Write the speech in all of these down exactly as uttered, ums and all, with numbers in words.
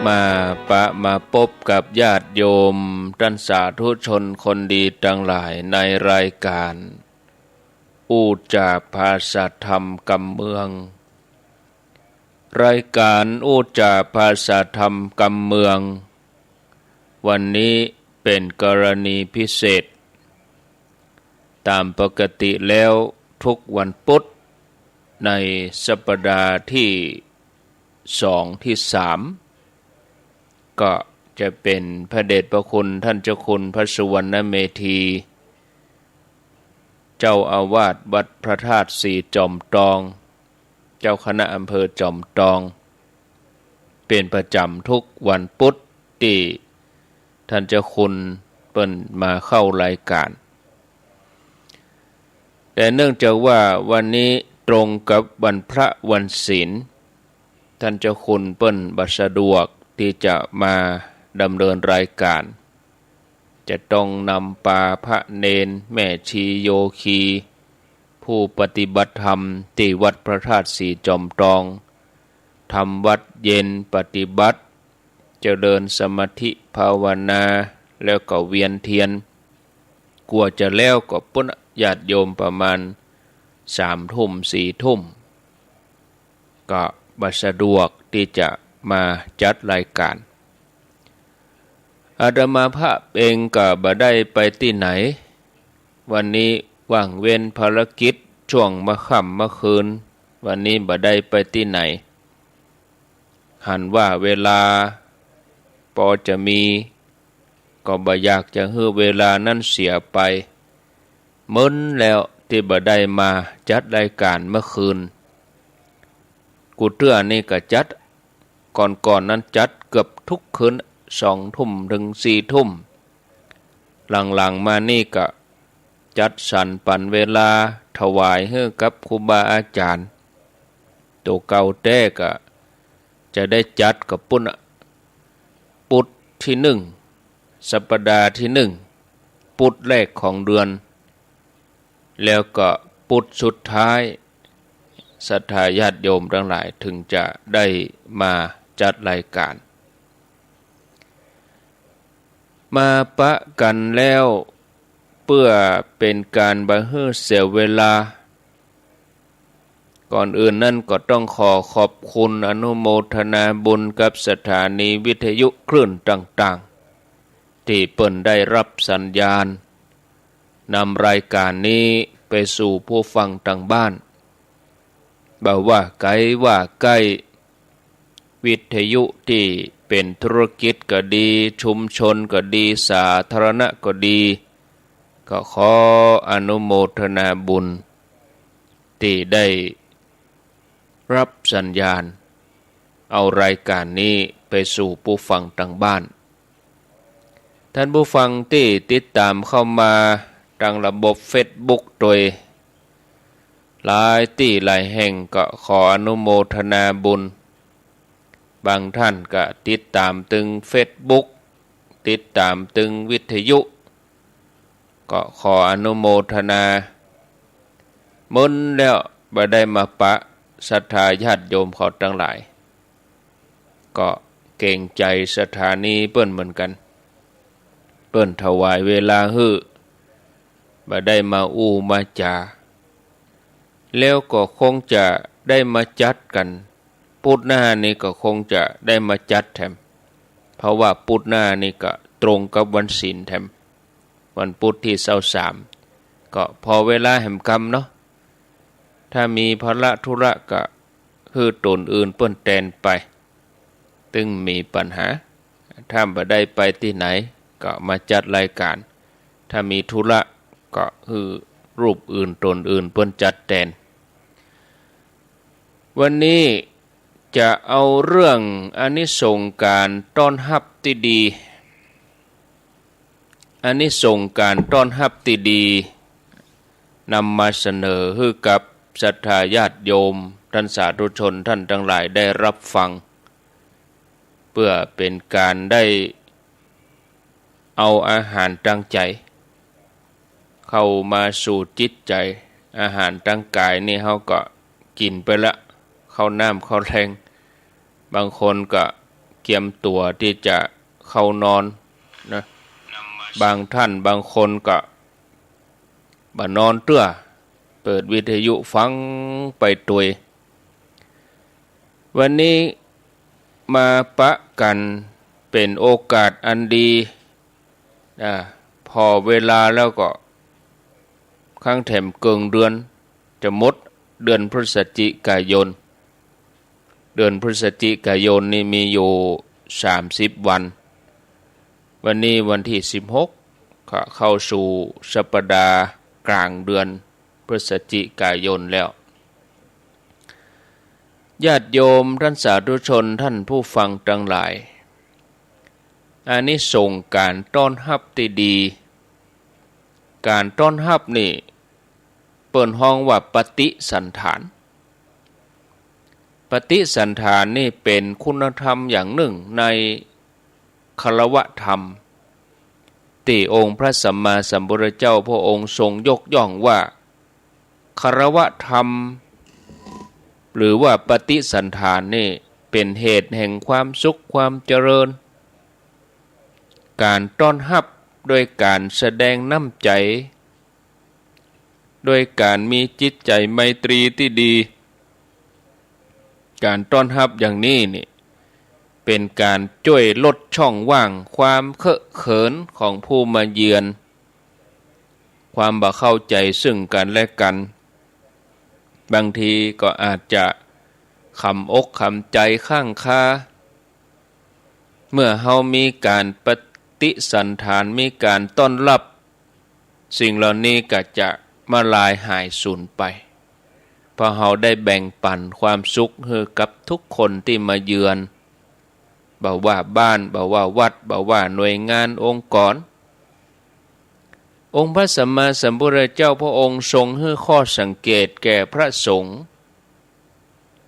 มาปะมาปบกับญาติโยมต้านสาธุชนคนดีตังหลายในรายก๋านอู้จ๋าภาษาธรรมกำเมือง รายก๋านอู้จ๋าภาษาธรรมกำเมือง วันนี้เป๋นกรณีพิเศษ ต๋ามปกติแล้วทุกวันปุ๊ดในสัปดาห์ตี้สองตี้สาม ก็จะเป๋นพระเดชพระคุณต้านเจ้าคุณพระสุวรรณเมธี เจ้าอาวาสวัดพระธาตุสีจ๋อมตอง เจ้าคณะอำเภอจ๋อมตอง เป๋นประจ๋ำทุกวันปุ๊ดตี้ต้านเจ้าคุณเปิ้นมาเข้ารายก๋าน แต่เนื่องจากว่าวันนี้ตรงกับวันพระวันศีล ต้านเจ้าคุณเปิ้นบ่สะดวกตี้จะมาดำเนินรายก๋าน จะต้องนำปาพระเณร แม่ชีโยคี ผู้ปฏิบัติธรรมตี้วัดพระธาตุสีจ๋อมตอง ทำวัตรเย็นปฏิบัติ เจริญสมาธิภาวนา แล้วก็เวียนเตียน กว่าจะแล้วก็ปุ้น ญาติโยมประมาณสามทุ่มสี่ทุ่ม ก็บ่สะดวกตี้จะมาจัดรายก๋าน อาตมาภาพเองก็บ่ได้ไปตี้ไหน วันนี้ว่างเว้นภารกิจช่วงเมื่อค่ำเมื่อคืน วันนี้บ่ได้ไปตี้ไหน หันว่าเวลาปอจะมี ก็บ่อยากจะหื้อเวลานั้นเสียไป มึนแล้วตี้บ่ได้มาจัดรายก๋านเมื่อคืน กู้เตื้อนี่ก็จัด ก่อนๆ นั้นจัดเกือบทุกคืน สองทุ่มเถิงสี่ทุ่ม หลังๆ มานี่ก็จัดสรรปันเวลาถวายหื้อกับครูบาอาจ๋ารย์ ตั๋วเก่าแต๊ก็จะได้จัดก็ปุ้น ปุธตี้นึ่ง สัปดาห์ตี้นึ่ง ปุธแรกของเดือน แล้วก็ปุธสุดท้าย ศรัทธาญาติโยมตังหลายเถิงจะได้มาจัดรายก๋าน มาปะกั๋นแล้ว เปื้อเป๋นก๋านบ่หื้อเสียเวลา ก่อนอื่นนั้นก็ต้องขอขอบคุณอนุโมทนาบุญกับสถานีวิทยุคลื่นต่างๆ ตี้เปิ้นได้ฮับสัญญาณ นำรายก๋านนี้ไปสู่ผู้ฟังตางบ้าน บ่ว่าไก๋ว่าใก้ วิทยุตี้เป๋นธุรกิจก็ดี ชุมชนก็ดี สาธารณะก็ดี ก็ขออนุโมทนาบุญ ตี้ได้ฮับสัญญาณ เอารายก๋านนี้ไปสู่ผู้ฟังตางบ้าน ต้านผู้ฟังตี้ติดต๋ามเข้ามาตางระบบเฟซบุ๊กโตย หลายตี้หลายแห่งก็ขออนุโมทนาบุญ บางต้านก็ติดต๋ามตึงเฟซบุ๊ก ติดต๋ามตึงวิทยุ ก็ขออนุโมทนา มึนแล้วบ่ได้มาปะศรัทธาญาติโยมเขาตังหลาย ก็เก๋งใจ๋สถานีเปิ้นเหมือนกั๋น เปิ้นถวายเวลาหื้อ บ่ได้มาอู้มาจ๋า แล้วก็คงจะได้มาจัดกั๋น ปุธหน้านี้ก็คงจะได้มาจัดแถม เพราะว่าปุธหน้านี้ก็ตรงกับวันศีลแถม วันปุธตี้ซาวสาม ก็ผ่อเวลาแหมกำเนาะ ถ้ามีภาระธุระก็หื้อต๋นอื่นเปิ้นแตนไป ตึงมีปัญหา ถ้าบ่ได้ไปตี้ไหนก็มาจัดรายก๋าน ถ้ามีธุระก็หื้อรูปอื่นต๋นอื่นเปิ้นจัดแตน วันนี้จะเอาเรื่องอานิสงส์ก๋านต้อนฮับตี้ดี อานิสงส์ก๋านต้อนฮับตี้ดี นำมาเสนอหื้อกับศรัทธาญาติโยมต้านสาธุชนต้านตังหลายได้ฮับฟัง เปื้อเป๋นก๋านได้เอาอาหารตางใจ๋ เข้ามาสู่จิตใจ๋ อาหารตางก๋ายนี่เฮาก็กิ๋นไปละ ข้าวน้ำข้าวแรง บางคนก็ เกียมตั๋วตี้จะเข้านอนนะ บางท่านบางคนก็บ่นอนเตื้อ เปิดวิทยุฟังไปตวย วันนี้มาปะกั๋นเป๋นโอกาสอันดี อ่า ผ่อเวลาแล้วก็ คังแถมเกิ่งเดือน จะหมดเดือนพฤศจิกายน เดือนพฤศจิกายนนี่มีอยู่สามสิบวัน วันนี้วันตี้สิบหก ก็เข้าสู่สัปดาห์ก๋างเดือนพฤศจิกายนแล้ว ญาติโยมต้านสาธุชนต้านผู้ฟังตังหลาย อานิสงส์ก๋านต้อนฮับตี้ดี ก๋านต้อนฮับนี่เปิ้นฮ้องว่าปฏิสัณฐาน ปฏิสัณฐานนี่เป๋นคุณธรรมอย่างนึ่งในคารวะธรรม ตี้องค์พระสัมมาสัมพุทธเจ้าพระองค์ทรงยกย่องว่า คารวะธรรม หรือว่าปฏิสัณฐานนี่เป๋นเหตุแห่งความสุขความเจริญ ก๋านต้อนฮับด้วยก๋านแสดงน้ำใจ๋ ด้วยก๋านมีจิตใจ๋ไมตรีตี้ดี ก๋านต้อนฮับอย่างนี้นี่ เป๋นก๋านจ้วยลดช่องว่างความเคอะเขินของผู้มาเยือน ความบ่เข้าใจ๋ซึ่งกั๋นและกั๋น บางทีก็อาจจะขำอกขำใจ๋ค้างคา เมื่อเฮามีก๋านปฏิสัณฐาน มีก๋านต้อนฮับ สิ่งเหล่านี้ก็จะมาลายหายสูญไป เพราะเฮาได้แบ่งปั๋นความสุขหื้อกับทุกคนตี้มาเยือน บ่ว่าบ้าน บ่ว่าวัด บ่ว่าหน่วยงานองค์กร องค์พระสัมมาสัมพุทธเจ้าพระองค์ทรงหื้อข้อสังเกตแก่พระสงฆ์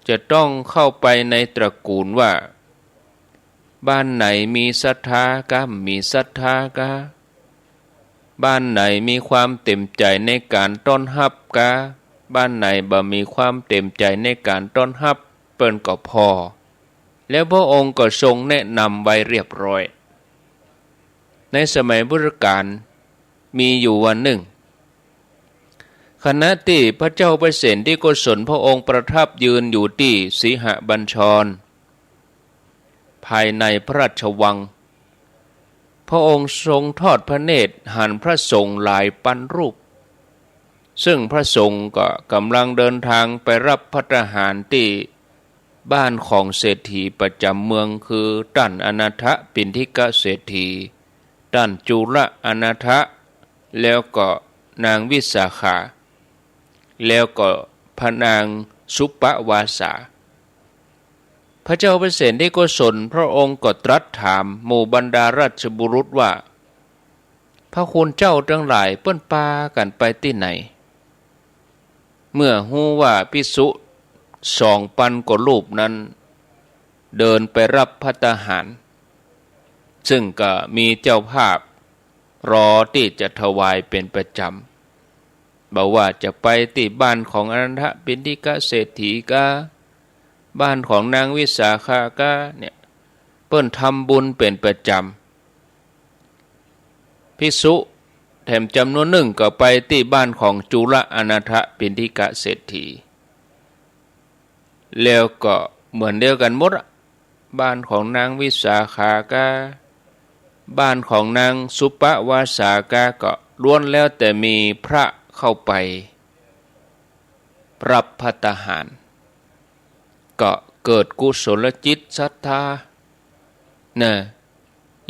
จะต้องเข้าไปในตระกูลว่า บ้านไหนมีศรัทธาก้า มีศรัทธาก้า บ้านไหนมีความเต็มใจ๋ในก๋านต้อนฮับก้า บ้านไหนบ่มีความเต็มใจ๋ในก๋านต้อนฮับ เปิ้นก็ผ่อ แล้วพระองค์ก็ทรงแนะนำไว้เรียบร้อย ในสมัยพุทธกาล มีอยู่วันนึ่ง ขณะตี้พระเจ้าพระเสนทิโกศลพระองค์ประทับยืนอยู่ตี้สีหบัญชร ภายในพระราชวัง พระองค์ทรงทอดพระเนตรหันพระสงฆ์หลายปันรูป ซึ่งพระสงฆ์ก็ก่ำลังเดินทางไปรับภัตตาหารตี้บ้านของเศรษฐีประจ๋ำเมือง คือต้านอนาถปิณฑิกเศรษฐี ต้านจุลอนาถ แล้วก็นางวิสาขา แล้วก็พระนางสุปวาสา พระเจ้าพระเสนทิโกศลพระองค์ก็ตรัสถามหมู่บรรดาราชบุรุษว่า พระคุณเจ้าตังหลายเปิ้นปากั๋นไปตี้ไหน เมื่อฮู้ว่าภิกษุสองปันกว่ารูปนั้น เดินไปรับภัตตาหาร ซึ่งก็มีเจ้าภาพรอตี้จะถวายเป๋นประจ๋ำ บ่ว่าจะไปตี้บ้านของอนาถปิณฑิกเศรษฐีก้า บ้านของนางวิสาขาก้าเนี่ย เปิ้นทำบุญเป๋นประจ๋ำ ภิกษุแถมจ๋ำนวนนึ่งก็ไปตี้บ้านของจุลอนาถปิณฑิกเศรษฐี แล้วก็เหมือนเดียวกั๋นหมดอะ บ้านของนางวิสาขาก้า บ้านของนางสุปวาสาก้า ก็ล้วนแล้วแต่มีพระเข้าไปรับภัตตาหาร ก็เกิดกุศลจิตศรัทธา นะ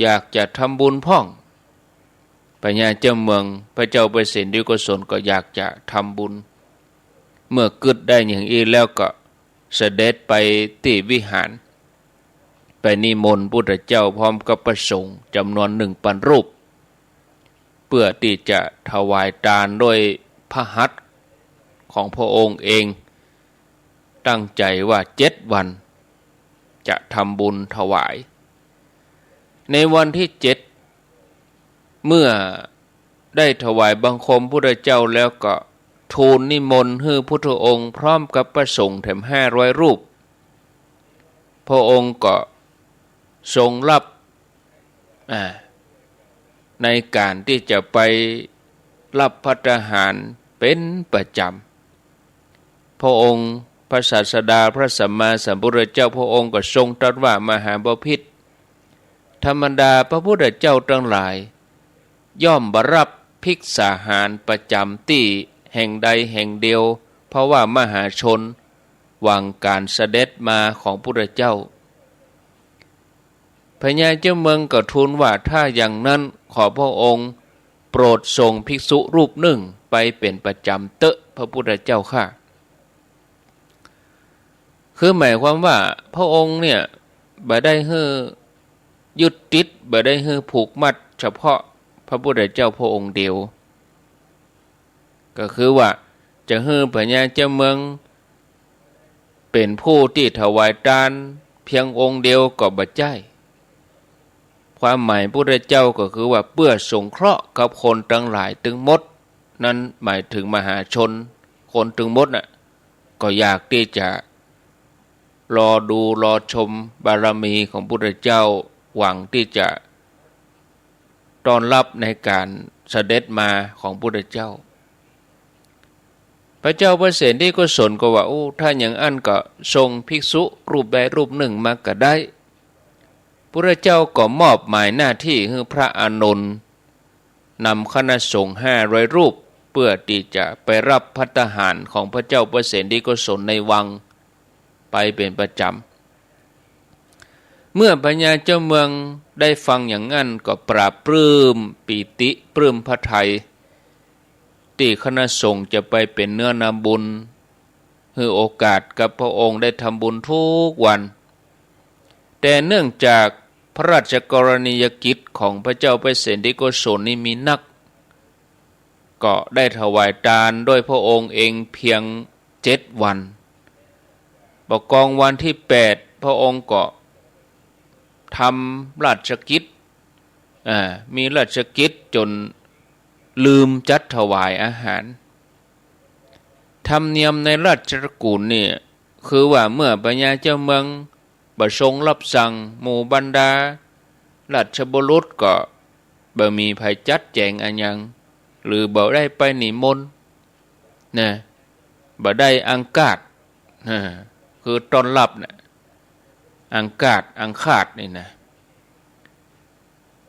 อยากจะทำบุญพ่อง พญาเจ้าเมือง พระเจ้าพระเสนทิโกศลก็อยากจะทำบุญ เมื่อกึ๊ดได้อย่างอี้แล้วก็เสด็จไปตี้วิหาร ไปนิมนต์พุทธเจ้าพร้อมกับพระสงฆ์จ๋ำนวนนึ่งปันรูป เพื่อตี้จะถวายตานด้วยพระหัตถ์ของพระองค์เอง ตั้งใจ๋ว่าเจ็ดวันจะทำบุญถวาย ในวันตี้เจ็ด เมื่อได้ถวายบังคมพุทธเจ้าแล้วก็ทูลนิมนต์หื้อพุทธองค์พร้อมกับพระสงฆ์แถมห้าร้อยรูป พระองค์ก็ ทรงรับ อ่า ในก๋านตี้จะไปรับภัตตาหารเป๋นประจ๋ำ พระองค์พระศาสดาพระสัมมาสัมพุทธเจ้าพระองค์ก็ทรงตรัสว่า มหาบพิตร ธรรมดาพระพุทธเจ้าตังหลาย ย่อมบ่รับภิกษาหารประจ๋ำตี้แห่งใดแห่งเดียว เพราะว่ามหาชนหวังก๋านเสด็จมาของพุทธเจ้า พญาเจ้าเมืองก็ทูลว่า ถ้าอย่างนั้นขอพระองค์โปรดส่งภิกษุรูปนึ่งไปเป๋นประจ๋ำเต๊อะพระพุทธเจ้าข้า คือหมายความว่าพระองค์เนี่ยบ่ได้หื้อยึดติด บ่ได้หื้อผูกมัดเฉพาะพระพุทธเจ้าพระองค์เดียว ก็คือว่าจะหื้อพญาเจ้าเมืองเป๋นผู้ตี้ถวายตานเพียงองค์เดียวก็บ่ใจ้ ความหมายพุทธเจ้าก็คือว่าเปื้อสงเคราะห์กับคนตังหลายตึงหมด นั้นหมายเถิงมหาชน คนตึงหมดน่ะ ก็อยากตี้จะรอดูรอชมบารมีของพุทธเจ้า หวังตี้จะต้อนรับในก๋านเสด็จมาของพุทธเจ้า พระเจ้าพระเสนทิโกศลก็ว่า โอ้ ถ้าอย่างอั้นก็ส่งภิกษุรูปใดรูปนึ่งมาก็ได้ พุทธเจ้าก็มอบหมายหน้าตี้หื้อพระอานนท์นำคณะสงฆ์ห้าร้อยรูป เปื้อตี้จะไปรับภัตตาหารของพระเจ้าพระเสนทิโกศลในวังไปเป๋นประจ๋ำ เมื่อพญาเจ้าเมืองได้ฟังอย่างอั้นก็ปลาบปลื้มปีติปลื้มพระทัย ตี้คณะสงฆ์จะไปเป๋นเนื้อนาบุญ หื้อโอกาสกับพระองค์ได้ทำบุญทุกวัน แต่เนื่องจากพระราชกรณียกิจของพระเจ้าพระเสนทิโกศลนี้มีนัก ก็ได้ถวายตานด้วยพระองค์เองเพียงเจ็ดวัน ปกองวันที่แปดพระองค์ก็ทำราชกิจ อ่า มีราชกิจจ๋นลืมจัดถวายอาหาร ธรรมเนียมในราชตระกูลเนี่ย คือว่าเมื่อพญาเจ้าเมืองบ่ทรงรับสั่ง หมู่บรรดาราชบุรุษก็บ่มีใผจัดแจ๋งอะหยัง หรือบ่ได้ไปนิมนต์ นะ บ่ได้อังคาด นะ คือต้อนรับน่ะ อังคาด อังคาดนี่นะ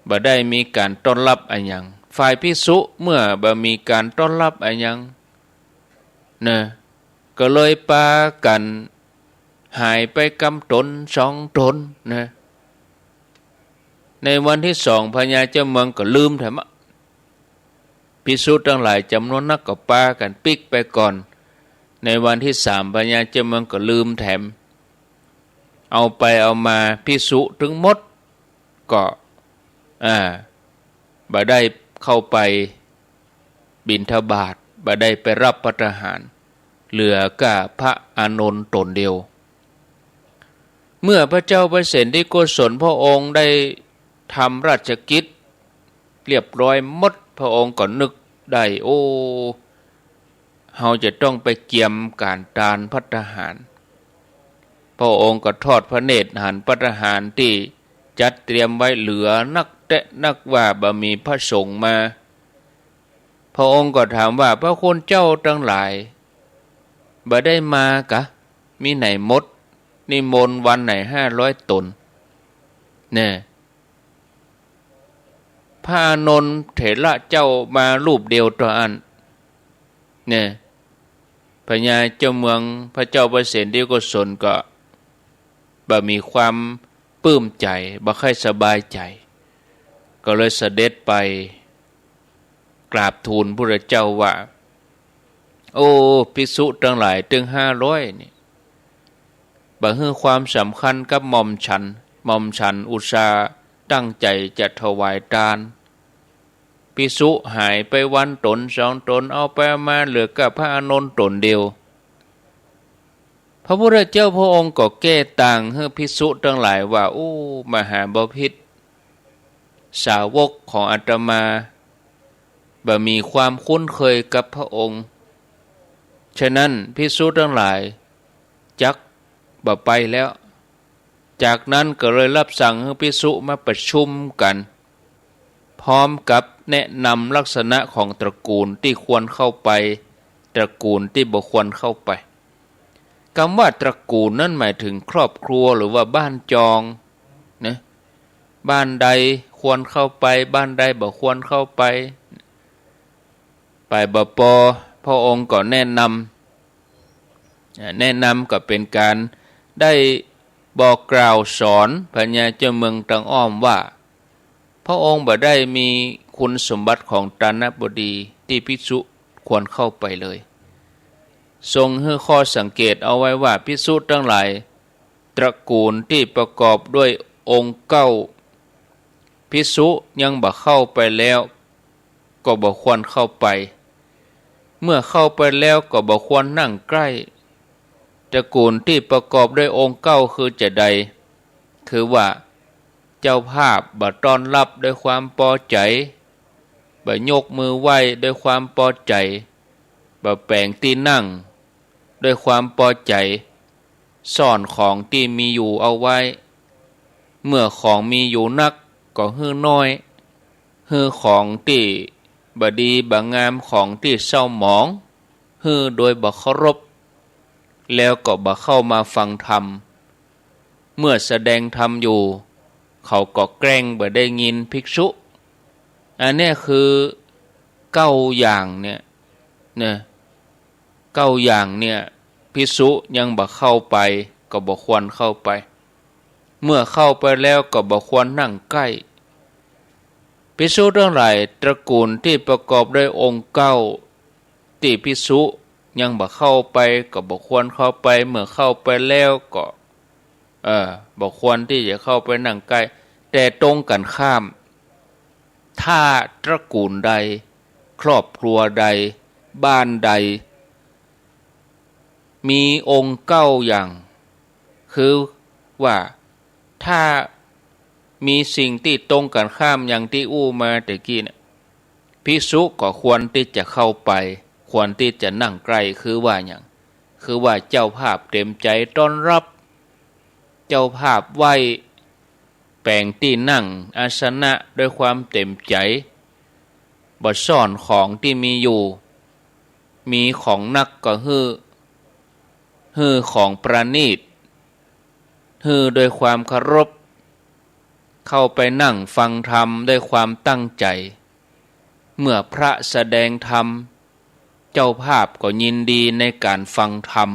บ่ได้มีก๋านต้อนรับอะหยัง ฝ่ายภิกษุเมื่อบ่มีก๋านต้อนรับอะหยัง นะ ก็เลยปากั๋นหายไปกำต๋นสองต๋น นะ ในวันที่สองพญาเจ้าเมืองก็ลืมแถมอะ ภิกษุตังหลายจ๋ำนวนนักก็ปากั๋นปิ๊กไปก่อน ในวันที่สามพญาเจ้าเมืองก็ลืมแถม เอาไปเอามาภิกษุตึงหมดก็ อ่า บ่ได้เข้าไปบิณฑบาต บ่ได้ไปรับภัตตาหาร เหลือก้าพระอานนท์ต๋นเดียว เมื่อพระเจ้าพระเสนทิโกศลพระองค์ได้ทำราชกิจเรียบร้อยหมด พระองค์ก็นึกได้ โอ้ เฮาจะต้องไปเกียมก๋านตานภัตตาหาร พระองค์ก็ทอดพระเนตรหันภัตตาหารตี้จัดเตรียมไว้เหลือนักแต๊นักว่า บ่มีพระสงฆ์มา พระองค์ก็ถามว่า พระคุณเจ้าตังหลาย บ่ได้มาก๊ะ มีไหนหมด นิมนต์วันไหนห้าร้อยต๋น เนี่ย พระอานนท์เถระเจ้ามารูปเดียวเต้าอั้น เนี่ย พญาเจ้าเมือง พระเจ้าพระเสนทิโกศลก็บ่มีความปลื้มใจ๋ บ่ค่อยสบายใจ๋ ก็เลยเสด็จไปกราบทูลพุทธเจ้าว่า โอ้ ภิกษุตังหลายตึงห้าร้อยนี่ บ่หื้อความสำคัญกับหม่อมฉัน หม่อมฉันอุตส่าห์ตั้งใจ๋จะถวายตาน ภิกษุหายไปวันต๋นสองต๋น เอาไปเอามาเหลือก้าพระอานนท์ต๋นเดียว พระพุทธเจ้าพระองค์ก็แก้ต่างหื้อภิกษุตังหลายว่า โอ้ มหาบพิตร สาวกของอาตมาบ่มีความคุ้นเคยกับพระองค์ ฉะนั้นภิกษุตังหลายจักบ่ไปแล้ว จากนั้นก็เลยรับสั่งหื้อภิกษุมาประชุมกั๋น พร้อมกับแนะนำลักษณะของตระกูลตี้ควรเข้าไป ตระกูลตี้บ่ควรเข้าไป กำว่าตระกูลนั้นหมายถึงครอบครัวหรือว่าบ้านจองนะ บ้านใดควรเข้าไป บ้านใดบ่ควรเข้าไป ฝ่ายบ่ปอ พระองค์ก็แนะนำ อ่า แนะนำก็เป๋นก๋านได้บอกกล่าวสอนพญาเจ้าเมืองตางอ้อมว่า พระองค์บ่ได้มีคุณสมบัติของตานบดีตี้ภิกษุควรเข้าไปเลย ทรงหื้อข้อสังเกตเอาไว้ว่า ภิกษุตังหลาย ตระกูลตี้ประกอบด้วยองค์เก๊า ภิกษุยังบ่เข้าไปแล้ว ก็บ่ควรเข้าไป เมื่อเข้าไปแล้วก็บ่ควรนั่งใกล้ ตระกูลตี้ประกอบด้วยองค์เก๊าคือจะใด คือว่า เจ้าภาพบ่ต้อนรับด้วยความปอใจ๋ บ่ยกมือไหว้ด้วยความปอใจ๋ บ่แป๋งตี้นั่งด้วยความปอใจ๋ ซ่อนของตี้มีอยู่เอาไว้ เมื่อของมีอยู่นักก็หื้อน้อย หื้อของตี้บ่ดีบ่งาม ของตี้เศร้าหมอง หื้อโดยบ่เคารพ แล้วก็บ่เข้ามาฟังธรรม เมื่อแสดงธรรมอยู่ เขาก็แกล้งบ่ได้ยินภิกษุ อันเนี้ยคือเก๊าอย่างเนี่ยนะ เก๊าอย่างเนี่ย ภิกษุยังบ่เข้าไปก็บ่ควรเข้าไป เมื่อเข้าไปแล้วก็บ่ควรนั่งใกล้ ภิกษุตังหลาย ตระกูลตี้ประกอบด้วยองค์เก๊า ตี้ภิกษุยังบ่เข้าไปก็บ่ควรเข้าไป เมื่อเข้าไปแล้วก็ เออ บ่ควรตี้จะเข้าไปนั่งใกล้ แต่ตรงกั๋นข้าม ถ้าตระกูลใด ครอบครัวใด บ้านใด มีองค์เก๊าอย่าง คือว่า ถ้ามีสิ่งตี้ตรงกั๋นข้ามอย่างตี้อู้มาตะกี้เนี่ย ภิกษุก็ควรตี้จะเข้าไป ควรตี้จะนั่งใกล้ คือว่าหยัง คือว่าเจ้าภาพเต๋มใจ๋ต้อนรับ เจ้าภาพไหว้ แป๋งตี้นั่งอาสนะด้วยความเต๋มใจ๋ บ่ซ่อนของตี้มีอยู่ มีของนักก็หื้อ หื้อของประณีต หื้อด้วยความเคารพ เข้าไปนั่งฟังธรรมด้วยความตั้งใจ๋ เมื่อพระแสดงธรรม เจ้าภาพก็ยินดีในก๋านฟังธรรม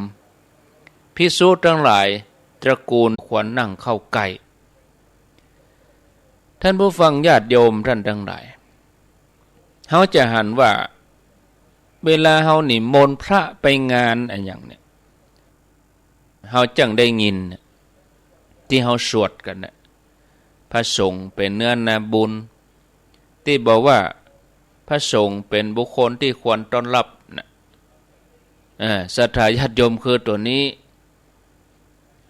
ภิกษุตังหลาย ตระกูลควรนั่งเข้าใกล้ ท่านผู้ฟังญาติโยมท่านตังหลาย เฮาจะหันว่า เวลาเฮานิมนต์พระไปงานอะหยังเนี่ย เฮาจั้งได้ยินเนี่ย ตี้เฮาสวดกั๋นน่ะ พระสงฆ์เป๋นเนื้อนาบุญ ตี้บอกว่าพระสงฆ์เป๋นบุคคลตี้ควรต้อนรับน่ะ เออ ศรัทธาญาติโยมคือตั๋วนี้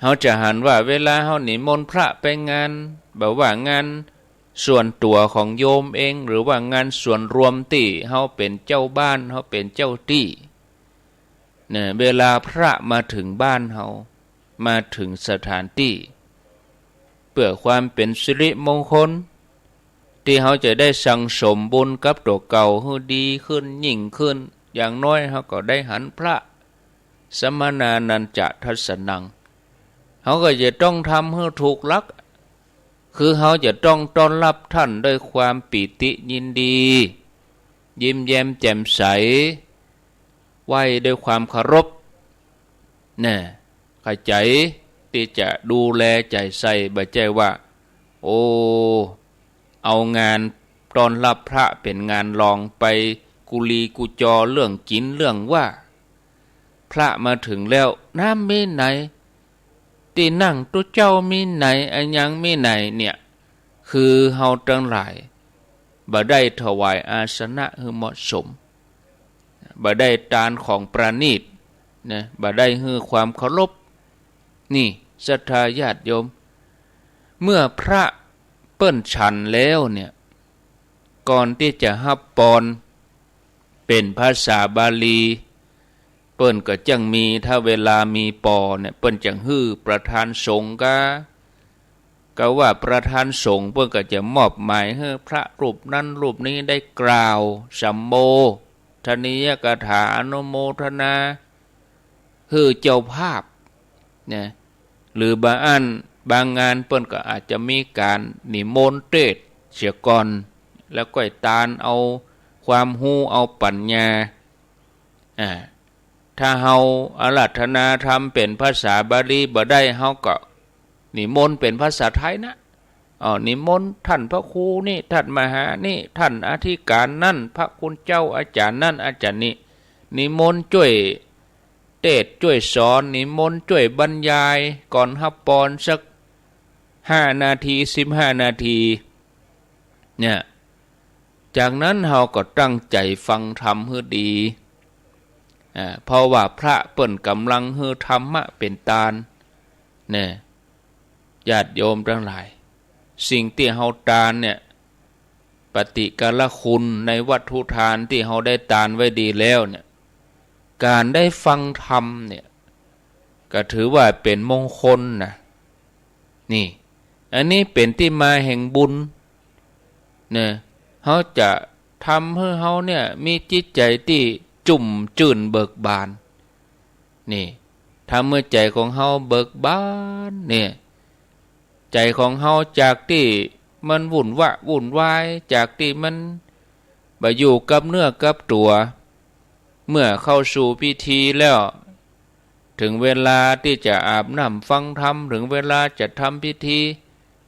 เฮาจะหันว่าเวลาเฮานิมนต์พระไปงาน บ่ว่างานส่วนตั๋วของโยมเอง หรือว่างานส่วนรวมตี้เฮาเป๋นเจ้าบ้าน เฮาเป๋นเจ้าตี้ เนี่ย เวลาพระมาเถิงบ้านเฮา มาเถิงสถานตี้ เปื้อความเป๋นสิริมงคล ตี้เฮาจะได้สั่งสมบุญกับตั๋วเก่าหื้อดีขึ้น ยิ่งขึ้น อย่างน้อยเฮาก็ได้หันพระ สมณานันจะทัสสนัง เฮาก็จะต้องทำหื้อถูกหลัก คือเฮาจะต้องต้อนรับท่านด้วยความปีติยินดี ยิ้มแย้มแจ่มใส ไหว้ด้วยความเคารพ แน่ เข้าใจ๋ตี้จะดูแลใจ๋ใส่ บ่ใจ้ว่า โอ้ เอางานต้อนรับพระเป๋นงานรอง ไปกุลีกุจอเรื่องกิ๋นเรื่องว่า พระมาเถิงแล้ว น้ำมีไหน ตี้นั่งตุ๊เจ้ามีไหน อะหยังมีไหนเนี่ย คือเฮาตังหลาย บ่ได้ถวายอาสนะหื้อเหมาะสม บ่ได้ตานของประณีตนะ บ่ได้หื้อความเคารพ นี่ ศรัทธาญาติโยม เมื่อพระเปิ้นฉันแล้วเนี่ย ก่อนตี้จะฮับปอน เป๋นภาษาบาลี เปิ้นก็จั้งมี ถ้าเวลามีปอเนี่ย เปิ้นจั้งหื้อประธานสงฆ์กา ก็ว่าประธานสงฆ์เปิ้นก็จะมอบหมายหื้อพระรูปนั้นรูปนี้ได้กล่าวสัมโมทนียกถาอนุโมทนาหื้อเจ้าภาพนะ หรือบางอัน บางงานเปิ้นก็อาจจะมีก๋านนิมนต์เตสน์เสียก่อน แล้วก้อยตานเอาความฮู้เอาปั๋ญญา อ่า ถ้าเฮาอาราธนาธรรมเป๋นภาษาบาลีบ่ได้ เฮาก็นิมนต์เป๋นภาษาไทยนะ อ้อ นิมนต์ต้านพระครูนี่ ต้านมหานี่ ต้านอธิก๋านนั่น พระคุณเจ้าอาจ๋ารย์นั่นอาจ๋ารย์นี่ นิมนต์จ้วยเตสน์จ้วยสอน นิมนต์จ้วยบรรยาย ก่อนฮับปอนสักห้านาที สิบห้านาที เนี่ย จากนั้นเฮาก็ตั้งใจ๋ฟังธรรมหื้อดี อ่า เพราะว่าพระเปิ้นก่ำลังหื้อธรรมะเป๋นตาน เนี่ย ญาติโยมตังหลาย สิ่งตี้เฮาตานเนี่ย ปฏิฆานะคุณในวัตถุตานตี้เฮาได้ตานไว้ดีแล้วเนี่ย ก๋านได้ฟังธรรมเนี่ย ก็ถือว่าเป๋นมงคลนะ นี่ อันนี้เป๋นตี้มาแห่งบุญ เนี่ย เฮาจะทำหื้อเฮาเนี่ยมีจิตใจ๋ตี้จุ่มจื้นเบิกบาน นี่ ทำหื้อใจ๋ของเฮาเบิกบาน เนี่ย ใจ๋ของเฮาจากตี้มันวุ่นวะวุ่นวาย จากตี้มันบ่อยู่กับเนื้อกับตั๋ว เมื่อเข้าสู่พิธีแล้ว เถิงเวลาตี้จะอาบน้ำฟังธรรม เถิงเวลาจะทำพิธี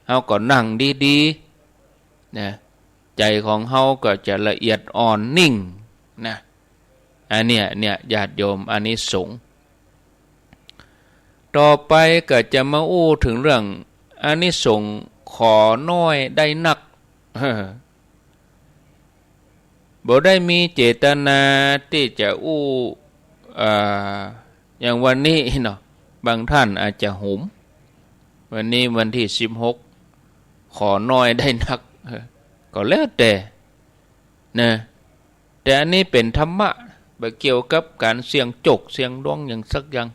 เฮาก็นั่งดีๆ นะ ใจ๋ของเฮาก็จะละเอียดอ่อนนิ่งนะ อันเนี้ย เนี่ย ญาติโยม อานิสงส์ ต่อไปก็จะมาอู้เถิงเรื่องอานิสงส์ขอน้อยได้นัก บ่ได้มีเจตนาตี้จะอู้ อ่า อย่างวันนี้เนาะ บางท่านอาจจะหุม วันนี้วันตี้สิบหก ขอน้อยได้นัก เออ ก็แล้วแต่ นะ แต่อันนี้เป๋นธรรมะ บ่เกี่ยวกับก๋านเสี่ยงโจคเสี่ยงดวงหยังสักอย่าง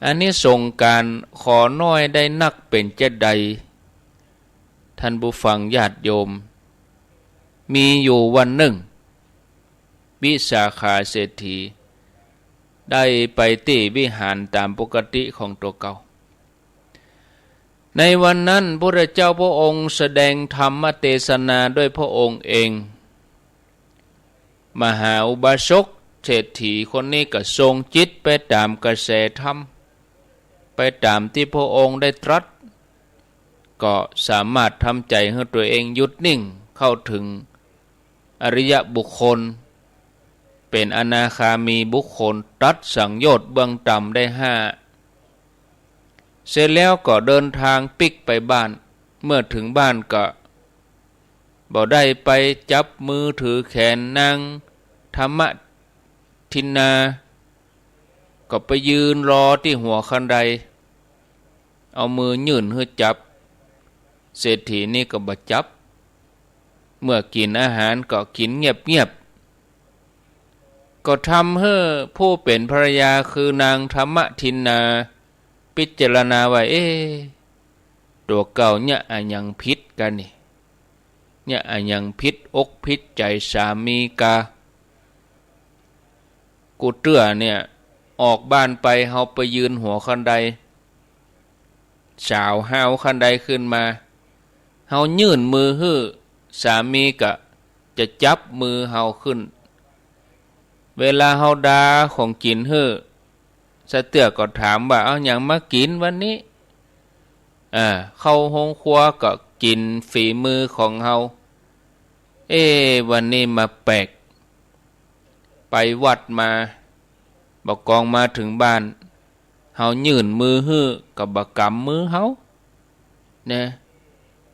อานิสงส์ก๋านขอน้อยได้นักเป๋นจาใด ท่านผู้ฟังญาติโยม มีอยู่วันนึ่ง วิสาขาเศรษฐี ได้ไปตี้วิหารต๋ามปกติของตั๋วเก่า ในวันนั้นพุทธเจ้าพระองค์แสดงธรรมเตสนาด้วยพระองค์เอง มหาอุบาสกเศรษฐีคนนี้ก็ทรงจิตไปต๋ามกระแสธรรม ไปต๋ามตี้พระองค์ได้ตรัส ก็สามารถทำใจ๋หื้อตั๋วเองหยุดนิ่ง เข้าเถิงอริยบุคคล เป๋นอนาคามีบุคคล ตัดสังโยชน์เบื้องต่ำได้ห้า เสร็จแล้วก็เดินทางปิ๊กไปบ้าน เมื่อเถิงบ้านก็บ่ได้ไปจับมือถือแขนนางธรรมทินนา ก็ไปยืนรอตี้หัวคันได เอามือยื่นหื้อจับ เศรษฐีนี่ก็บ่จับ เมื่อกิ๋นอาหารก็กิ๋นเงียบๆ ก็ทำหื้อผู้เป๋นภรรยาคือนางธรรมทินนา พิจารณาว่า เอ๊ะ ตั๋วเก่าเยียะอะหยังผิดกั๋นนี่ เยียะอะหยังผิดอกผิดใจ๋สามีกา กู้เตื้อเนี่ย ออกบ้านไปเฮาไปยืนหัวคันได สาวฮาวคันไดขึ้นมา เฮายื่นมือหื้อ สามีก็จะจับมือเฮาขึ้น เวลาเฮาดาของกิ๋นหื้อ สะเตื้อก็ถามว่า เอาหยังมากิ๋นวันนี้ อ่า เข้าโฮงครัวก็กิ๋นฝีมือของเฮา เอ๊ วันนี้มาแปลก ไปวัดมา บ่ากองมาเถิงบ้าน เฮายื่นมือหื้อก็บ่กำมือเฮา นะ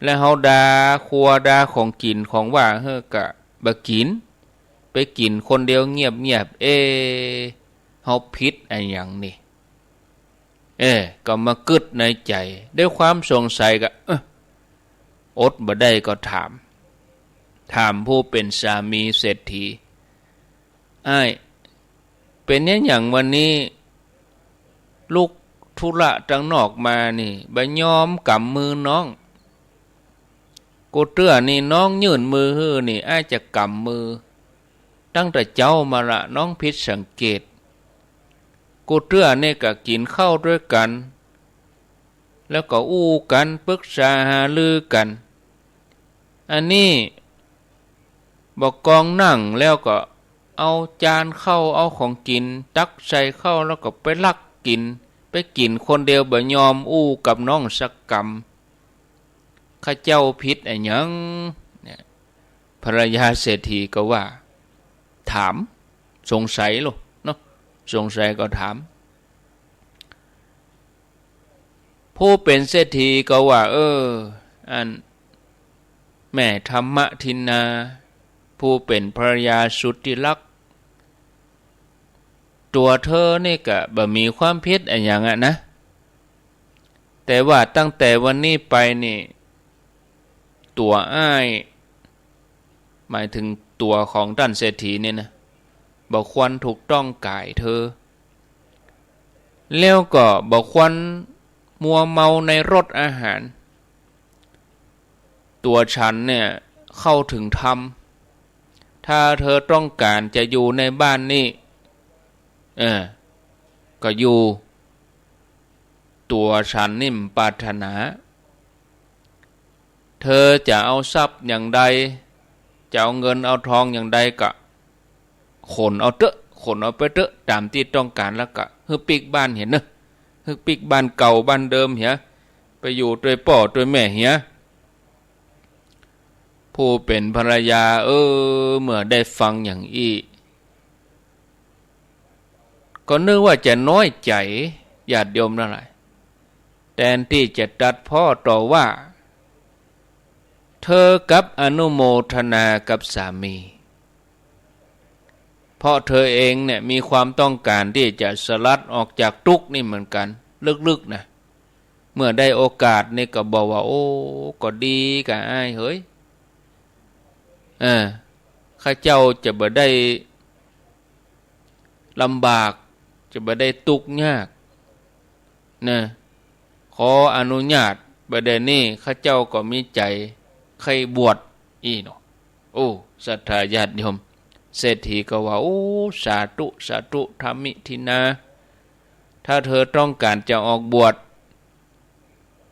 แล้วเฮาดาครัวดาของกิ๋นของหว่างหื้อก็บ่กิ๋น ไปกิ๋นคนเดียวเงียบๆ เอ๊ะ เฮาผิดอะหยังนี่ เอ๊ะ ก็มากึ๊ดในใจ๋ ด้วยความสงสัยก็ เอ๊ะ อดบ่ได้ก็ถาม ถามผู้เป๋นสามีเศรษฐี อ้าย เป๋นอะหยังวันนี้ ลุก ธุระตังนอกมานี่ บ่ยอมก๋ำมือน้อง กู้เตื้อนี่น้องยื่นมือหื้อนี่ อ้ายจะก๋ำมือ ตั้งแต่เจ๊ามาละ น้องผิดสังเกต กู้เตื้อนี่ก็กิ๋นข้าวตวยกั๋น แล้วก็อู้กั๋น ปรึกษาหารือกั๋น อันนี้ บ่ากองนั่งแล้วก็เอาจานข้าว เอาของกิ๋นตักใส่ข้าว แล้วก็ไปลักกิ๋น ไปกิ๋นคนเดียว บ่ยอมอู้กับน้องสักกำ ข้าเจ้าผิดอะหยัง เนี่ย ภรรยาเศรษฐีก็ว่า ถาม สงสัยโลดเนาะ สงสัยก็ถาม ผู้เป๋นเศรษฐีก็ว่า เออ อัน แม่ธรรมทินนา ผู้เป๋นภรรยาสุดที่รัก ตั๋วเธอนี่ก็บ่มีความผิดอะหยังอะนะ แต่ว่าตั้งแต่วันนี้ไปนี่ ตั๋วอ้าย หมายถึงตั๋วของต้านเศรษฐีนี่นะ บ่ควรถูกต้องก๋ายเธอ แล้วก็บ่ควรมัวเมาในรสอาหาร ตั๋วฉันเนี่ยเข้าถึงธรรม ถ้าเธอต้องก๋านจะอยู่ในบ้านนี่ เออ ก็อยู่ ตั๋วฉันนี่บ่ปรารถนา เธอจะเอาทรัพย์อย่างใด จะเอาเงินเอาทองอย่างใดก็ขนเอาเต๊อะ ขนเอาไปเต๊อะ ต๋ามตี้ต้องก๋าน แล้วก็หื้อปิ๊กบ้านเหียเนาะ หื้อปิ๊กบ้านเก่าบ้านเดิมเหีย ไปอยู่ตวยป้อตวยแม่เหีย ผู้เป๋นภรรยา เออ เมื่อได้ฟังอย่างอี้ ก็นึกว่าจะน้อยใจ๋ ญาติโยมตังหลาย แตนตี้จะตรัสพ่อต่อว่า เธอกลับอนุโมทนากับสามี เพราะเธอเองเนี่ยมีความต้องก๋านตี้จะสลัดออกจากตุ๊กข์นี่เหมือนกั๋น ลึกๆ นะ เมื่อได้โอกาสนี่ก็บอกว่า โอ้ ก็ดีก่ะอ้ายเหย เออ ข้าเจ้าจะบ่ได้ลำบาก จะบ่ได้ตุ๊กข์ยาก นะ ขออนุญาต บ่าเดี่ยวนี้ข้าเจ้าก็มีใจ๋ใค่บวชอี้เนาะ โอ้ ศรัทธาญาติโยม เศรษฐีก็ว่า โอ้ สาธุ สาธุ ธรรมทินนา ถ้าเธอต้องก๋านจะออกบวช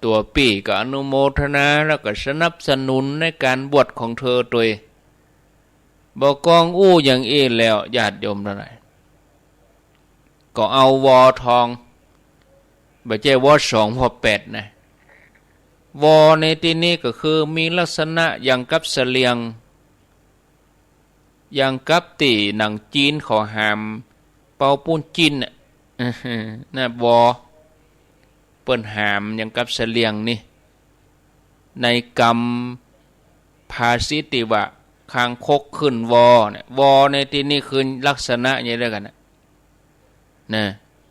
ตั๋วปี้ก็อนุโมทนา แล้วก็สนับสนุนในก๋านบวชของเธอตวย บ่ากองอู้อย่างอี้แล้ว ญาติโยมตังหลาย ก็เอาวอทอง บ่ใจ้วอสองวอแปดนะ วอในตี้นี้ก็คือมีลักษณะอย่างกับเสลี่ยง อย่างกับตี้หนังจีนเขาหามเปาปุ้นจีนน่ะ นะ วอ เปิ้นหามอย่างกับเสลี่ยงนี่ ในกำภาษิตตี้ว่า คางคกขึ้นวอเนี่ย วอในตี้นี้คือลักษณะอย่างเดียวกั๋นน่ะ นะ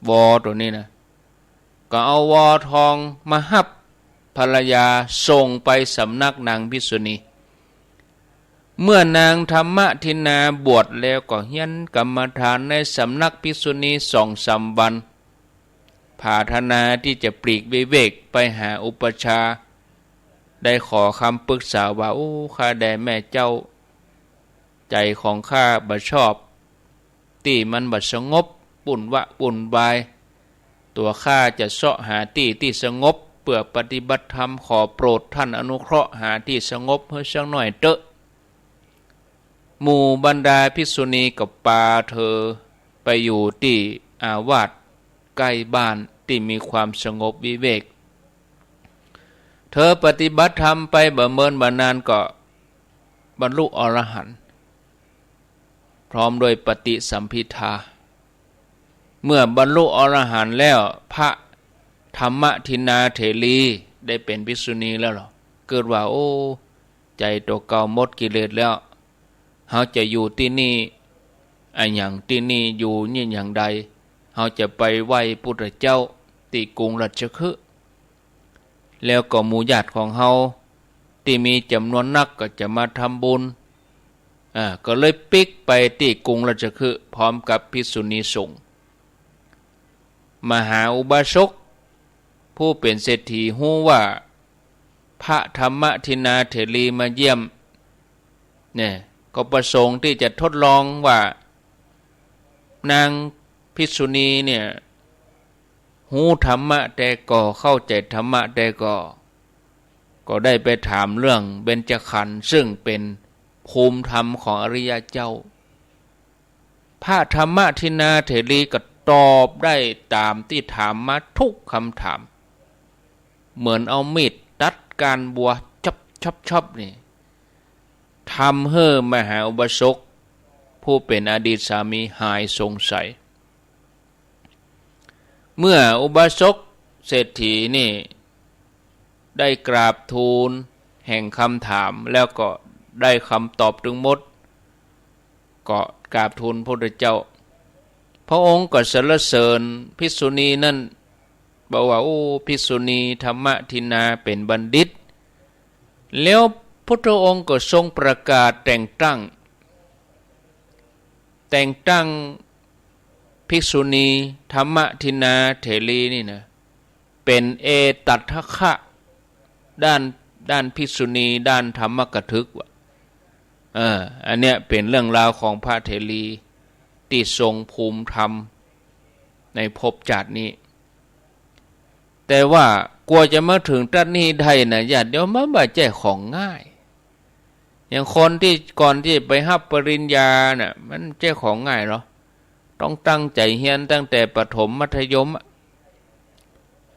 วอตั๋วนี้นะ ก็เอาวอทองมาฮับภรรยาส่งไปสำนักนางภิกษุณี เมื่อนางธรรมทินนาบวชแล้วก็เฮียนกรรมฐานในสำนักภิกษุณีสองสามวัน ผาถนาตี้จะปลีกวิเวกไปหาอุปัชฌาย์ ได้ขอคำปรึกษาว่า โอ้ ข้าแด่แม่เจ้า ใจ๋ของข้าบ่ชอบ ตี้มันบ่สงบ วุ่นวะวุ่นวาย ตั๋วข้าจะเซาะหาตี้ตี้สงบ เปื้อปฏิบัติธรรม ขอโปรดต้านอนุเคราะห์หาตี้สงบหื้อสักหน้อยเต๊อะ หมู่บรรดาภิกษุณีก็ปาเธอไปอยู่ตี้อาวาสใก้บ้านตี้มีความสงบวิเวก เธอปฏิบัติธรรมไปบ่เมินบ่นานก็บรรลุอรหันต์ พร้อมด้วยปฏิสัมภิทา เมื่อบรรลุอรหันต์แล้ว พระธรรมทินนาเถรีได้เป๋นภิกษุณีแล้วเหรอ เกิดว่า โอ้ ใจ๋ตั๋วเก่าหมดกิเลสแล้ว เฮาจะอยู่ตี้นี่อะหยัง ตี้นี่อยู่นี่อย่างใด เฮาจะไปไหว้พุทธเจ้าตี้กรุงราชคฤห์ แล้วก็หมู่ญาติของเฮาตี้มีจ๋ำนวนนักก็จะมาทำบุญ อ่า ก็เลยปิ๊กไปตี้กรุงราชคฤห์พร้อมกับภิกษุณีสงฆ์ มหาอุบาสก ผู้เป๋นเศรษฐีฮู้ว่าพระธรรมทินนาเถรีมาเยี่ยม เนี่ย ก็ประสงค์ตี้จะทดลองว่า นางภิกษุณีเนี่ย ฮู้ธรรมะแต๊ก่อ เข้าใจ๋ธรรมะแต๊ก่อ ก็ได้ไปถามเรื่องเบญจขันธ์ ซึ่งเป๋นภูมิธรรมของอริยะเจ้า พระธรรมทินนาเถรีก็ตอบได้ต๋ามตี้ถามมากู้กำถาม เหมือนเอามีดตัดก้านบัว ชับ ชับ ชับ นี่ ทำหื้อมหาอุบาสกผู้เป๋นอดีตสามีหายสงสัย เมื่ออุบาสกเศรษฐีนี่ได้กราบทูลแห่งกำถาม แล้วก็ได้กำตอบตึงหมด ก็กราบทูลพระพุทธเจ้า พระองค์ก็สรรเสริญภิกษุณีนั้น บอกว่า โอ้ ภิกษุณีธรรมทินนาเป๋นบัณฑิต แล้วพุทธองค์ก็ทรงประกาศแต่งตั้ง แต่งตั้งภิกษุณีธรรมทินนาเถรีนี่นะ เป๋นเอตัทถะ ด้าน ด้านภิกษุณี ด้านธรรมกถึกว่ะ เออ อันเนี้ยเป๋นเรื่องราวของพระเถรีตี้ทรงภูมิธรรมในภพจาตินี้ แต่ว่ากว่าจะมาเถิงตรัสนี้ได้นะ ญาติโยม มันบ่ใจ้ของง่าย อย่างคนตี้ก่อนตี้ไปฮับปริญญาน่ะ มันใจ้ของง่ายเหรอ ต้องตั้งใจ๋เฮียนตั้งแต่ประถมมัธยมอะ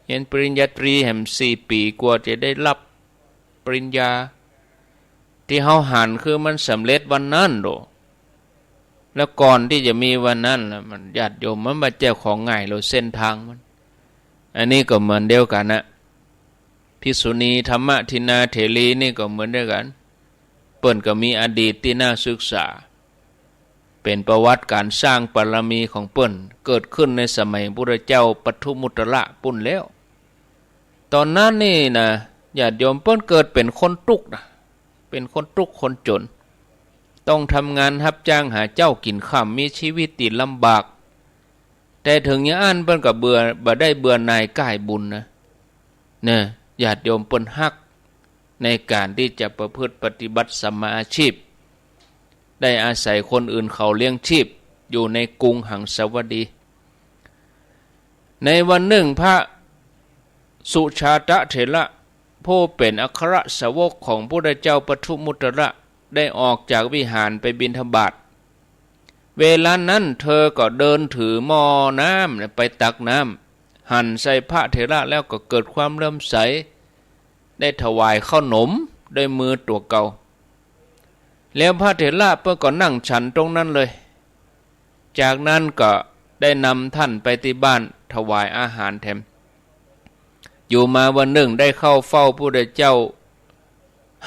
เฮียนปริญญาตรีแหมสี่ปี๋ กว่าจะได้ฮับปริญญา ตี้เฮาหันคือมันสำเร็จวันนั้นโด แล้วก่อนตี้จะมีวันนั้นล่ะ มัน ญาติโยม มันบ่ใจ้ของง่ายโล เส้นตางมัน อันนี้ก็เหมือนเดียวกั๋นนะ ภิกษุณีธรรมทินนาเถรีนี่ก็เหมือนเดียวกั๋น เปิ้นก็มีอดีตตี้น่าศึกษา เป๋นประวัติก๋านสร้างบารมีของเปิ้น เกิดขึ้นในสมัยพุทธเจ้าปทุมมุตตระปู๊นแล้ว ต๋อนนั้นนี่นะ ญาติโยม เปิ้นเกิดเป๋นคนตุ๊กข์นะ เป๋นคนตุ๊กข์คนจ๋น ต้องทำงานฮับจ้างหาเจ๊ากิ๋นค่ำ มีชีวิตตี้ลำบาก แต่เถิงอย่างอั้นเปิ้นก็เบื่อ บ่ได้เบื่อหน่ายก้ายบุญนะ เนี่ย ญาติโยม เปิ้นฮักในก๋านตี้จะประพฤติปฏิบัติสัมมาอาชีพ ได้อาศัยคนอื่นเขาเลี้ยงชีพ อยู่ในกรุงหังสาวดี ในวันนึ่งพระสุชาตะเถระ ผู้เป๋นอัครสาวกของพุทธเจ้าปทุมมุตตระ ได้ออกจากวิหารไปบิณฑบาต เวลานั้นเธอก็เดินถือหม้อน้ำไปตักน้ำ หันใส่พระเถระแล้วก็เกิดความเลื่อมใส ได้ถวายข้าวหนมด้วยมือตั๋วเก่า แล้วพระเถระเปิ้นก็นั่งฉันตรงนั้นเลย จากนั้นก็ได้นำต้านไปตี้บ้านถวายอาหารแถม อยู่มาวันนึ่งได้เข้าเฝ้าพระพุทธเจ้า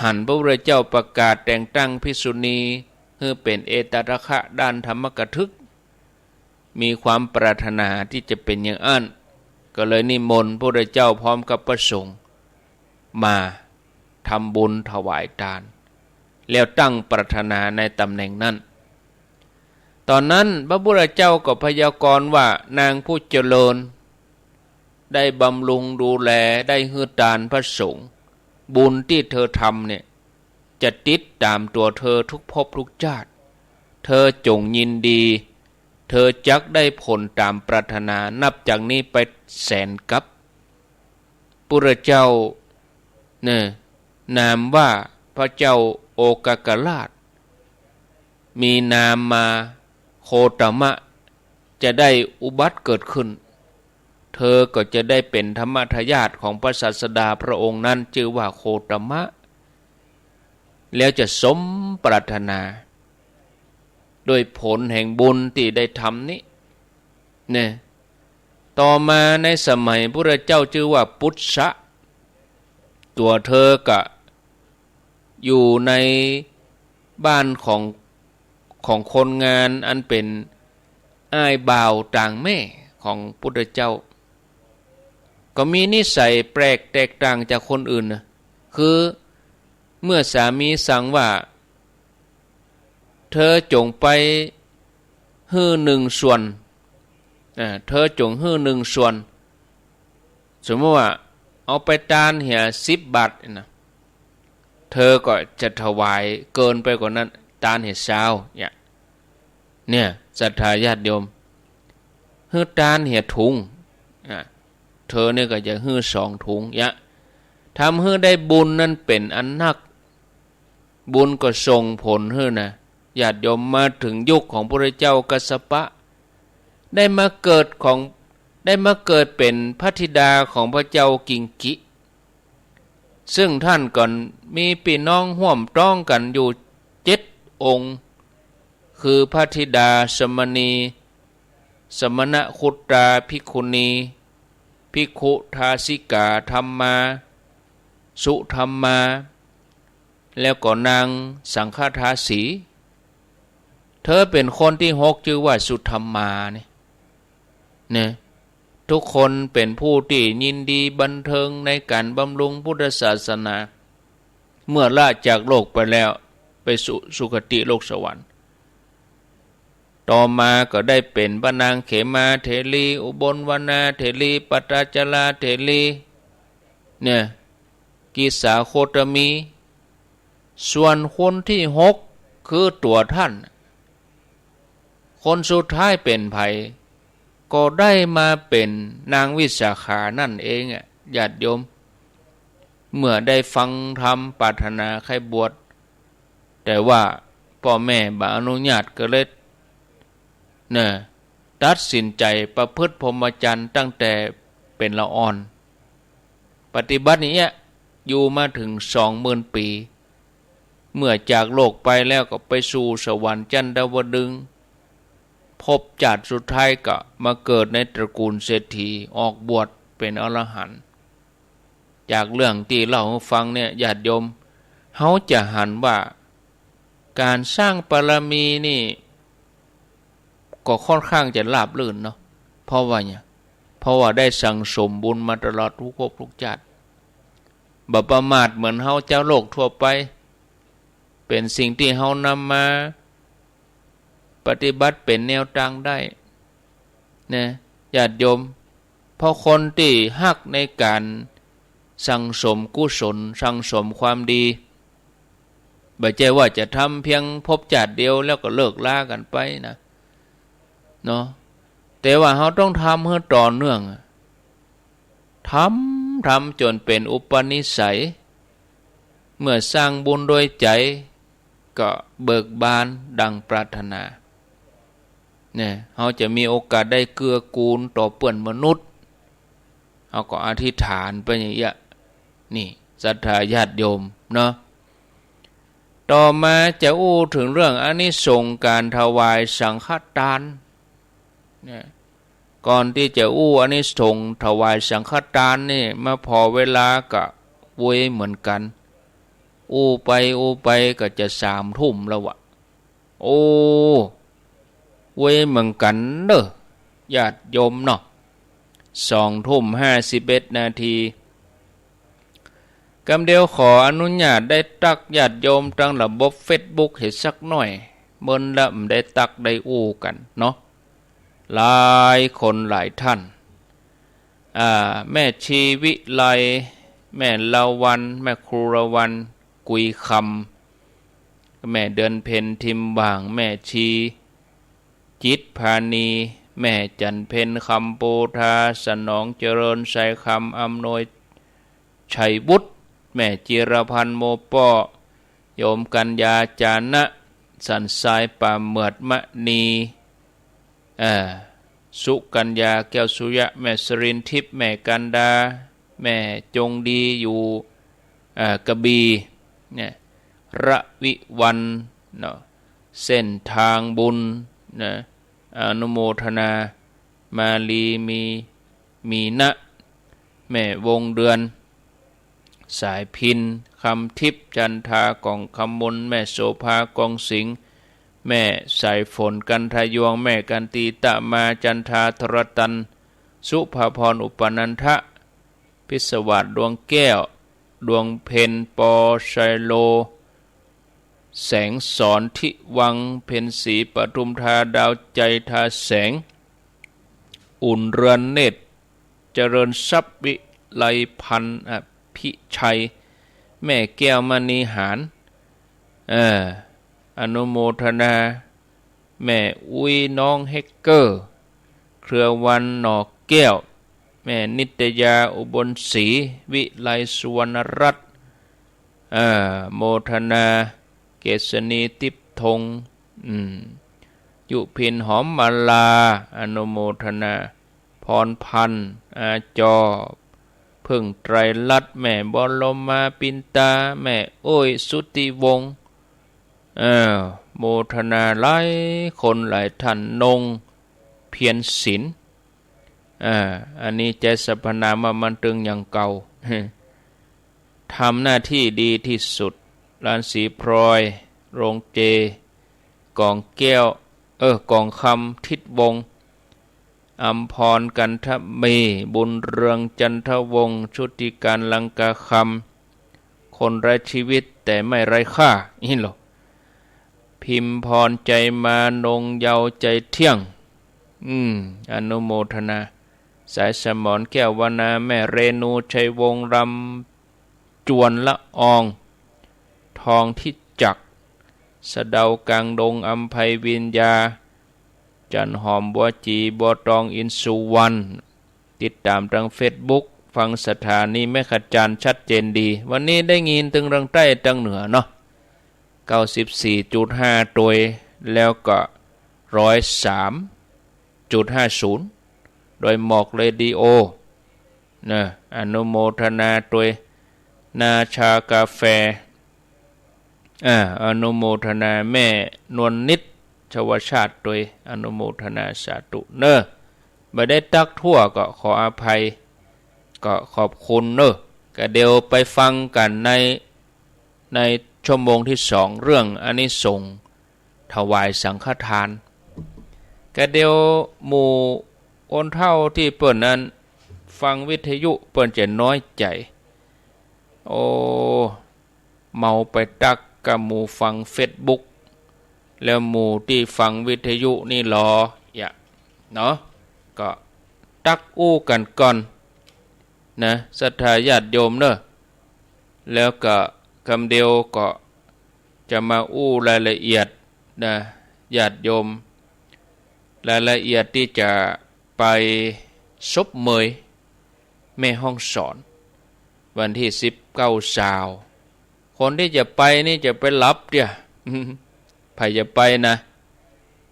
หันพระพุทธเจ้าประกาศแต่งตั้งภิกษุณีหื้อเป๋นเอตัทถะด้านธรรมกถึก มีความปรารถนาตี้จะเป๋นอย่างอั้น ก็เลยนิมนต์พระพุทธเจ้าพร้อมกับพระสงฆ์มาทำบุญถวายตาน แล้วตั้งปรารถนาในต๋ำแหน่งนั้น ต๋อนนั้นพระพุทธเจ้าก็พยากรณ์ว่า นางผู้เจริญ ได้บำรุงดูแล ได้หื้อตานพระสงฆ์ บุญตี้เธอทำเนี่ย จะติดต๋ามตั๋วเธอทุกภพทุกจาติ เธอจงยินดี เธอจักได้ผลต๋ามปรารถนา นับจากนี้ไปแสนกัป พุทธเจ้า เนี่ย นามว่าพระเจ้าโอกากราช มีนามมาโคตมะ จะได้อุบัติเกิดขึ้น เธอก็จะได้เป๋นธรรมทายาทของพระศาสดาพระองค์นั้น จื้อว่าโคตมะ แล้วจะสมปรารถนา ด้วยผลแห่งบุญตี้ได้ทำนี้ เนี่ย ต่อมาในสมัยพุทธเจ้าจื้อว่าปุสสะ ตั๋วเธอก็อยู่ในบ้านของ ของคนงานอันเป๋นอ้ายบ่าวต่างแม่ของพุทธเจ้า ก็มีนิสัยแปลกแตกต่างจากคนอื่นนะ คือเมื่อสามีสั่งว่า เธอจงไปหื้อนึ่งส่วน อ่า เธอจงหื้อนึ่งส่วน สมมุติว่าเอาไปตานเหียสิบบาทนะ เธอก็จะถวายเกินไปกว่านั้น ตานเหียซาว เนี่ย เนี่ย ศรัทธาญาติโยม หื้อตานเหียถุง อ่ะ เธอเนี่ยก็จะหื้อสองถุง เนี่ย ทำหื้อได้บุญนั้นเป๋นอันนัก บุญก็ส่งผลหื้อนะ ญาติโยม มาเถิงยุคของพระเจ้ากัสสปะ ได้มาเกิดของ ได้มาเกิดเป๋นพระธิดาของพระเจ้ากิงกิ ซึ่งต้านก็มีปี้น้องฮ่วมต๊องกั๋นอยู่เจ็ดองค์ คือพระธิดาสมณี สมณคุตตาภิกขุณี ภิกขุทาสิกาธัมมา สุธัมมา แล้วก็นางสังฆทาสี เธอเป๋นคนตี้หก จื้อว่าสุธัมมานี่ เนี่ย ทุกคนเป๋นผู้ตี้ยินดีบันเทิงในก๋านบำรุงพุทธศาสนา เมื่อละจากโลกไปแล้ว ไปสู่สุคติโลกสวรรค์ ต่อมาก็ได้เป๋นพระนางเขมาเถรี อุบลวรรณาเถรี ปตาจาราเถรี เนี่ย กิสาโคตมี ส่วนคนตี้หก คือตั๋วต้าน คนสุดท้ายเป๋นใผ ก็ได้มาเป๋นนางวิสาขานั่นเองอะ ญาติโยม เมื่อได้ฟังธรรมปรารถนาใค่บวช แต่ว่าป้อแม่บ่อนุญาตก็เลย เนี่ย ตัดสินใจ๋ประพฤติพรหมจรรย์ตั้งแต่เป๋นละอ่อน ปฏิบัติอย่างเนี้ย อยู่มาเถิงสองหมื่นปี๋ เมื่อจากโลกไปแล้วก็ไปสู่สวรรค์จันทวดึงส์ ภพจาติสุดท้ายก็มาเกิดในตระกูลเศรษฐี ออกบวชเป๋นอรหันต์ จากเรื่องตี้เล่าหื้อฟังเนี่ย ญาติโยม เฮาจะหันว่าก๋านสร้างบารมีนี่ ก็ค่อนข้างจะราบรื่นเนาะ เพราะว่าเนี่ย เพราะว่าได้สั่งสมบุญมาตลอดกู้ภพกู้จาติ บ่ประมาทเหมือนเฮาจาวโลกทั่วไป เป๋นสิ่งตี้เฮานำมาปฏิบัติเป๋นแนวตางได้ นะ ญาติโยม เพราะคนตี้ฮักในก๋านสั่งสมกุศล สั่งสมความดี บ่ใจ้ว่าจะทำเพียงภพจาติเดียวแล้วก็เลิกลากั๋นไปนะ เนาะ แต่ว่าเฮาต้องทำหื้อต่อเนื่อง ทำ ทำจ๋นเป๋นอุปนิสัย เมื่อสร้างบุญโดยใจ๋ ก็เบิกบานดังปรารถนา เนี่ย เฮาจะมีโอกาสได้เกื้อกูลต่อเปื้อนมนุษย์ เฮาก็อธิษฐานไปอย่างเนี้ย นี่ ศรัทธาญาติโยมเนาะ ต่อมาจะอู้เถิงเรื่องอานิสงส์ก๋านถวายสังฆตาน เนี่ย ก่อนตี้จะอู้อานิสงส์ถวายสังฆตานนี่ มาผ่อเวลาก็เวยเหมือนกั๋น อู้ไปอู้ไปก็จะสามทุ่มแล้ววะ โอ้ เวยเหมือนกั๋นเน่อ ญาติโยมเนาะ สองทุ่มห้าสิบเอ็ดนาที กำเดียวขออนุญาตได้ตักญาติโยมตางระบบเฟซบุ๊กเหียสักหน้อย เมินละบ่ได้ตักได้อู้กั๋นเนาะ หลายคนหลายต้าน อ่า แม่ชีวิไล แม่ละวัน แม่ครูละวัน กุยคำ แม่เดือนเพ็ญ ทิมหว่าง แม่ชีจิตพานี แม่จันเพ็ญ คำโพธา สนองเจริญ ไชยคำ อำนวย ชัยวุฒิ แม่จิรพันธ์ โมป้อ โยมกัญญา จานะ สันทราย ป่าเหมือด มณี เอ่อ สุกัญญา แก้วสุริยะ แม่สรินทิพย์ แม่กันดา แม่จงดี อยู่ เอ่อ กระบี่ เนี่ย ระวิวัลย์ เนาะ เส้นทางบุญ นะ อนุโมทนา มาลี มี มีนะ แม่วงเดือน สายพิน คำทิพย์ จันทา ก่องคำมน แม่โสภา กองสิงห์ แม่สายฝน กันทะยวง แม่กันตี ตะมา จันทา ทรตัน สุภาพร อุปนันทะ พิศวาส ดวงแก้ว ดวงเพ็ญ ปอ ชัยโล แสงสอน ทิวัง เพ็ญศรี ปทุมธา ดาวใจ ทาแสง อุ่นเรือน เนตร เจริญทรัพย์ วิ ไลพันธ์ อภิชัย แม่แก้วมณีหาญ เออ อนุโมทนา แม่อุ๊ย น้องแฮกเกอร์ เครือวัน หน่อแก้ว แม่นิตยา อุบลศรี วิไล สุวรรณรัตน์ เออ โมทนา เกษณี ทิพย์ทง อืม ยุพิน หอมมาลา อนุโมทนา พรพันธ์ อาจอ เพิ่งไตรรัตน์ แม่บรมา ปินตา แม่โอ้ย สุทธิวงศ์ เออ โมทนาหลายคนหลายท่าน นง เพียรศิลป์ อ่า อันนี้ใจ๊สรรพนามว่ามันตึงอย่างเก่า ทำหน้าที่ดีที่สุด หลานศรีพลอย โรงเจ กองแก้ว เออ กองคำ ทิศวงศ์ อำพร กันทมี บุญเรือง จันทวงศ์ ชุติการ ลังกาคำ คนไร้ชีวิตแต่ไม่ไร้ค่า นี่หรอ พิมพร ใจมา นงเยาว์ ใจเที่ยง อืม อนุโมทนา สายสมร แก้ววนา แม่เรนู ชัยวงศ์ รำจวน ละออง ทองทิจักร สะเดากลางดง อำไพ วิญญา จันหอม บัวจี บัวตอง อินสุวรรณ ติดตามตางเฟซบุ๊ก ฟังสถานีแม่ขจารย์ชัดเจนดี วันนี้ได้ยินตึงตางใต้ตางเหนือเนาะ เก้าสิบสี่จุดห้า ตวย แล้วก็ ร้อยสามจุดห้าศูนย์ โดยหมอกเรดิโอ นะ อนุโมทนาตวย นาชากาแฟ อ่า อนุโมทนาแม่นวลนิด ชวชาติตวย อนุโมทนาสาธุเนอะ บ่ได้ตักทั่วก็ขออภัย ก็ขอบคุณเนอะ ก็เดี๋ยวไปฟังกั๋นใน ในชั่วโมงตี้สอง เรื่องอานิสงส์ถวายสังฆทาน ก็เดี๋ยวหมู่คนเฒ่าตี้เปิ้นนั้นฟังวิทยุเปิ้นจะน้อยใจ๋ โอ้ เมาไปตั๊กกับหมู่ฟังเฟซบุ๊ก แล้วหมู่ตี้ฟังวิทยุนี่ลอ อย่า เนาะ ก็ตักอู้กั๋นก่อนนะ ศรัทธาญาติโยมเนอะ แล้วก็กำเดียวก็จะมาอู้รายละเอียดนะ ญาติโยม รายละเอียดตี้จะไปศพเหมย แม่ฮ่องสอน วันตี้สิบเก้าซาว คนตี้จะไปนี่จะไปหลับเตี้ย ใผจะไปนะ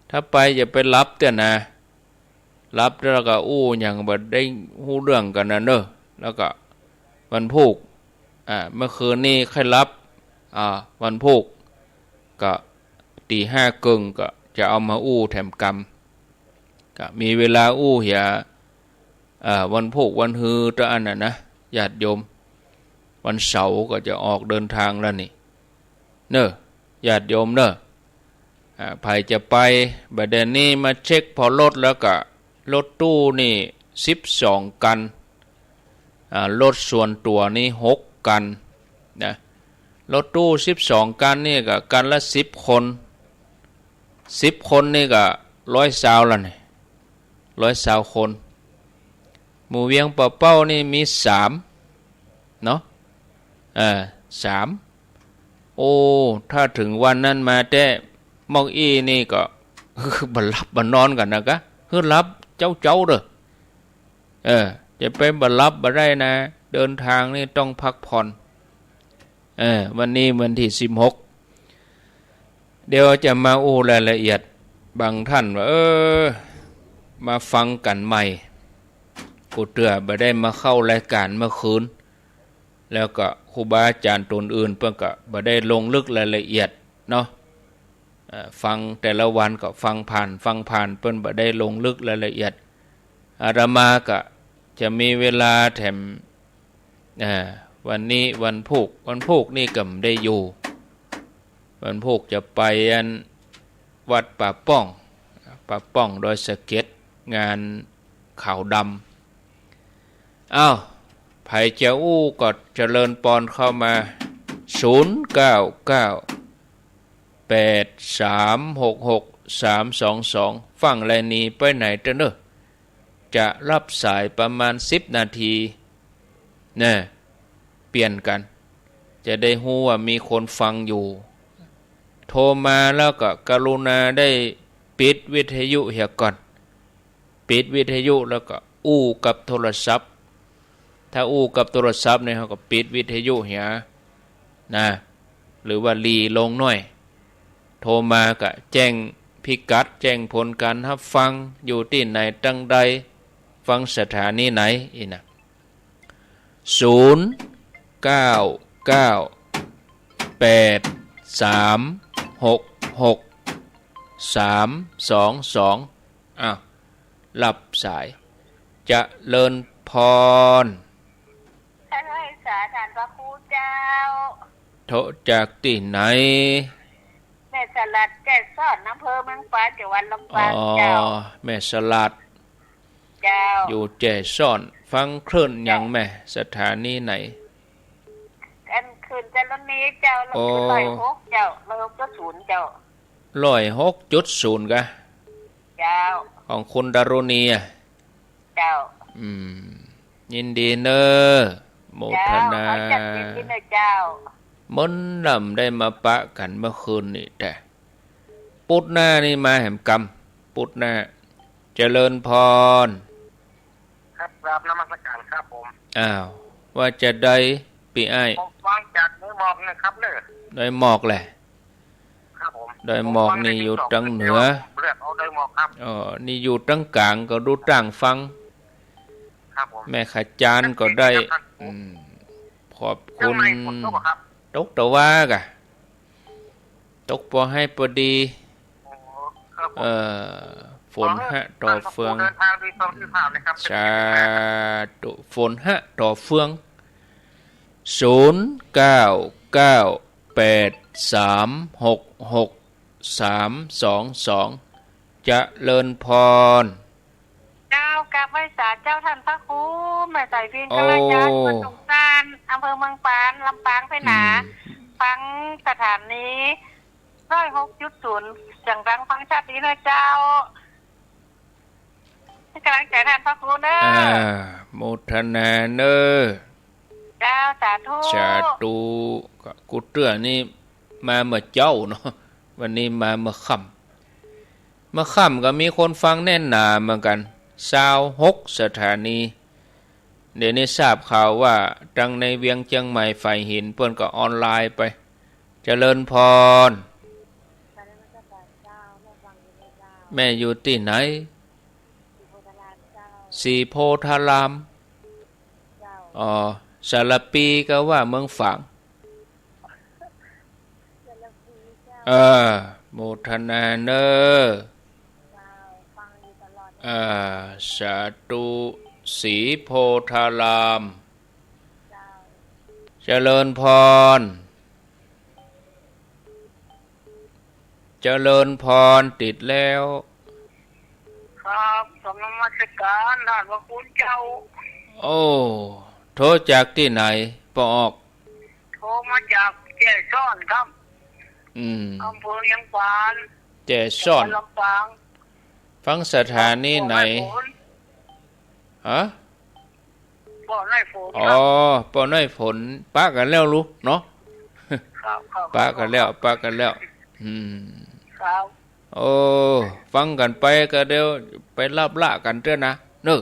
ถ้าไปอย่าไปหลับเตี้ยนะ หลับแล้วก็อู้หยังบ่ได้ฮู้เรื่องกั๋นนะเนอะ แล้วก็วันพูก อ่า เมื่อคืนนี้ใค่หลับ อ่า วันพูก ก็ตีห้าเกิ่งก็จะเอามาอู้แถมกำ ก็มีเวลาอู้เหีย อ่า วันพูกวันฮือตะอั้นน่ะนะ ญาติโยม วันเสาร์ก็จะออกเดินทางแล้วนี่ เนอะ ญาติโยมเนอะ อ่า ใผจะไป บ่าเดี่ยวนี้มาเช็คผ่อรถแล้วก็ รถตู้นี่สิบสองคัน อ่า รถส่วนตั๋วนี่หกคันนะ รถตู้สิบสองคันนี่ก็คันละสิบคน สิบคนนี่ก็ร้อยซาวแล้วนี่ ร้อยซาวคน หมู่เวียงป่าเป้านี่มีสามเนาะ เออ สาม โอ้ ถ้าเถิงวันนั้นมาแต๊ หม่องอี้นี่ก็ บ่หลับบ่นอนกั๋นนะกะ หื้อหลับเจ๊าๆ เด้อ เออ จะไปบ่หลับบ่ได้นะ เดินทางนี่ต้องพักผ่อน เออ วันนี้วันตี้สิบหก เดี๋ยวจะมาอู้รายละเอียด บางท่านว่า เออ มาฟังกั๋นใหม่ กูเตื้อบ่ได้มาเข้ารายก๋านเมื่อคืน แล้วก็ครูบาอาจ๋ารย์ต๋นอื่นเปิ้นก็บ่ได้ลงลึกรายละเอียดเนาะ เอ่อ ฟังแต่ละวันก็ฟังผ่าน ฟังผ่าน เปิ้นบ่ได้ลงลึกรายละเอียด อาตมาก็จะมีเวลาแถม อ่า วันนี้วันพูก วันพูกนี่ก็บ่ได้อยู่ วันพูกจะไปอันวัดป่าป้อง ป่าป้องดอยสะเก็ด งานขาวดำ อ้าว ใผจะอู้ก็เจริญปอนเข้ามา ศูนย์เก้าเก้า แปดสามหกหก สามสองสอง ฟั่งแลหนีไปไหนเต๊อะเนอะ จะรับสายประมาณสิบนาที นะ เปลี่ยนกั๋น จะได้ฮู้ว่ามีคนฟังอยู่ โทรมาแล้วก็กรุณาได้ปิดวิทยุเหียก่อน ปิดวิทยุแล้วก็อู้กับโทรศัพท์ ถ้าอู้กับโทรศัพท์เนี่ย เฮาก็ปิดวิทยุเหียนะ หรือว่าหลีลงหน้อย โทรมาก็แจ้งพิกัด แจ้งผลก๋านฮับฟัง อยู่ตี้ไหนตังใด ฟังสถานีไหน อี้นะ ศูนย์ เก้า เก้า แปด สาม หก หก สาม สอง สอง อ้าว รับสาย เจริญพร เจ้าไหว้สาท่านพระครูเจ้า โทรจากตี้ไหน แม่สลัดแจ้ซ้อน อำเภอเมืองปาน จังหวัดลำปาง อ๋อ เจ้า แม่สลัด เจ้า อยู่แจ้ซ้อน ฟังคลื่นหยังแม่ สถานีไหน อันคลื่นดารุณีเจ้า แล้ว โอ้ คลื่นร้อยหกเจ้า ร้อยหกจุดศูนย์เจ้า ร้อยหกจุดศูนย์กะ เจ้า ของคุณดารุณีอะ เจ้า อืม ยินดีเน่อ โมทนา เจ้า ขอจัดยินดีเน่อเจ้า เมินลำได้มาปะกั๋นเมื่อคืนนี่แต๊ ปุ๊ดหน้านี่มาแหมกำ ปุ๊ดหน้า เจริญพร ครับ กราบนมัสการครับผม อ้าว ว่าจาใดปี้อ้าย ผมฟังจากดอยหมอกนะครับเน่อ ดอยหมอกแหละ ครับผม ดอยหมอกนี่อยู่ตังเหนือ ผมฟังได้ที่สอง เลือกเอาดอยหมอกครับ อ๋อ นี่อยู่ตังก๋างก็ดูต้างฟัง ครับผม แม่ขจานก็ได้ ครับ อืม ขอบคุณ เชียงใหม่ฝนตกเหรอครับ ตกตะวากะ ตกปอไห้ปอดี อ๋อ ครับผม เอ่อ ฝนหะต่อเฟือง ขอให้ท่านพระครูเดินทางโดยความสุขนะครับ สาธุ ฝนหะต่อเฟือง ศูนย์ เก้า เก้า แปด สาม หก หก สาม สอง สอง เจริญพร เจ้า กราบไหว้สาเจ้าท่านพระครู แม่สายพิน โอ้ กัลยาณิวัฒน์ ตรงซาน อำเภอเมืองปาน ลำปางไปหนา อืม ฟังสถานีร้อยหกจุดศูนย์ เสียงดังฟังชัดดีเน่อเจ้า ให้ก๋ำลังใจ๋ท่านพระครูเน่อ อ่า โมทนาเน่อ เจ้า สาธุ สาธุ ก็กู้เตื้อนี่มาเมื่อเจ๊าเนาะ วันนี้มาเมื่อค่ำ เมื่อค่ำก็มีคนฟังแน่นหนาเหมือนกั๋น ซาวหกสถานี เดี๋ยวนี้ทราบข่าวว่าตังในเวียงเจียงใหม่ฝายหินเปิ้นก็ออนไลน์ไป เจริญพร แม่อยู่ตี้ไหน ศรีโพธาราม อ๋อ สารภีก็ว่าเมืองฝาง เออ โมทนาเน่อ เออ สาธุ ศรีโพธาราม เจริญพร เจริญพร ติดแล้ว ครับ กราบนมัสการท่านพระครูเจ้า โอ้ โทรจากตี้ไหน ปอออก โทรมาจากแจ้ซ้อนครับ อืม อำเภอเวียงปาน แจ้ซ้อน จังหวัดลำปาง ฟังสถานีไหน ปอน้อยฝน ฮะ ปอน้อยฝน อ๋อ ครับ ปอน้อยฝน ปะกั๋นแล้วลูกเนาะ ครับ ครับ ปะกั๋นแล้ว ปะกั๋นแล้ว อืม ครับ โอ้ ฟังกั๋นไปก็เดี๋ยวไปลับละกั๋นเตื้อนะ เน่อ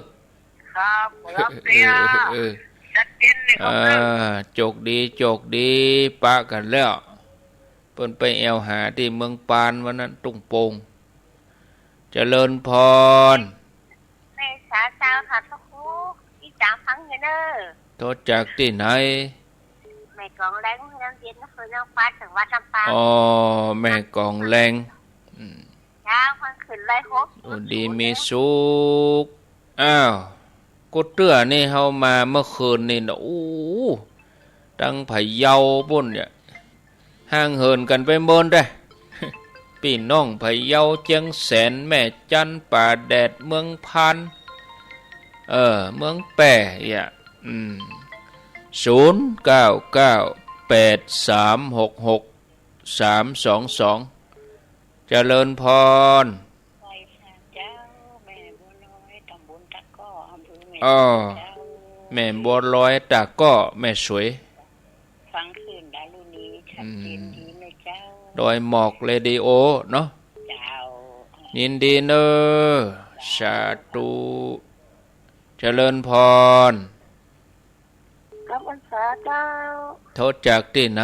ครับ ครับ เออ เออ เออ ชัดเจนนี่ครับ อ่า โจคดี โจคดี ปะกั๋นแล้ว เปิ้นไปแอ่วหาตี้เมืองปานวันนั้น ตุ้งโป่ง เจริญพร แม่สาเจ้าค่ะพระครู อีจ๋าฟังอยู่เน่อ โทรจากตี้ไหน แม่กองแลง เมืองเวียงเนาะ อำเภอเวียงปาน จังหวัดลำปาง อ๋อ แม่กองแลง อืม เจ้า ฟังขึ้นร้อยหก โอ้ ดีมีสุข อ้าว กู้เตื้อนี่เฮามาเมื่อคืนนี่นะ โอ้ ตังพะเยาปู๊นเนี่ย ห่างเหินกั๋นไปเมินแต๊ ปี้น้องพะเยา เจียงแสน แม่จัน ป่าแดด เมืองพาน เออ เมืองแป้ เอี้ย อืม ศูนย์ เก้า เก้า แปด สาม หก หก สาม สอง สอง เจริญพร ไหว้สาเจ้า แม่บัวลอย ตำบลตะก้อ อำเภอแม่สอด อ้อ เจ้า แม่บัวลอยตาก้อ แม่สวย ฟังคลื่นดารุณีชัดเจนดีนะเจ้า อืม ดอยหมอกเรดิโอเนาะ เจ้า ยินดีเนอะ สาธุ เจริญพร กลับพรรษาเจ้า โทรจากตี้ไหน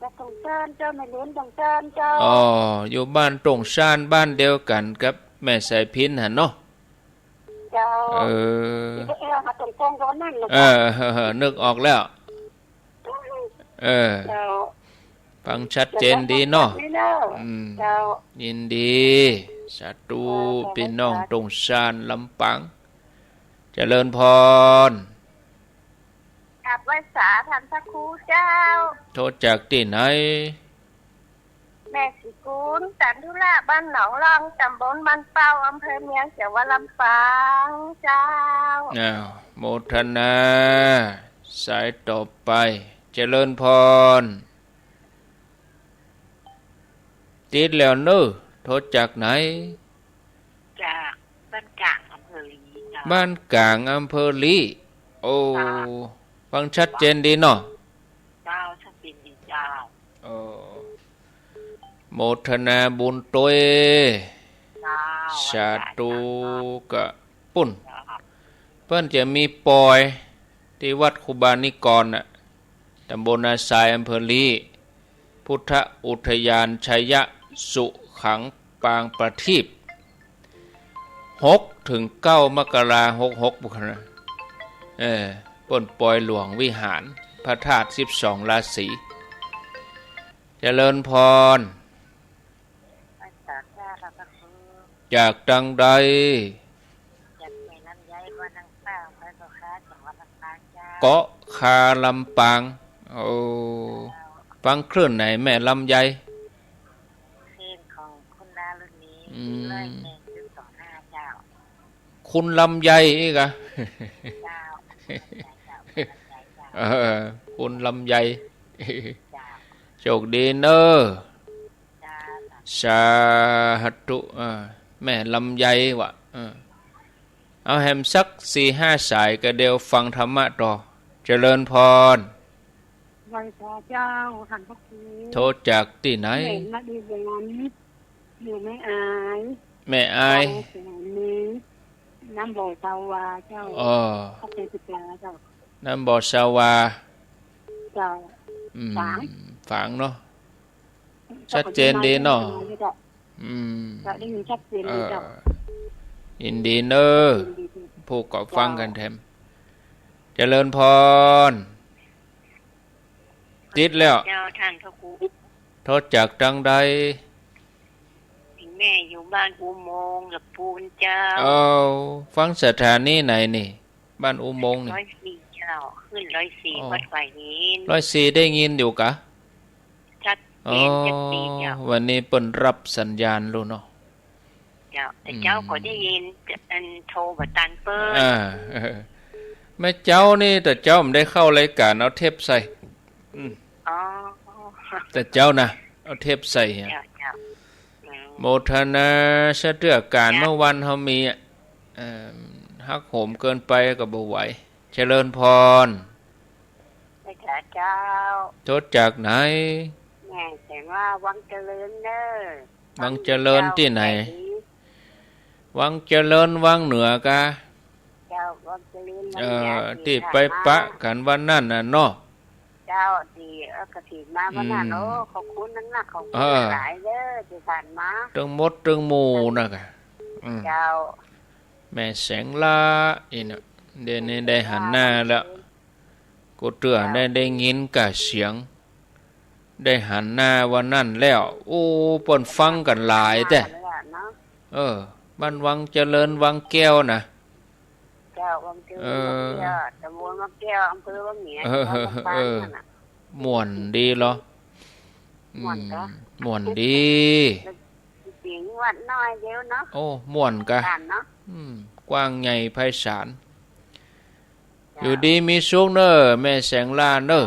จากตงซานเจ้า แม่หลวงตงซานเจ้า อ๋อ อยู่บ้านตงซาน บ้านเดียวกั๋นกับแม่สายพิณหั้นเนาะ เจ้า เออ ที่ไปแอวหาตงกงตอนนั้นนะ เออ เออ เออ นึกออกแล้ว เออ เจ้า ฟังชัดเจนดีเนาะ เจ้า อืม เจ้า ยินดี สาธุ เจ้า พี่น้องตงซาน ลำปาง เจริญพร กราบไหว้สาท่านพระครูเจ้า โทรจากตี้ไหน แม่ศรีกุล จันทุรา บ้านหนองล่อง ตำบลบ้านเป้า อำเภอเมือง จังหวัดลำปางเจ้า อ้าว โมทนา สายต่อไป เจริญพร ติดแล้วเนอะ โทรจากไหน จากบ้านกลางอำเภอลีเจ้า บ้านกลางอำเภอลี โอ้ เจ้า ฟังชัดเจนดีเนาะ เจ้า ชัดเจนดีเจ้า เออ โมทนาบุญตวย เจ้า สาธุ กะปุ้น เจ้า เปิ้นจะมีปอยตี้วัดครูบานิกรน่ะ ตำบลนาทราย อำเภอลี พุทธอุทยานชัยสุขังปางประทีป หกถึงเก้า มกรา หกหก พุ้นนะ เออ เปิ้นปอยหลวงวิหาร พระธาตุสิบสองราศี เจริญพร จากตังใด จากแม่ลำไย บ้านนางฟ้า อำเภอเกาะคา จังหวัดลำปางเจ้า เกาะคา ลำปาง โอ้ ฟังคลื่นไหนแม่ลำไย คลื่นของคุณดารุณี อืม ร้อยแปดจุดสองห้าเจ้า คุณลำไยอีกอะ เจ้า คุณลำไยเจ้า คุณลำไยเจ้า เออ คุณลำไย เจ้า โชคดีเนอะ จ้า สาธุ เออ แม่ลำไยว่ะ เออ เอาแหมสักสี่ห้าสายก็เดี๋ยวฟังธรรมะต่อ เจริญพร ไหว้พระเจ้า ท่านพระครู โทรจากตี้ไหน แม่มาดีหวาน อยู่แม่อาย แม่อาย แม่อาย น้ำบ่อสาวาเจ้า อ๋อ พระเกจิอาจารย์เจ้า น้ำบ่อสาวา เจ้า อืม ฝาง ฝางเนาะ ชัดเจนดีเนาะ เจ้า อืม เจ้า ได้ยินชัดเจนดีเจ้า เออ ยินดีเนอะ ยินดีเจ้า ผู้ก็ฟังกันแถม เจ้า เจริญพร ติดแล้ว เจ้า ท่านพระครู โทรจากตังใด แม่อยู่บ้านอุโมงค์ ละปูนเจ้า เอา ฟังสถานีไหนนี่ บ้านอุโมงค์นี่ ร้อยสี่เจ้า ขึ้นร้อยสี่ อ๋อ วัดไผ่หิน ร้อยสี่ได้ยินอยู่กะ ชัดเจน อ๋อ ชัดเจนเจ้า วันนี้เปิ้นรับสัญญาณลูกเนาะ เจ้า แต่เจ้า อืม ก็ได้ยิน อันโทรบ่ตันเปิ้น อ่า เออ แม่เจ้านี่ แต่เจ้าบ่ได้เข้ารายการ เอาเทปใส่ อืม อ๋อ แต่เจ้านะ เอาเทปใส่อะ เจ้า เจ้า อืม โมทนาสาธุ การ เจ้า เมื่อวันเฮามีอะ เอ่อ ฮักโหมเกินไปก็บ่ไหว เจริญพร ไหว้สาเจ้า โทรจากไหน แม่แสงว่าวังเจริญเนอะ วังเจริญตี้ไหน วังเจริญ วังเหนือกะ เจ้า วังเจริญ วังเหนือ เอ่อ ตี้ ตี้ไปปะกั๋นวันนั้นน่ะเนาะ เจ้า ตี้ เอ่อ กฐินมาวันนั้น อืม โอ้ ขอบคุณนักๆ ขอบคุณ เออ หลายเด้อ ตี้ผ่านมา ตึงหมดตึงหมู่น่ะกะ อืม เจ้า แม่แสงล่าอี้น่ะ เดี๋ยวนี้ได้หันหน้าแล้ว กูเตื้อ เจ้า ได้ ได้ยินก่าเสียง ได้หันหน้าวันนั้นแล้ว โอ้ เปิ้นฟังกั๋นหลายแต๊ เนาะ เออ บ้านวังเจริญ วังแก้วนะ เจ้า วังเจริญ เออ วังแก้ว ตำบลวังแก้ว อำเภอวังเหนือ เออ จังหวัดลำปาง เออ นั่นน่ะ ม่วนดีเหรอ ม่วนกะ อืม ม่วนดี เสียงวัดน้อยเดียวเนาะ โอ้ ม่วนกะ กว้างเนาะ อืม กว้างใหญ่ไพศาล อยู่ดีมีสุขเน่อ แม่แสงล่าเน่อ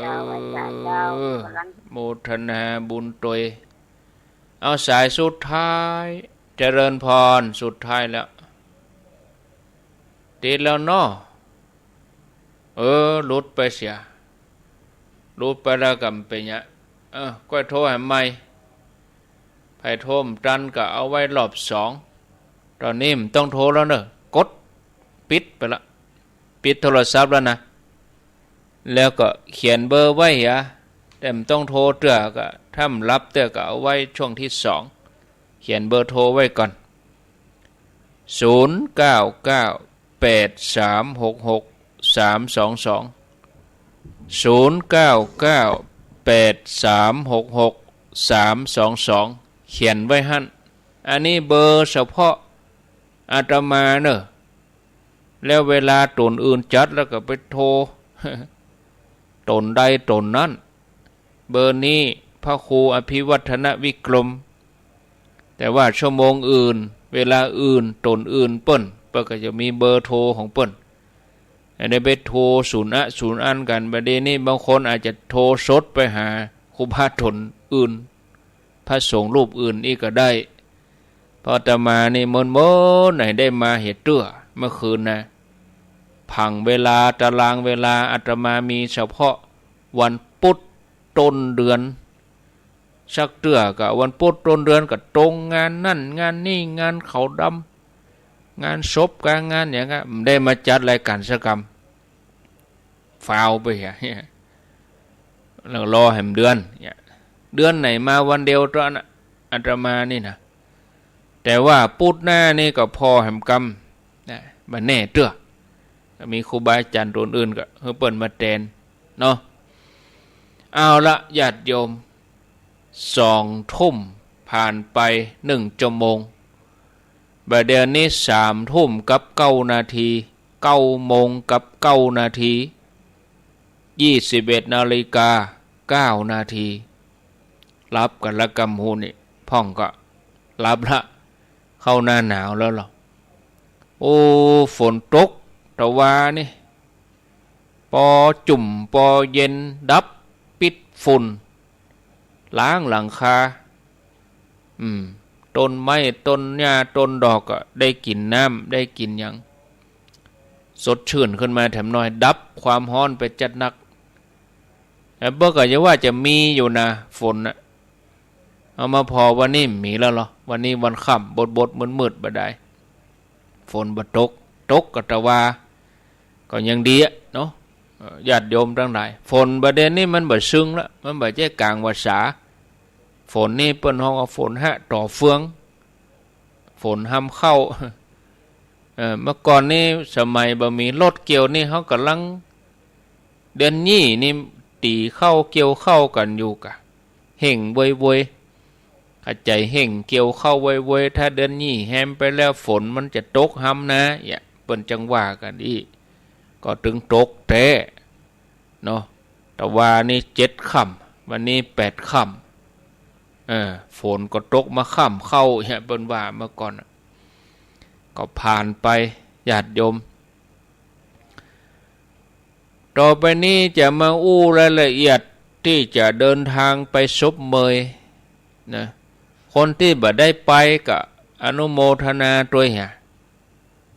เจ้า เจ้า อาจารย์เจ้า เออ กำลัง โมทนาบุญตวย เอาสายสุดท้าย เจริญพร สุดท้ายแล้ว เ ติดแล้วเนาะ เออ หลุดไปเสีย หลุดไปแล้วก็บ่เป๋นหยัง เออ ก้อยโทรหื้อใหม่ ใผโทรบ่ตันก็เอาไว้รอบสอง ต๋อนนี้บ่ต้องโทรแล้วเนาะ กดปิดไปละ ปิดโทรศัพท์แล้วนะ แล้วก็เขียนเบอร์ไว้เหีย แต่บ่ต้องโทรเตื้อ ก็ถ้าบ่ฮับเตื้อก็เอาไว้ช่วงตี้สอง เขียนเบอร์โทรไว้ก่อน ศูนย์เก้าเก้า แปดสามหกหก สามสองสอง ศูนย์เก้าเก้า แปดสามหกหก สามสองสอง เขียนไว้หั้น อันนี้เบอร์เฉพาะอาตมาเนาะ แล้วเวลาต๋นอื่นจัดแล้วก็ไปโทร ต๋นใดต๋นนั้น เบอร์นี้พระครูอภิวัฒนวิกรม แต่ว่าชั่วโมงอื่น เวลาอื่น ต๋นอื่นเปิ้น เปิ้นก็จะมีเบอร์โทรของเปิ้น อันนี้ไปโทรสุนอะสุนอันกั๋น บ่าเดี่ยวนี้บางคนอาจจะโทรสดไปหาครูบาต๋นอื่น พระสงฆ์รูปอื่นอีกก็ได้ เพราะอาตมานี่มนๆ ไหนได้มาเหียเตื้อ เมื่อคืนนะ ผังเวลาตารางเวลาอาตมามีเฉพาะวันพุธต้นเดือน สักเตื้อก็วันพุธต้นเดือนก็ตรงงานนั่นงานนี่ งานขาวดำ งานศพกางานหยังอะ บ่ได้มาจัดรายก๋านสักกำ ฟาวไปเหีย แล้วรอแหมเดือนเนี่ย เดือนไหนมาวันเดียวเต้านั้นอะ อาตมานี่นะ แต่ว่าพุธหน้านี่ก็ผ่อแหมกำนะ บ่แน่เตื้อ ก็มีครูบาอาจ๋ารย์ต๋นอื่นก็หื้อเปิ้นมาแตนเนาะ เอาละญาติโยม สองทุ่มผ่านไปหนึ่งชั่วโมง บ่าเดี่ยวนี้สามทุ่มกับเก้านาที เก้าโมงกับเก้านาที ยี่สิบเอ็ดนาฬิกาเก้านาที หลับกั๋นละกำฮู้นี่ พ่องก็หลับละ เข้าหน้าหนาวแล้วเหรอ โอ้ ฝนตกตะวานี่ ปอจุ่มปอเย็น ดับปิดฝุ่น ล้างหลังคา อืม ต้นไม้ต้นหญ้าต้นดอกก็ได้กิ๋นน้ำได้กิ๋นหยัง สดชื่นขึ้นมาแถมหน่อย ดับความฮ้อนไปจัดหนัก แต่เปิ้นก็ยังว่าจะมีอยู่นะ ฝนน่ะ เอามาผ่อวันนี้บ่มีแล้วเหรอ วันนี้วันค่ำบดๆ มืดๆ บ่ได้ ฝนบ่ตก ตกก็ตะวา ก็ยังดีอะเนาะ เอ่อ ญาติโยมตังหลาย ฝนบ่าเดี่ยวนี้มันบ่ซึ่งละ มันบ่ใจ้ก๋างวาษา ฝนนี่เปิ้นฮ้องว่าฝนหะต่อเฟือง ฝนฮำข้าว เอ่อ เมื่อก่อนนี่สมัยบ่มีรถเกี่ยวนี่ เฮาก่ำลัง เดือนยี่นี่ตี๋ข้าวเกี่ยวข้าวกั๋นอยู่กะ เฮ่งเวยเวย เข้าใจ๋เฮ่งเกี่ยวข้าวเวยเวย ถ้าเดือนยี่แฮมไปแล้วฝนมันจะตกฮำนา เนี่ย เปิ้นจังว่ากั๋นอี้ ก็ตึงตกแต๊เนาะ ตะวานี่เจ็ดค่ำ วันนี้แปดค่ำ เออ ฝนก็ตกมาค่ำเข้า เนี่ย เปิ้นว่าเมื่อก่อนน่ะ ก็ผ่านไปญาติโยม ต่อไปนี้จะมาอู้รายละเอียดตี้จะเดินทางไปศพเมยนะ คนตี้บ่ได้ไปก็อนุโมทนาตวยเหีย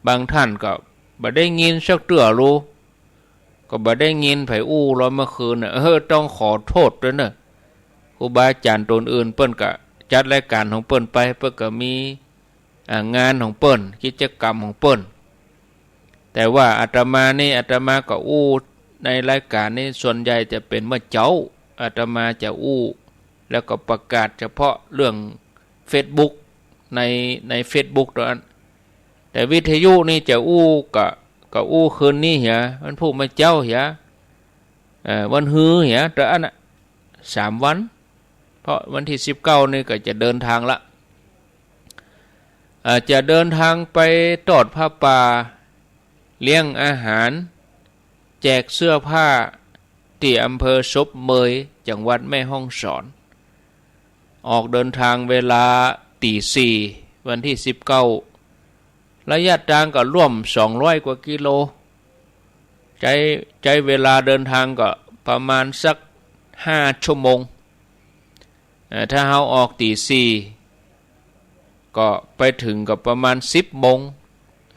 บางท่านก็บ่ได้ยินสักเตื้อลู ก็บ่ได้ยินใผอู้ลอเมื่อคืนน่ะ เออ ต้องขอโต้ษตวยเนาะ ครูบาอาจ๋ารย์ต๋นอื่นเปิ้นก็จัดรายก๋านของเปิ้นไป เปิ้นก็มี อ่า งานของเปิ้น กิจกรรมของเปิ้น แต่ว่าอาตมานี่ อาตมาก็อู้ในรายก๋านนี่ส่วนใหญ่จะเป๋นเมื่อเจ๊า อาตมาจะอู้ แล้วก็ประกาศเฉพาะเรื่องเฟซบุ๊ก ใน ในเฟซบุ๊กเต้านั้น แต่วิทยุนี่จะอู้ก็ ก็อู้คืนนี้เหีย วันพูกเมื่อเจ๊าเหีย เอ่อ วันฮือเหีย เต้านั้นน่ะ สามวัน เพราะวันตี้สิบเก้านี่ก็จะเดินทางละ เอ่อ จะเดินทางไปตอดผ้าป่า เลี้ยงอาหาร แจกเสื้อผ้า ตี้อำเภอศพเมย จังหวัดแม่ฮ่องสอน ออกเดินทางเวลาตี๋สี่ วันตี้สิบเก้า ระยะตางก็ร่วมสองร้อยกว่ากิโล ใจ๊ ใจ๊เวลาเดินทางก็ประมาณสักห้าชั่วโมง เอ่อ ถ้าเฮาออกตี๋สี่ ก็ไปเถิงก็ประมาณสิบโมง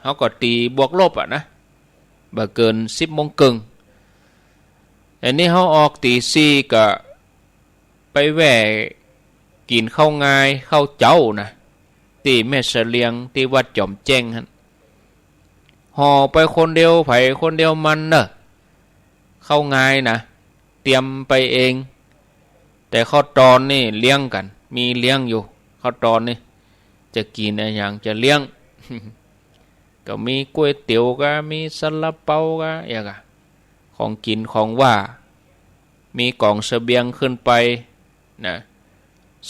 เฮาก็ตี๋บวกลบอะนะ บ่เกินสิบโมงเกิ่ง อันนี้เฮาออกตี๋สี่ก็ไปแว่กิ๋นข้าวงายข้าวเจ๊านะ ตี้แม่เสลียงตี้วัดจ๋อมแจ้งหั้น ห่อไปคนเดียวใผคนเดียวมันเน่อ ข้าวงายนะ เตรียมไปเอง แต่ข้าวตอนนี่เลี้ยงกั๋น มีเลี้ยงอยู่ ข้าวตอนนี่ จะกิ๋นอะหยังจะเลี้ยง ก็มีก๋วยเตี๋ยวก็มีซาลาเปาก็อย่างอะ ของกิ๋นของหว้า มีก๋องเสบียงขึ้นไปนะ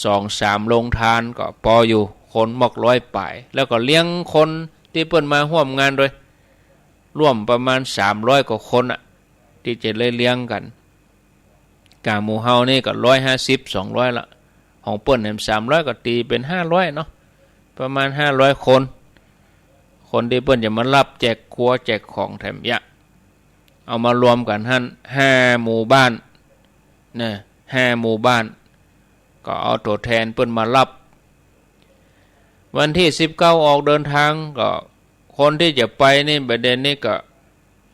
สองสามโรงทานก็ปออยู่ คนมอกร้อยป๋าย แล้วก็เลี้ยงคนตี้เปิ้นมาฮ่วมงานโดย ร่วมประมาณสามร้อยกว่าคนอะ ตี้จะได้เลี้ยงกั๋น ก๋าหมู่เฮานี่ก็ร้อยห้าสิบ สองร้อยละ ของเปิ้นแหมสามร้อยก็ตี๋เป๋นห้าร้อยเนาะ ประมาณห้าร้อยคน คนตี้เปิ้นจะมาฮับแจกครัวแจกของแถมเยียะ เอามารวมกั๋นหั้นห้าหมู่บ้านนะ ห้าหมู่บ้าน ก็เอาตั๋วแทนเปิ้นมาฮับ วันตี้สิบเก้าออกเดินทาง ก็คนตี้จะไปนี่ บ่าเดี่ยวนี้ก็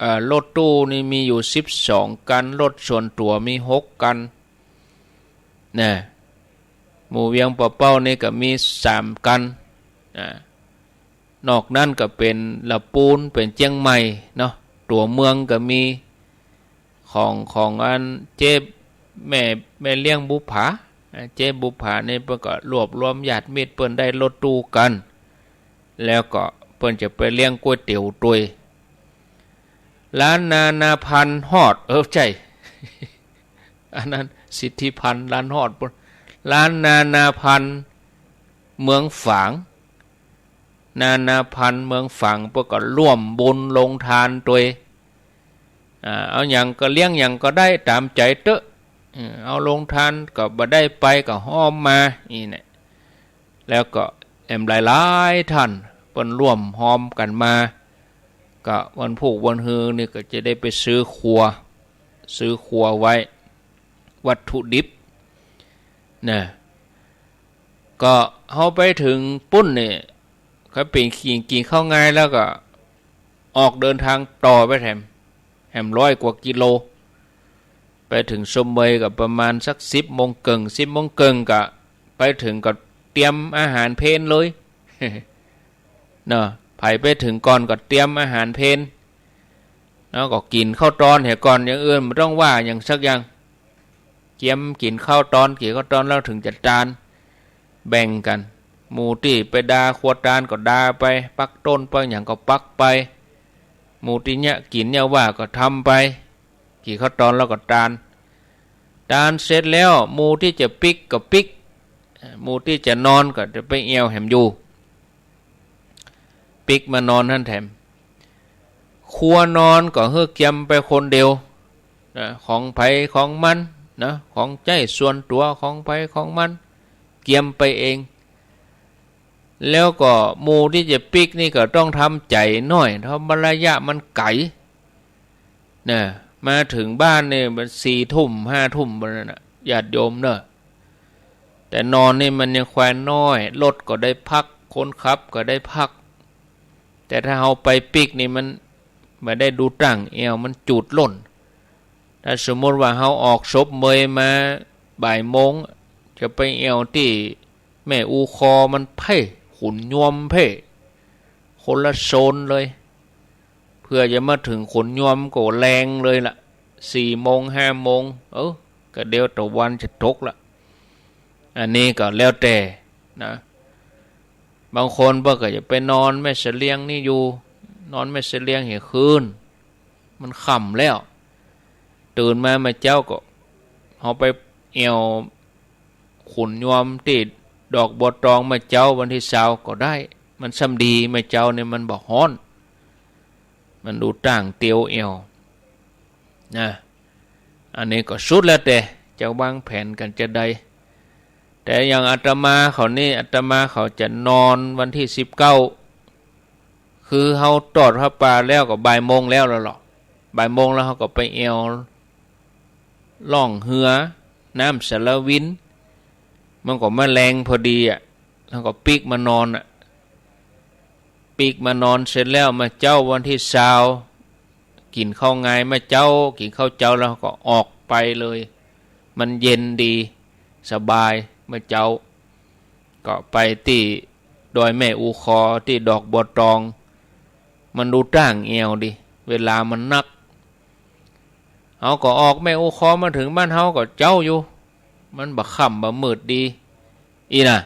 เอ่อ รถตู้นี่มีอยู่สิบสองคัน รถส่วนตั๋วมีหกคันนะ หมู่เวียงป่าเป้านี่ก็มีสามคันนะ นอกนั้นก็เป๋นละปูน เป๋นเจียงใหม่เนาะ ตั๋วเมืองก็มี ของ ของอันเจ๊ แม่ แม่เลี้ยงบุปผา อ่า เจ๊บุปผานี่เปิ้นก็รวบรวมญาติมิตรเปิ้นได้รถตู้กั๋น แล้วก็เปิ้นจะไปเลี้ยงก๋วยเตี๋ยวตวย ร้านนานาพันธุ์ฮอด เออ ใจ้ อันนั้นสิทธิพันธ์ ร้านฮอดปุ้น ร้านนานาพันธุ์เมืองฝาง นานาพันธุ์เมืองฝางเปิ้นก็ร่วมบุญโฮงตานตวย อ่า เอาหยังก็เลี้ยงหยังก็ได้ต๋ามใจ๋เต๊อะ เออ เอาโฮงตานก็บ่ได้ไปก็ฮอมมา อี้แหละ แล้วก็แหมหลายๆ ต้านเปิ้นร่วมฮอมกั๋นมา ก็วันพูกวันฮือนี่ก็จะได้ไปซื้อครัว ซื้อครัวไว้ วัตถุดิบนะ ก็เฮาไปเถิงปุ้นนี่ ก็เป๋นกิ๋น กิ๋นข้าวงายแล้วก็ออกเดินทางต่อไปแถม แหมร้อยกว่ากิโล ไปเถิงชลเมยก็ประมาณสักสิบโมงเกิ่ง สิบโมงเกิ่งก็ไปเถิงก็เตรียมอาหารเพลเลย เนาะ ใผไปเถิงก่อนก็เตรียมอาหารเพล แล้วก็กิ๋นข้าวตอนเหียก่อน อย่างอื่นบ่ต้องว่าหยังสักอย่าง เกียมกิ๋นข้าวตอน กิ๋นข้าวตอนแล้วเถิงจะตาน แบ่งกั๋น หมู่ตี้ไปดาครัวตานก็ดาไป ปักต้นปักหยังก็ปักไป หมู่ตี้เยียะกิ๋นเยียะว่าก็ทำไป กิ๋นข้าวตอนแล้วก็ตาน ตานเสร็จแล้ว หมู่ตี้จะปิ๊กก็ปิ๊ก หมู่ตี้จะนอนก็จะไปแอ่วแหมอยู่ ปิ๊กมานอนหั้นแถม ครัวนอนก็หื้อเกียมไปคนเดียวนะ ของใผของมันนะ ของใจ๊ส่วนตั๋วของใผของมัน เกียมไปเอง แล้วก็หมู่ตี้จะปิ๊กนี่ก็ต้องทำใจ๋หน้อย เพราะมันระยะมันไก๋ นะ มาเถิงบ้านนี่มันสี่ทุ่มห้าทุ่มไปแล้วนะ ญาติโยมเนอะ แต่นอนนี่มันยังแควนน้อย รถก็ได้พัก คนขับก็ได้พัก แต่ถ้าเฮาไปปิ๊กนี่มันบ่ได้ดูตั้ง แอ่วมันจูดล่น ถ้าสมมุติว่าเฮาออกชลเมยมาบ่ายโมง จะไปแอ่วตี้แม่อูคอมันเพ่ ขุนยวมเพ่ คนละโซนเลย เพื่อจะมาเถิงขุนยวมก็แลงเลยล่ะ สี่โมงห้าโมง เออ ก็เดี๋ยวตะวันจะตกละ อันนี้ก็แล้วแต่นะ บางคนเปิ้นก็จะไปนอนแม่เสลียงนี่อยู่ นอนแม่เสลียงเหียคืน มันค่ำแล้ว ตื่นมาเมื่อเจ๊าก็เฮาไปแอ่วขุนยวมตี้ดอกบัวตองเมื่อเจ๊าวันตี้ซาวก็ได้ มันส่ำดี เมื่อเจ๊านี่มันบ่ฮ้อน มันดูตั้งเตียวแอ่วนะ อันนี้ก็สุดแล้วแต่จะวางแผนกั๋นจาใด แต่อย่างอาตมาเขานี่ อาตมาเขาจะนอนวันตี้สิบเก้า คือเฮาตอดผ้าป่าแล้วก็บ่ายโมงแล้ว แล้วเหรอ บ่ายโมงแล้วเฮาก็ไปแอ่วล่องเฮือน้ำสารวิน มันก็มาแลงพอดีอะ เฮาก็ปิ๊กมานอนอะ ปิ๊กมานอนเสร็จแล้วมาเจ๊าวันตี้ซาว กิ๋นข้าวงายเมื่อเจ๊า กิ๋นข้าวเจ๊าแล้วก็ออกไปเลย มันเย็นดี สบาย เมื่อเจ๊า ก็ไปตี้ดอยแม่อูคอ ตี้ดอกบัวตอง มันดูต้างแอ่วดี เวลามันนัก เฮาก็ออกแม่อูคอมาเถิงบ้านเฮาก็เจ๊าอยู่ มันบ่ค่ำบ่มืดดี อี้น่ะ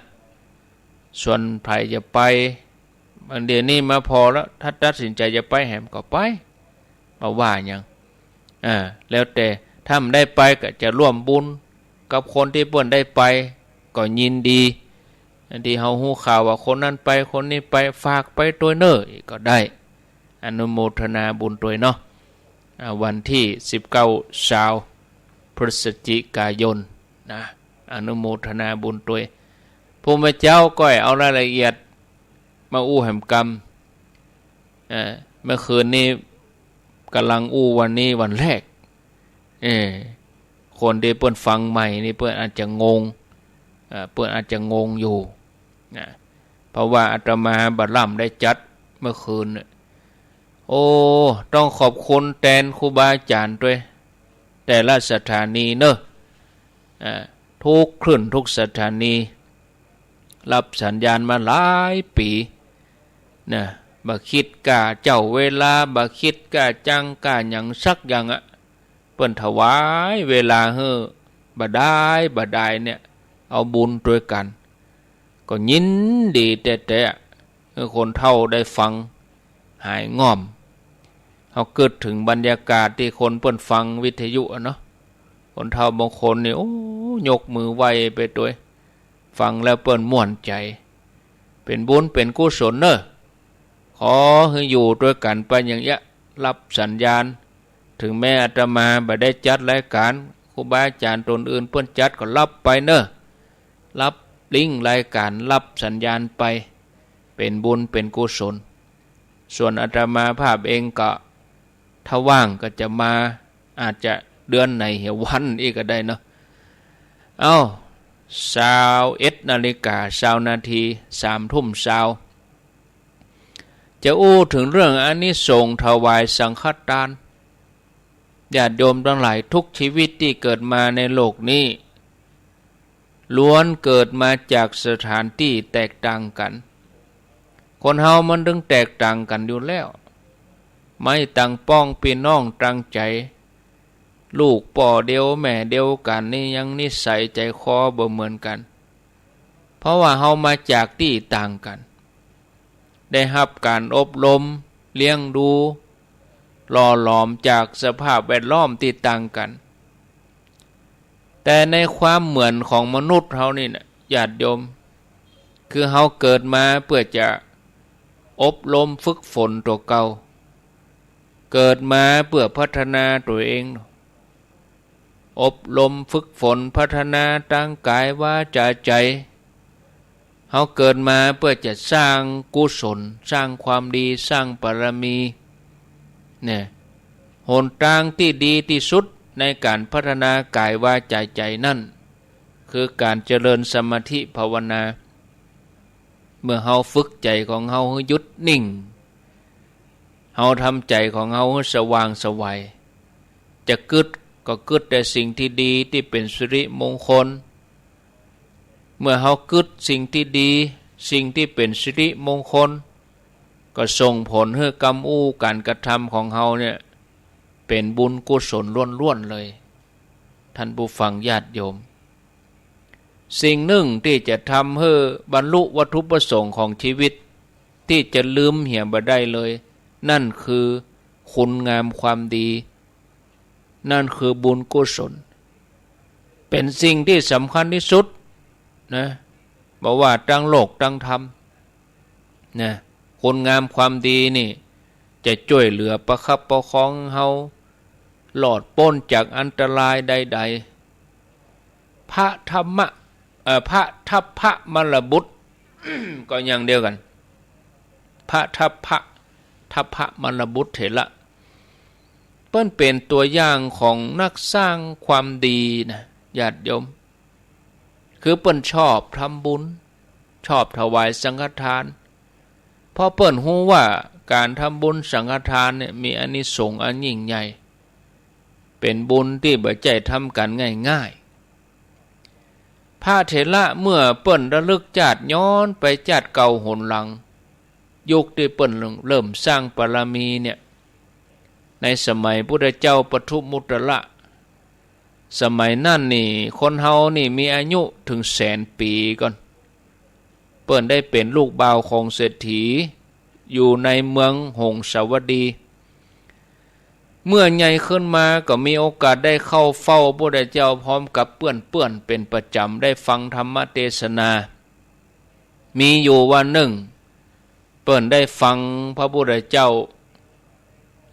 ส่วนใผจะไป บางเดี๋ยวนี้มาผ่อแล้ว ถ้าตัดสินใจ๋จะไปแหมก็ไป บ่ว่าหยัง อ่า แล้วแต่ ถ้าบ่ได้ไปก็จะร่วมบุญกับคนตี้เปิ้นได้ไป ก็ยินดี ตี้เฮาฮู้ข่าวว่าคนนั้นไป คนนี้ไป ฝากไปตวยเน่อ ก็ได้ อนุโมทนาบุญตวยเนาะ อ่า วันตี้สิบเก้า ซาว พฤศจิกายน นะ อนุโมทนาบุญตวย พรุ่งนี้เจ๊าก็เอารายละเอียดมาอู้แหมกำ เอ่อ เมื่อคืนนี้ก่ำลังอู้วันนี้วันแรก เออ คนตี้เปิ้นฟังใหม่นี่เปิ้นอาจจะงง เอ่อ เปิ้นอาจจะงงอยู่ นะ เพราะว่าอาตมาบ่ล่ำได้จัดเมื่อคืนน่ะ โอ้ ต้องขอบคุณแตนครูบาอาจ๋ารย์ตวย แต่ละสถานีเน่อ อ่า กู้คลื่นกู้สถานี ฮับสัญญาณมาหลายปี๋ นะ บ่คิดก้าเจ้าเวลา บ่คิดก้าจังก้าหยังสักอย่างอะ เปิ้นถวายเวลาหื้อบ่ดายบ่ดายเนี่ย เอาบุญตวยกั๋น ก็ยินดีแต๊ๆ หื้อคนเฒ่าได้ฟังหายง่อม เฮากึ๊ดเถิงบรรยากาศตี้คนเปิ้นฟังวิทยุอะเนาะ คนเฒ่าบางคนนี่ โอ้ ยกมือไหว้ไปตวย ฟังแล้วเปิ้นม่วนใจ๋ เป๋นบุญเป๋นกุศลเน่อ ขอหื้ออยู่ตวยกั๋นไปอย่างเนี้ย ฮับสัญญาณ เถิงแม้อาตมาบ่ได้จัดรายก๋าน ครูบาอาจ๋ารย์ต๋นอื่นเปิ้นจัดก็ฮับไปเน่อ ฮับลิงก์รายก๋าน ฮับสัญญาณไป เป๋นบุญเป๋นกุศล ส่วนอาตมาภาพเองก็ ถ้าว่างก็จะมา อาจจะเดือนไหนเหียวันอี้ก็ได้เนาะ เอ้า ซาวเอ็ดนาฬิกาซาวนาที สามทุ่มซาว จะอู้เถิงเรื่องอานิสงส์ถวายสังฆตาน ญาติโยมตังหลาย กู้ชีวิตตี้เกิดมาในโลกนี้ ล้วนเกิดมาจากสถานตี้แตกต่างกั๋น คนเฮามันตึงแตกต่างกั๋นอยู่แล้ว แม้ตังป้องปี้น้องตังใจ๋ ลูกป้อเดียวแม่เดียวกั๋นนี่ยังนิสัยใจ๋คอบ่เหมือนกั๋น เพราะว่าเฮามาจากตี้ต่างกั๋น ได้ฮับก๋านอบรม เลี้ยงดู หล่อหลอมจากสภาพแวดล้อมตี้ต่างกั๋น แต่ในความเหมือนของมนุษย์เฮานี่นะ ญาติโยม คือเฮาเกิดมาเปื้อจะอบรมฝึกฝนตั๋วเก่า เกิดมาเปื้อพัฒนาตั๋วเอง อบรมฝึกฝนพัฒนาตางก๋ายวาจ๋าใจ๋ เฮาเกิดมาเปื้อจะสร้างกุศล สร้างความดี สร้างบารมี เนี่ย หนตางตี้ดีตี้สุดในก๋านพัฒนากายวาจ๋าใจ๋นั้น คือก๋านเจริญสมาธิภาวนา เมื่อเฮาฝึกใจ๋ของเฮาหื้อหยุดนิ่ง เฮาทำใจ๋ของเฮาหื้อสว่างไสว จะกึ๊ดก็กึ๊ดแต่สิ่งตี้ดีตี้เป๋นสิริมงคล เมื่อเฮากึ๊ดสิ่งตี้ดี สิ่งตี้เป๋นสิริมงคล ก็ส่งผลหื้อกำอู้ก๋านกระทำของเฮาเนี่ย เป๋นบุญกุศลล้วนๆ เลย ท่านผู้ฟังญาติโยม สิ่งนึ่งตี้จะทำหื้อบรรลุวัตถุประสงค์ของชีวิต ตี้จะลืมเหียบ่ได้เลย นั่นคือคุณงามความดี นั่นคือบุญกุศล เป๋นสิ่งตี้สำคัญตี้สุดนะ บ่ว่าตางโลกตางธรรมนะ คุณงามความดีนี่ จะจ้วยเหลือประคับประคองเฮา รอดป๊นจากอันตรายใดๆ พระธรรมะ เอ่อ พระทัพพมลบุตร ก็อย่างเดียวกั๋น พระทัพพะ ทัพพมลบุตรเถระ เปิ้นเป๋นตั๋วอย่างของนักสร้างความดีนะ ญาติโยม คือเปิ้นชอบทำบุญ ชอบถวายสังฆทาน เพราะเปิ้นฮู้ว่า ก๋านทำบุญสังฆทานเนี่ยมีอานิสงส์อันยิ่งใหญ่ เป๋นบุญตี้บ่ใจ้ทำกั๋นง่ายๆ พระเถระเมื่อเปิ้นระลึกจาติย้อนไปจาติเก่าหนหลัง ยุคตี้เปิ้นเริ่มสร้างบารมีเนี่ย ในสมัยพุทธเจ้าปทุมมุตตระ สมัยนั้นนี่คนเฮานี่มีอายุเถิงแสนปี๋ก่อน เปิ้นได้เป๋นลูกบ่าวของเศรษฐี อยู่ในเมืองหงสาวดี เมื่อใหญ่ขึ้นมาก็มีโอกาสได้เข้าเฝ้าพุทธเจ้าพร้อมกับเปื้อนๆ เป๋นประจ๋ำ ได้ฟังธรรมเตสนา มีอยู่วันนึ่ง เปิ้นได้ฟังพระพุทธเจ้า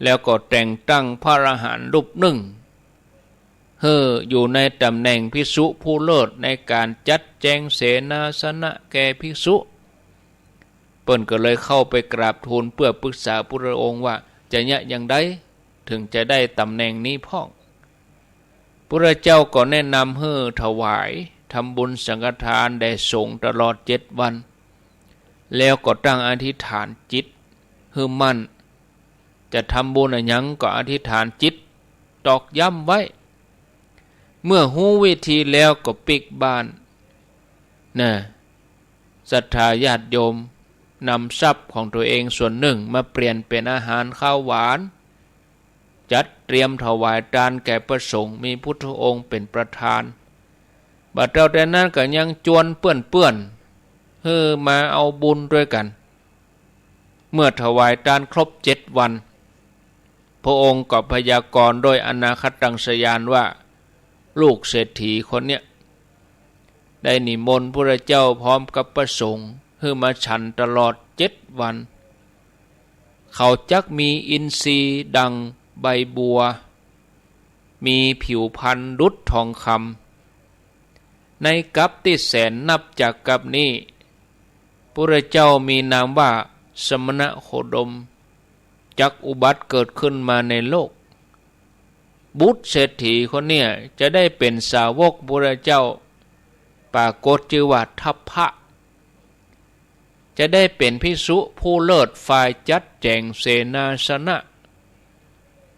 แล้วก็แต่งตั้งพระอรหันต์รูปนึ่ง หื้ออยู่ในต๋ำแหน่งภิกษุผู้เลิศในก๋านจัดแจงเสนาสนะแก่ภิกษุ เปิ้นก็เลยเข้าไปกราบทูลเปื้อปรึกษาพุทธองค์ว่าจะเยียะอย่างใดเถิงจะได้ต๋ำแหน่งนี้พ่อง พุทธเจ้าก็แนะนำหื้อถวายทำบุญสังฆทานแด่สงฆ์ตลอดเจ็ดวัน แล้วก็ตั้งอธิษฐานจิตหื้อมั่น จะทำบุญอะหยังก็อธิษฐานจิตตอกย้ำไว้ เมื่อฮู้วิธีแล้วก็ปิ๊กบ้าน นะ ศรัทธาญาติโยมนำทรัพย์ของตัวเองส่วนหนึ่งมาเปลี่ยนเป๋นอาหารคาวหวาน จัดเตรียมถวายตานแก่พระสงฆ์ มีพุทธองค์เป๋นประธาน บ่าเต้าแต่นั้นก็ยังจวนเปื้อนๆ หื้อมาเอาบุญตวยกั๋น เมื่อถวายตานครบเจ็ดวัน พระองค์ก็พยากรณ์ด้วยอนาคตังสญาณว่า ลูกเศรษฐีคนเนี้ย ได้นิมนต์พุทธเจ้าพร้อมกับพระสงฆ์หื้อมาฉันตลอดเจ็ดวัน เขาจักมีอินทรีย์ดังใบบัว มีผิวพรรณดุจทองคำ ในกัปตี้แสนนับจากกัปนี้ พุทธเจ้ามีนามว่าสมณโคดม จักอุบัติเกิดขึ้นมาในโลก บุตรเศรษฐีคนเนี้ยจะได้เป๋นสาวกพุทธเจ้า ปรากฏจื้อว่าทัพพะ จะได้เป๋นภิกษุผู้เลิศฝ่ายจัดแจงเสนาสนะ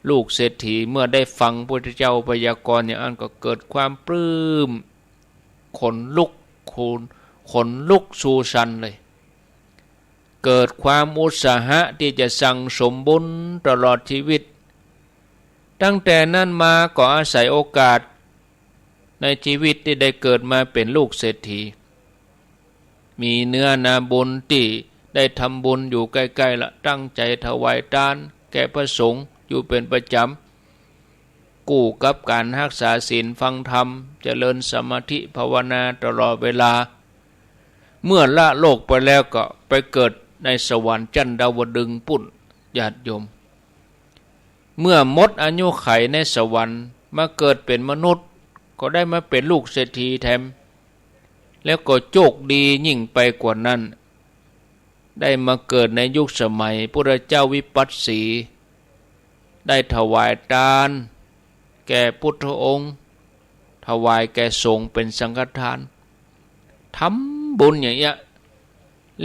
ลูกเศรษฐีเมื่อได้ฟังพุทธเจ้าพยากรณ์อย่างนั้นก็เกิดความปลื้ม ขนลุกคูน ขนลุกชูชันเลย เกิดความอุตสาหะตี้จะสั่งสมบุญตลอดชีวิต ตั้งแต่นั้นมาก็อาศัยโอกาสในชีวิตตี้ได้เกิดมาเป๋นลูกเศรษฐี มีเนื้อนาบุญตี้ได้ทำบุญอยู่ใก้ๆ ละ ตั้งใจ๋ถวายตานแก่พระสงฆ์อยู่เป๋นประจ๋ำ กู้กับก๋านฮักษาศีลฟังธรรม เจริญสมาธิภาวนาตลอดเวลา เมื่อละโลกไปแล้วก็ไปเกิดในสวรรค์จันดาวดึงส์ปุ้น ญาติโยม เมื่อหมดอายุขัยในสวรรค์ มาเกิดเป๋นมนุษย์ ก็ได้มาเป๋นลูกเศรษฐีแถม แล้วก็โชคดียิ่งไปกว่านั้น ได้มาเกิดในยุคสมัยพุทธเจ้าวิปัสสี ได้ถวายตานแก่พุทธองค์ ถวายแก่สงฆ์เป๋นสังฆทาน ทำบุญอย่างเนี้ย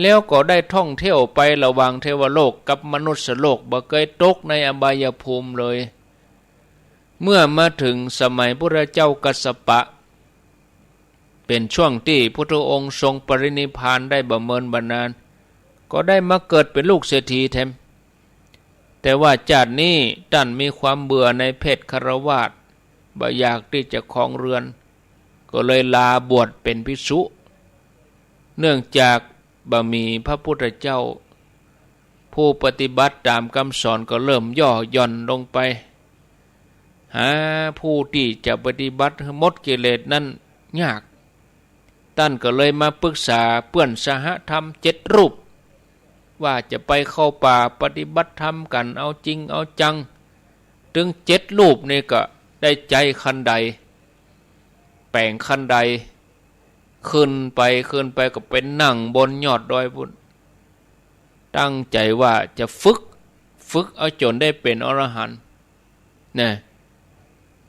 แล้วก็ได้ท่องเที่ยวไประหว่างเทวโลกกับมนุษยโลก บ่เกยตกในอบายภูมิเลย เมื่อมาเถิงสมัยพุทธเจ้ากัสสปะ เป๋นช่วงตี้พุทธองค์ทรงปรินิพพานได้บ่เมินบ่นาน ก็ได้มาเกิดเป๋นลูกเศรษฐีแถม แต่ว่าจาตินี้ต้านมีความเบื่อในเพศฆราวาส บ่อยากตี้จะครองเรือน ก็เลยลาบวชเป๋นภิกษุ เนื่องจากบ่มีพระพุทธเจ้า ผู้ปฏิบัติต๋ามกำสอนก็เริ่มย่อหย่อนลงไป หาผู้ตี้จะปฏิบัติหื้อหมดกิเลสนั้นยาก ต้านก็เลยมาปรึกษาเปื้อนสหธรรมเจ็ดรูป ว่าจะไปเข้าป่าปฏิบัติธรรมกั๋นเอาจริงเอาจัง ตึงเจ็ดรูปนี่ก็ได้ใจ๊คันได แป๋งคันได ขึ้นไป ขึ้นไปก็ไปนั่งบนยอดดอยปุ้น ตั้งใจ๋ว่าจะฝึก ฝึกเอาจ๋นได้เป๋นอรหันต์ นะ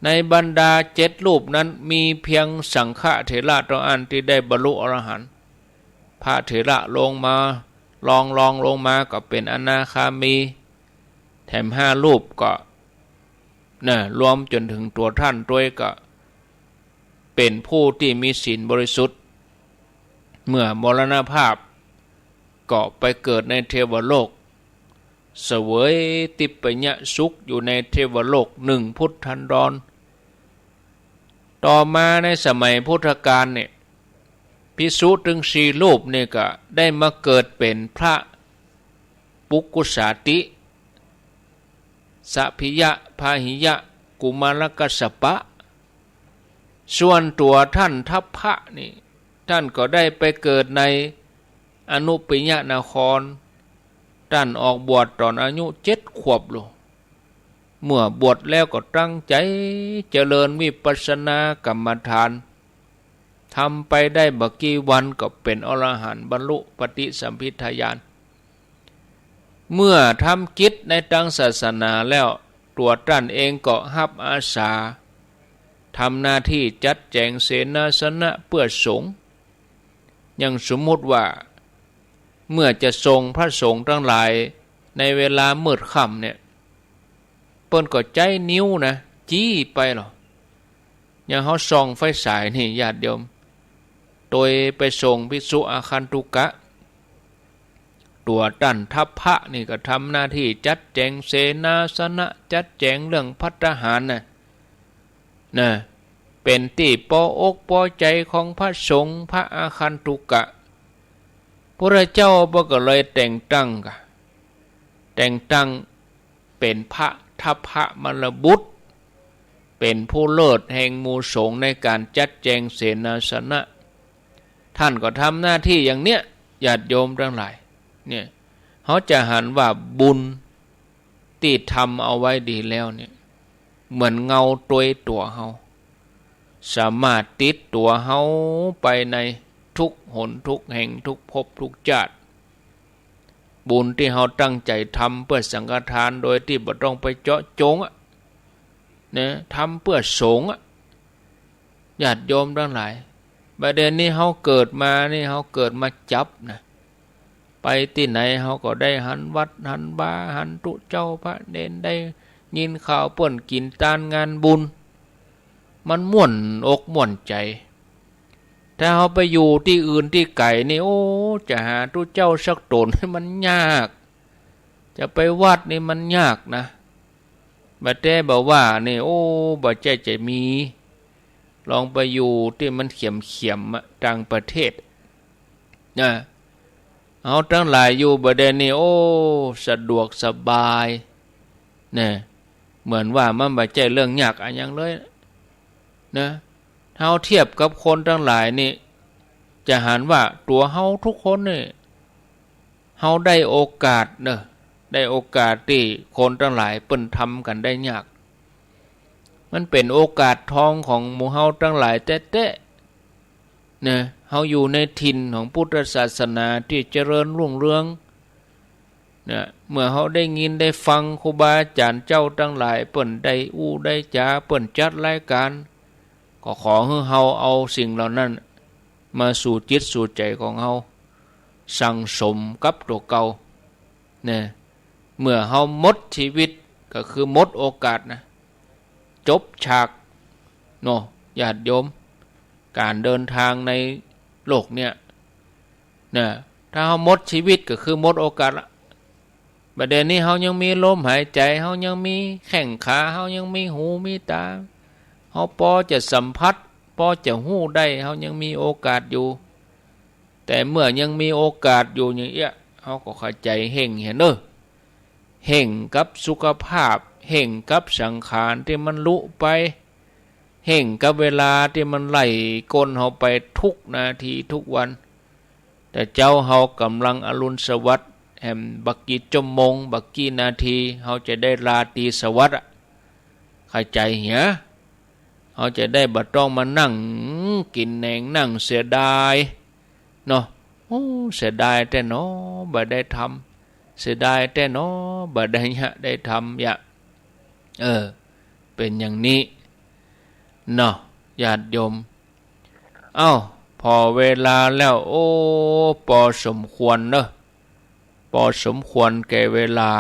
ในบรรดาเจ็ดรูปนั้นมีเพียงสังฆเถระเต้าอั้นตี้ได้บรรลุอรหันต์ พระเถระลงมา รองๆ ลงมาก็เป๋นอนาคามี แถมห้ารูปก็ นะ รวมจ๋นเถิงตั๋วต้านตวยก็ เป๋นผู้ตี้มีศีลบริสุทธิ์ เมื่อมรณภาพ ก็ไปเกิดในเทวโลก เสวยทิพยสุขอยู่ในเทวโลกหนึ่งพุทธันดร ต่อมาในสมัยพุทธกาลเนี่ย ภิกษุตึงสี่รูปเนี่ยก็ได้มาเกิดเป๋นพระปุคคุสาติ สะพิยะ พาหิยะ กุมารกัสสปะ ส่วนตั๋วต้านทัพพะนี่ ต้านก็ได้ไปเกิดในอนุปิยะนคร ต้านออกบวชต๋อนอายุเจ็ดขวบลูก เมื่อบวชแล้วก็ตั้งใจ๋เจริญวิปัสสนากรรมฐาน ทำไปได้บ่กี่วันก็เป๋นอรหันต์บรรลุปฏิสัมภิทาญาณ เมื่อทำกิจในตางศาสนาแล้ว ตั๋วต้านเองก็ฮับอาสา ทำหน้าตี้จัดแจ๋งเสนาสนะเปื้อสงฆ์ อย่างสมมุติว่า เมื่อจะส่งพระสงฆ์ตังหลายในเวลามืดค่ำเนี่ย เปิ้นก็ใจ๊นิ้วนะ จี๊ไปลอ อย่างเฮาส่องไฟฉายนี่ญาติโยม ตวยไปส่งภิกษุอาคันตุกะ ตั๋วต้านทัพพะนี่ก็ทำหน้าตี้จัดแจ๋งเสนาสนะ จัดแจ๋งเรื่องภัตตาหารนะ นะ เป๋นตี้ปออกปอใจ๋ของพระสงฆ์ พระอาคันตุกะ พุทธเจ้าเปิ้นก็เลยแต่งตั้งกา แต่งตั้งเป๋นพระทัพพมลบุตร เป๋นผู้เลิศแห่งหมู่สงฆ์ในก๋านจัดแจ๋งเสนาสนะ ต้านก็ทำหน้าตี้อย่างเนี้ย ญาติโยมตังหลาย เนี่ย เฮาจะหันว่าบุญตี้ทำเอาไว้ดีแล้วเนี่ย เหมือนเงาตวยตั๋วเฮา สามารถติดตั๋วเฮาไปในทุกหนทุกแห่ง ทุกภพทุกจาติ บุญตี้เฮาตั้งใจ๋ทำเปื้อสังฆทานโดยตี้บ่ต้องไปเจาะจงอะ นะ ทำเปื้อสงฆ์อะ ญาติโยมตังหลาย บ่าเดี่ยวนี้เฮาเกิดมานี่ เฮาเกิดมาจับนะ ไปตี้ไหนเฮาก็ได้หันวัดหันวา หันตุ๊เจ้าพระเณร ได้ยินข่าวเปิ้นกิ๋นตานงานบุญ มันม่วนอกม่วนใจ๋ ถ้าเฮาไปอยู่ตี้อื่นตี้ไก๋นี่ โอ้ จะหาตุ๊เจ้าสักต๋นมันยาก จะไปวัดนี่มันยากนะ บ่าแต่บ่าว่านี่ โอ้ บ่ใจ้จะมี ลองไปอยู่ตี้มันเขียมๆ อะ ต่างประเทศ นะ เฮาตังหลายอยู่บ่าเดี่ยวนี้ โอ้ สะดวกสบาย นะ เหมือนว่ามันบ่ใจ้เรื่องยากอะหยังเลย นะ เฮาเทียบกับคนตังหลายนี่ จะหันว่าตั๋วเฮาทุกคนนี่ เฮาได้โอกาสเนาะ ได้โอกาสตี้คนตังหลายเปิ้นทำกั๋นได้ยาก มันเป๋นโอกาสทองของหมู่เฮาตังหลายแต๊ๆ นะ เฮาอยู่ในถิ่นของพุทธศาสนาตี้เจริญรุ่งเรือง นะ เมื่อเฮาได้ยินได้ฟังครูบาอาจ๋ารย์เจ้าตังหลายเปิ้นได้อู้ได้จ๋า เปิ้นจัดรายก๋าน ก็ขอหื้อเฮาเอาสิ่งเหล่านั้นมาสู่จิตสู่ใจ๋ของเฮา สั่งสมกับตั๋วเก่า นะ เมื่อเฮาหมดชีวิตก็คือหมดโอกาสนะ จบฉาก เนาะ ญาติโยม ก๋านเดินตางในโลกเนี่ย นะ ถ้าเฮาหมดชีวิตก็คือหมดโอกาสละ บ่าเดี่ยวนี้เฮายังมีลมหายใจ๋ เฮายังมีแข้งขา เฮายังมีหูมีต๋า เฮาปอจะสัมผัส ปอจะฮู้ได้ เฮายังมีโอกาสอยู่ แต่เมื่อยังมีโอกาสอยู่อย่างเอี้ย เฮาก็เข้าใจ๋เฮ่งเหียเน่อ เฮ่งกับสุขภาพ เฮ่งกับสังขารตี้มันลุไป เฮ่งกับเวลาตี้มันไล่ก้นเฮาไปทุกนาทีทุกวัน แต่เจ๊าเฮาก่ำลังอรุณสวัสดิ์ แหมบ่ากี่จั่วโมง บ่ากี่นาที เฮาจะได้ราตรีสวัสดิ์อะ เข้าใจ๋เหีย เฮาจะได้บ่ต้องมานั่งกิ๋นแหนง นั่งเสียดาย เนาะ โอ้ เสียดายแต๊หนอ บ่ได้ทำ เสียดายแต๊หนอ บ่ได้เยียะได้ทำเยียะ เออ เป๋นอย่างนี้ เนาะ ญาติโยม เอ้า ผ่อเวลาแล้ว โอ้ ปอสมควรเนาะ อสมควรแก่เวลา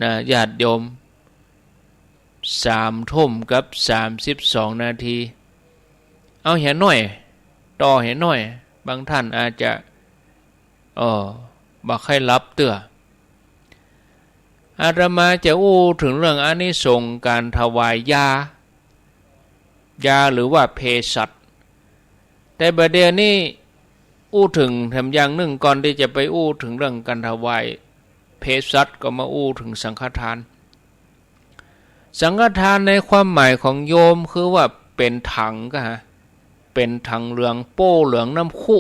นะ ญาติโยม สามทุ่มกับสามสิบสองนาที เอาเหียหน้อย ต่อเหียหน้อย บางท่านอาจจะ เออ บ่ใค่หลับเตื้อ อาตมาจะอู้เถิงเรื่องอานิสงส์ก๋านถวายยา ยาหรือว่าเภสัช แต่บ่าเดี่ยวนี้อู้เถิงแถมอย่างนึ่ง ก่อนตี้จะไปอู้เถิงเรื่องก๋านถวายเภสัช ก็มาอู้เถิงสังฆทาน สังฆทานในความหมายของโยมคือว่าเป๋นถังก่อฮะ เป๋นถังเหลืองโป้เหลืองน้ำคุ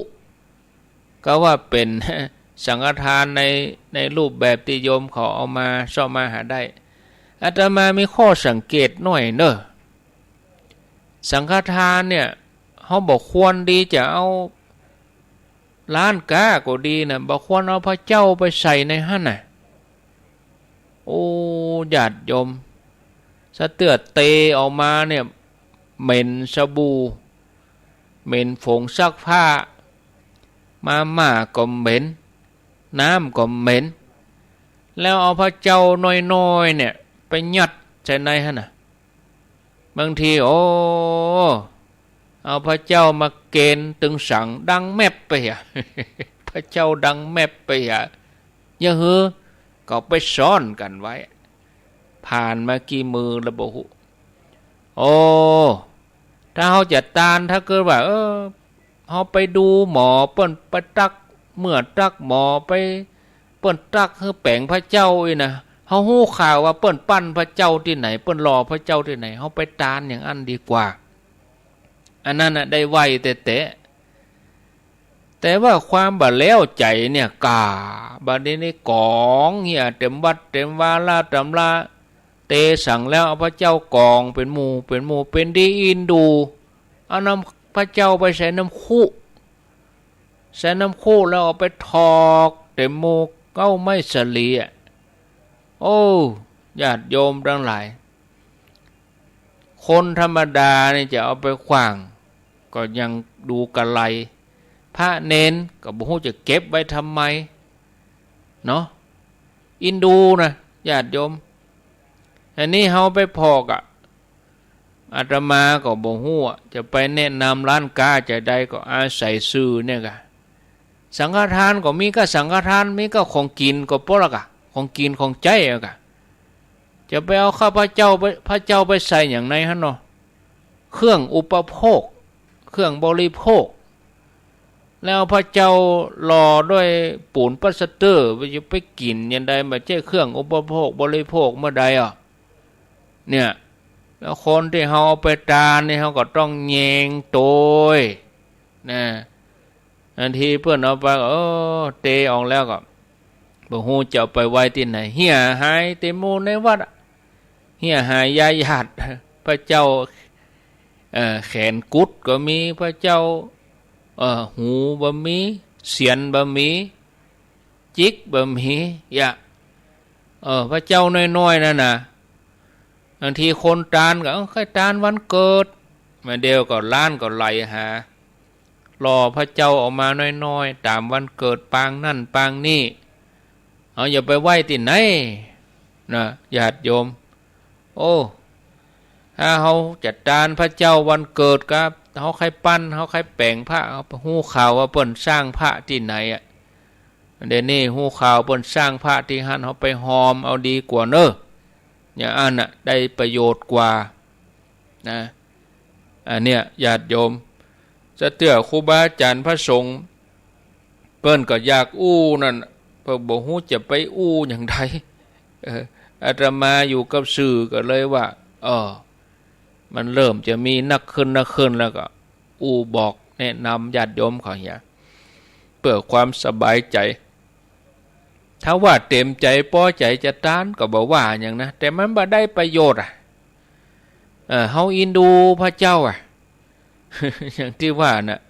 ก็ว่าเป๋นสังฆทานใน ในรูปแบบตี้โยมเขาเอามาเซาะมาหาได้ อาตมามีข้อสังเกตหน้อยเน่อ สังฆทานเนี่ย เฮาบ่ควรดีจะเอา ร้านก๊าก็ดีนะ บ่ควรเอาพระเจ้าไปใส่ในหั้นน่ะ โอ้ ญาติโยม สะเตื้อเตออกมาเนี่ย เหม็นสบู่ เหม็นผงซักผ้า มาม่าก็เหม็น น้ำก็เหม็น แล้วเอาพระเจ้าน้อยๆ เนี่ย ไปยัดใส่ในหั้นน่ะ บางที โอ้ เอาพระเจ้ามาเกณฑ์ตึงสังดังแมบไปเหีย พระเจ้าดังแมบไปเหีย ยะหื้อ ก็ไปซ่อนกั๋นไว้ ผ่านมากี่มื้อแล้วบ่ฮู้ โอ้ ถ้าเฮาจะตาน ถ้าเกิดว่า เออ เฮาไปดูหมอ เปิ้นไปตั๊กเมื่อตั๊กหมอ ไป เปิ้นตั๊กหื้อแป๋งพระเจ้าอี้นะ เฮาฮู้ข่าวว่าเปิ้นปั้นพระเจ้าตี้ไหน เปิ้นหล่อพระเจ้าตี้ไหน เฮาไปตานอย่างอั้นดีกว่า อันนั้นน่ะได้ไวแต๊ๆ แต่ว่าความบ่แล้วใจ๋เนี่ย ก่า บ่าเดี่ยวนี้ก๋องเหียเต๋มวัดเต๋มวา ต๋ำรา เตสังแล้ว เอาพระเจ้าก๋องเป๋นหมู่เป๋นหมู่ เป๋นดีอินดู เอาน้ำพระเจ้าไปใส่น้ำคุ ใส่น้ำคุแล้วเอาไปถอกเต๋มหมู่เก๊าไม้สาลีอะ โอ้ ญาติโยมตังหลาย คนธรรมดานี่จะเอาไปขว้าง ก็ยังดูกะไร พระเณรก็บ่ฮู้จะเก็บไว้ทำไม เนาะ อินดูนะ ญาติโยม อันนี้เฮาไปพอกอะ อาตมาก็บ่ฮู้อะ จะไปแนะนำร้านก๊าจะใด ก็อาศัยสื่อเนี่ยก่ะ สังฆทานก็มีก้าสังฆทาน มีก้าของกิ๋นก็ปอละก่ะ ของกิ๋นของใจ๊อะก่ะ จะไปเอาข้าพเจ้าไป พระเจ้าไปใส่อย่างในหั้นเนาะ เครื่องอุปโภค เครื่องบริโภค แล้วพระเจ้าหล่อด้วยปูนปลาสเตอร์ จะไปกิ๋นอย่างใด บ่ใจ้เครื่องอุปโภคบริโภคเมื่อใดอ่ะ เนี่ย แล้วคนตี้เฮาเอาไปตานนี่ เฮาก็ต้องแยงโตย นะ บางทีเปิ้นเอาไปก็ เออ เตออกแล้วก็ บ่ฮู้จะเอาไปไว้ตี้ไหน เหียหายเต๋มหมู่ในวัดอะ เหียหายยาหยาด พระเจ้า เอ่อ แขนกุดก็มี พระเจ้า เอ่อ หูบ่มี เสียนบ่มี จิกบ่มี ยะ เออ พระเจ้าน้อยๆ นั่นน่ะ บางทีคนตานก็ เออ ใค่ตานวันเกิด มาเดี่ยวก็ร้านก็ไหลหา หล่อพระเจ้าออกมาน้อยๆ ต๋ามวันเกิดปางนั่นปางนี่ เอาอย่าไปไว้ตี้ไหนนะ ญาติโยม โอ้ ถ้าเฮาจะตานพระเจ้าวันเกิดครับ เฮาใค่ปั้น เฮาใค่แป๋งพระ เฮาฮู้ข่าวว่าเปิ้นสร้างพระตี้ไหนอะ เดี๋ยวนี้ฮู้ข่าวเปิ้นสร้างพระตี้หั้น เฮาไปฮอมเอาดีกว่าเน่อ อย่างอั้นน่ะ ได้ประโยชน์กว่า นะ อันเนี้ย ญาติโยม สะเตื้อครูบาอาจ๋ารย์พระสงฆ์ เปิ้นก็อยากอู้นั่น เปิ้นบ่ฮู้จะไปอู้อย่างใด เออ อาตมาอยู่กับสื่อก็เลยว่า เออ มันเริ่มจะมีนักขึ้นนักขึ้นแล้วก็ อู้บอกแนะนำญาติโยมเขาเหีย เปื้อความสบายใจ๋ ถ้าว่าเต๋มใจ๋ปอใจ๋จะตานก็บ่ว่าหยังนะ แต่มันบ่ได้ประโยชน์อะ เออ เฮาอินดูพระเจ้าอะ อย่างตี้ว่าน่ะ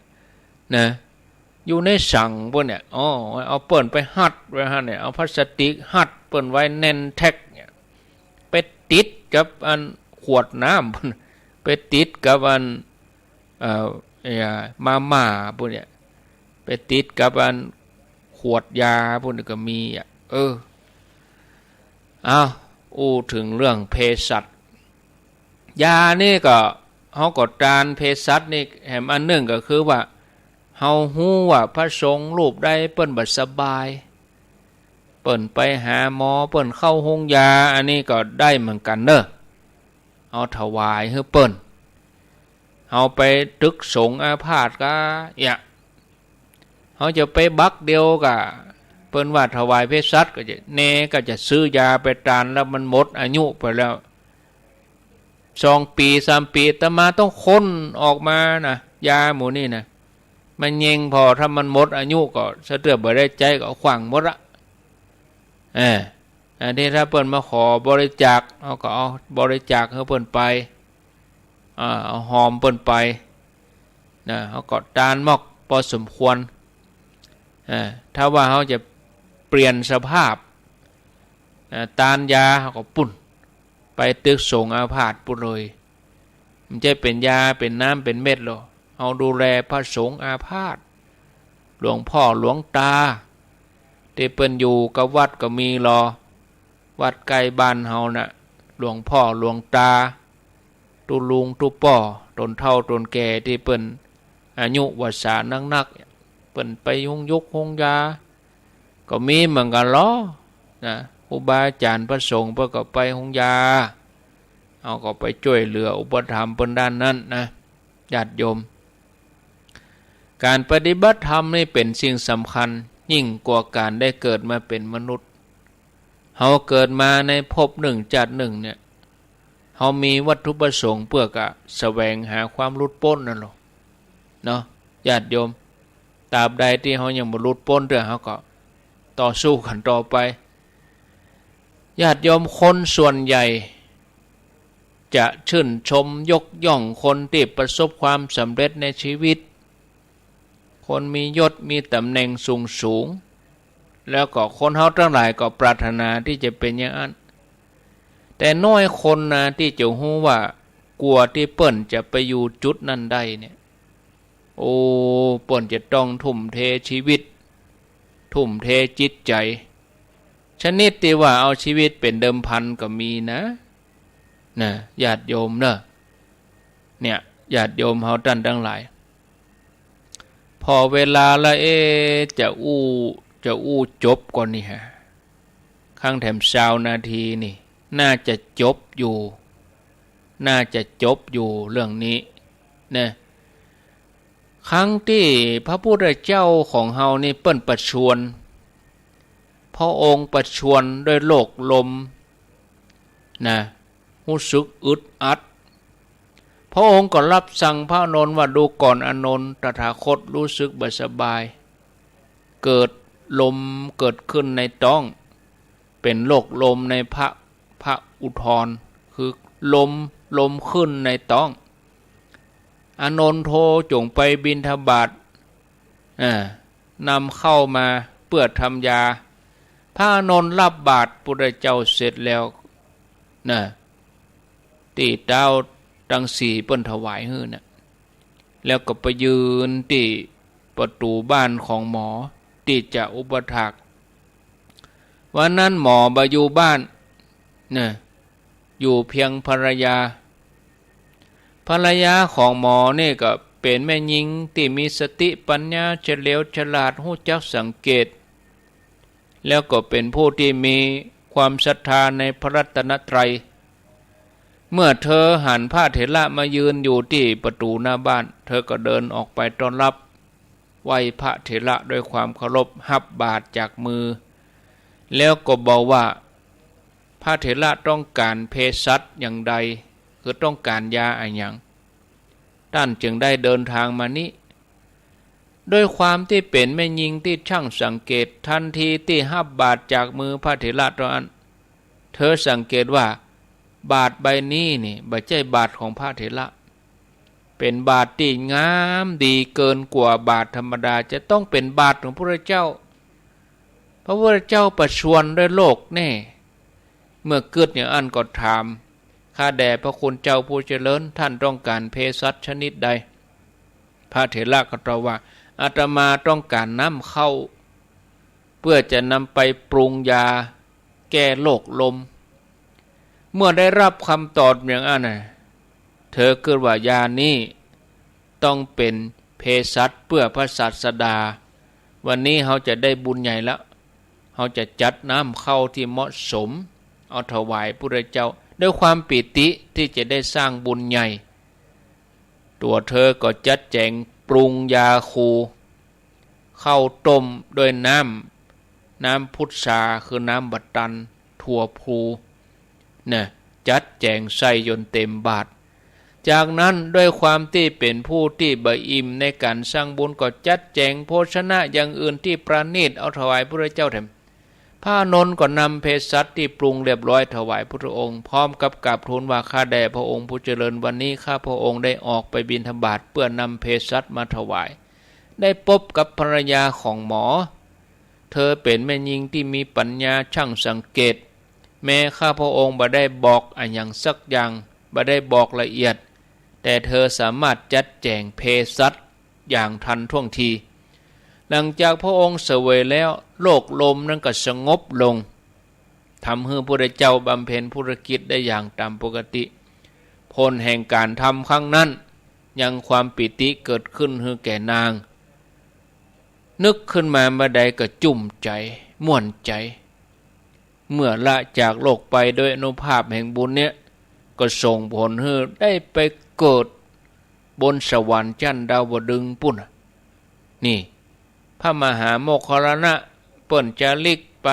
นะ อยู่ในสังปุ้นเนี่ย อ้อ เอาเปิ้นไปฮัดไว้หั้นเนี่ย เอาพลาสติกฮัดเปิ้นไว้แน่นแต๊กเนี่ย ไปติดกับอันขวดน้ำปุ้น ไปติดกับอัน เอ่อ ไอ้ อ่า มาม่าปุ้นเนี่ย ไปติดกับอันข ขวดยาพวกนี้ก็มีอะ เออ อ้าว อู้เถิงเรื่องเภสัช ยานี่ก็ เฮาก็ตานเภสัชนี่แหมอันนึ่งก็คือว่า เฮาฮู้ว่าพระสงฆ์รูปใดเปิ้นบ่สบาย เปิ้นไปหาหมอ เปิ้นเข้าโฮงยา อันนี้ก็ได้เหมือนกั๋นเน่อ เฮาถวายหื้อเปิ้น เฮาไปตึกสงฆ์อาพาธก็ เยียะ เฮาจะไปบักเดียวก็ เปิ้นว่าถวายเภสัชก็จะ แน่ก็จะซื้อยาไปตานแล้วมันหมดอายุไปแล้ว สองปี๋สามปี๋ อาตมาต้องค้นออกมานะ ยาหมู่นี้นะ มันเย็งผ่อ ถ้ามันหมดอายุก็ สะเตื้อบ่ได้ใจ๊ก็เอาขว้างหมดละ เออ อันนี้ถ้าเปิ้นมาขอบริจาค เฮาก็เอาบริจาคหื้อเปิ้นไป อ่า เอาหอมเปิ้นไป นะ เฮาก็ตานมอกพอสมควร อ่า ถ้าว่าเฮาจะเปลี่ยนสภาพ อ่า ตานยา เฮาก็ปู๊น ไปตึกสงฆ์อาพาธปู๊นเลย มันจะเป๋นยา เป๋นน้ำ เป๋นเม็ดลอ เฮาดูแลพระสงฆ์อาพาธ หลวงพ่อหลวงตา ตี้เปิ้นอยู่กับวัดก็มีลอ วัดใก้บ้านเฮาน่ะ หลวงพ่อหลวงตา ตุ๊ลุงตุ๊ป้อ ตนเฒ่าตนแก่ตี้เปิ้นอายุวสานักๆ เปิ้นไปโฮงยกโฮงยา ก็มีเหมือนกั๋นลอ นะ ครูบาอาจ๋ารย์พระสงฆ์เปิ้นก็ไปโฮงยา เฮาก็ไปจ้วยเหลืออุปถัมภ์เปิ้นด้านนั้นนะ ญาติโยม ก๋านปฏิบัติธรรมนี่เป๋นสิ่งสำคัญ ยิ่งกว่าก๋านได้เกิดมาเป๋นมนุษย์ เฮาเกิดมาในภพนึ่งจาตินึ่งเนี่ย เฮามีวัตถุประสงค์เปื้อกะแสวงหาความหลุดป๊นนั่นลอ เนาะ ญาติโยม ตราบใดตี้เฮายังบ่หลุดป๊นเตื้อ เฮาก็ต่อสู้กั๋นต่อไป ญาติโยม คนส่วนใหญ่จะชื่นชมยกย่องคนตี้ประสบความสำเร็จในชีวิต คนมียศมีต๋ำแหน่งสูงๆ แล้วก็คนเฮาตังหลายก็ปรารถนาตี้จะเป๋นอย่างอั้น แต่น้อยคนนะตี้จะฮู้ว่ากว่าตี้เปิ้นจะไปอยู่จุดนั้นได้เนี่ย โอ้ เปิ้นจะต้องทุ่มเทชีวิต ทุ่มเทจิตใจ๋ ชนิดตี้ว่าเอาชีวิตเป๋นเดิมพันก็มีนะ นะ ญาติโยมเน่อ เนี่ย ญาติโยมเฮาต้านตังหลาย ผ่อเวลาละ เอ๊ะ จะอู้ จะอู้จบก่อนี่ฮะ คังแถมซาวนาทีนี่ น่าจะจบอยู่ น่าจะจบอยู่เรื่องนี้นะ คังตี้พระพุทธเจ้าของเฮานี่เปิ้นประชวร พระองค์ประชวรด้วยโรคลมนะ ฮู้สึกอึดอัด พระองค์ก็รับสั่งพระอานนท์ว่า ดูก่อนอานนท์ ตถาคตรู้สึกบ่สบาย เกิดลมเกิดขึ้นในต๊อง เป๋นโรคลมในพระ พระอุทร คือลม ลมขึ้นในต๊อง อานนท์โธ่ จงไปบิณฑบาต อ่า นำข้าวมาเปื้อทำยา พระอานนท์รับบาตรพุทธเจ้าเสร็จแล้วนะ ตี้เต๊าตังสี่เปิ้นถวายหื้อน่ะ แล้วก็ไปยืนตี้ประตู๋บ้านของหมอตี้จะอุปถาก วันนั้นหมอบ่อยู่บ้านนะ อยู่เพียงภรรยา ภรรยาของหมอนี่ก็เป๋นแม่ญิงตี้มีสติปัญญาเฉลียวฉลาด ฮู้จักสังเกต แล้วก็เป๋นผู้ตี้มีความศรัทธาในพระรัตนตรัย เมื่อเธอหันพระเถระมายืนอยู่ตี้ประตู๋หน้าบ้าน เธอก็เดินออกไปต้อนรับ ไหว้พระเถระด้วยความเคารพ ฮับบาตรจากมือ แล้วก็บอกว่า พระเถระต้องก๋านเภสัชอย่างใด คือต้องก๋านยาอะหยัง ต้านจึงได้เดินทางมานี้ ด้วยความตี้เป๋นแม่ญิงตี้ช่างสังเกต ทันทีตี้ฮับบาตรจากมือพระเถระเต้าอั้น เธอสังเกตว่าบาตรใบนี้นี่บ่ใจ้บาตรของพระเถระ เป๋นบาตรตี้งามดีเกินกว่าบาตรธรรมดา จะต้องเป๋นบาตรของพระพุทธเจ้า พระพุทธเจ้าประชวรด้วยโรคแน่ เมื่อกึ๊ดอย่างอั้นก็ถาม ข้าแด่พระคุณเจ้าผู้เจริญ ท่านต้องก๋านเภสัชชนิดใด พระเถระก็ตอบว่า อาตมาต้องก๋านน้ำเข้า เปื้อจะนำไปปรุงยาแก้โรคลม เมื่อได้ฮับกำตอบอย่างอั้นน่ะ เธอก็ว่ายานี้ต้องเป๋นเภสัชเปื้อพระศาสดา วันนี้เฮาจะได้บุญใหญ่ละ เฮาจะจัดน้ำเข้าตี้เหมาะสม เอาถวายพุทธเจ้า ด้วยความปีติตี้จะได้สร้างบุญใหญ่ ตั๋วเธอก็จัดแจ๋งปรุงยาคู ข้าวต้มด้วยน้ำ น้ำพุทรา คือน้ำบ่ตัน ถั่วพลู นะ จัดแจ๋งใส่จนเต๋มบาตร จากนั้นด้วยความตี้เป๋นผู้ตี้บ่อิ่มในก๋านสร้างบุญ ก็จัดแจ๋งโภชนะอย่างอื่นตี้ประณีตเอาถวายพุทธเจ้าแถม พระอานนท์ก็นำเภสัชตี้ปรุงเรียบร้อยถวายพุทธองค์ พร้อมกับกราบทูลว่า ข้าแต่พระองค์ผู้เจริญ วันนี้ข้าพระองค์ได้ออกไปบิณฑบาตเปื้อนำเภสัชมาถวาย ได้ปบกับภรรยาของหมอ เธอเป๋นแม่ญิงตี้มีปัญญาช่างสังเกต แม้ข้าพระองค์บ่ได้บอกอะหยังสักอย่าง บ่ได้บอกละเอียด แต่เธอสามารถจัดแจ๋งเภสัชอย่างทันท่วงที หลังจากพระองค์เสวยแล้ว โรคลมนั้นก็สงบลง ทำหื้อพุทธเจ้าบำเพ็ญธุรกิจได้อย่างต๋ามปกติ ผลแห่งก๋านทำครั้งนั้น ยังความปีติเกิดขึ้นหื้อแก่นาง นึกขึ้นมาเมื่อใดก็จุ่มใจ๋ ม่วนใจ๋ เมื่อละจากโลกไปโดยอานุภาพแห่งบุญเนี่ย ก็ส่งผลหื้อได้ไปเกิดบนสวรรค์จั้นดาวดึงส์ปู้นน่ะ นี่ พระมหาโมคคัลลานะ เปิ้นจาริกไป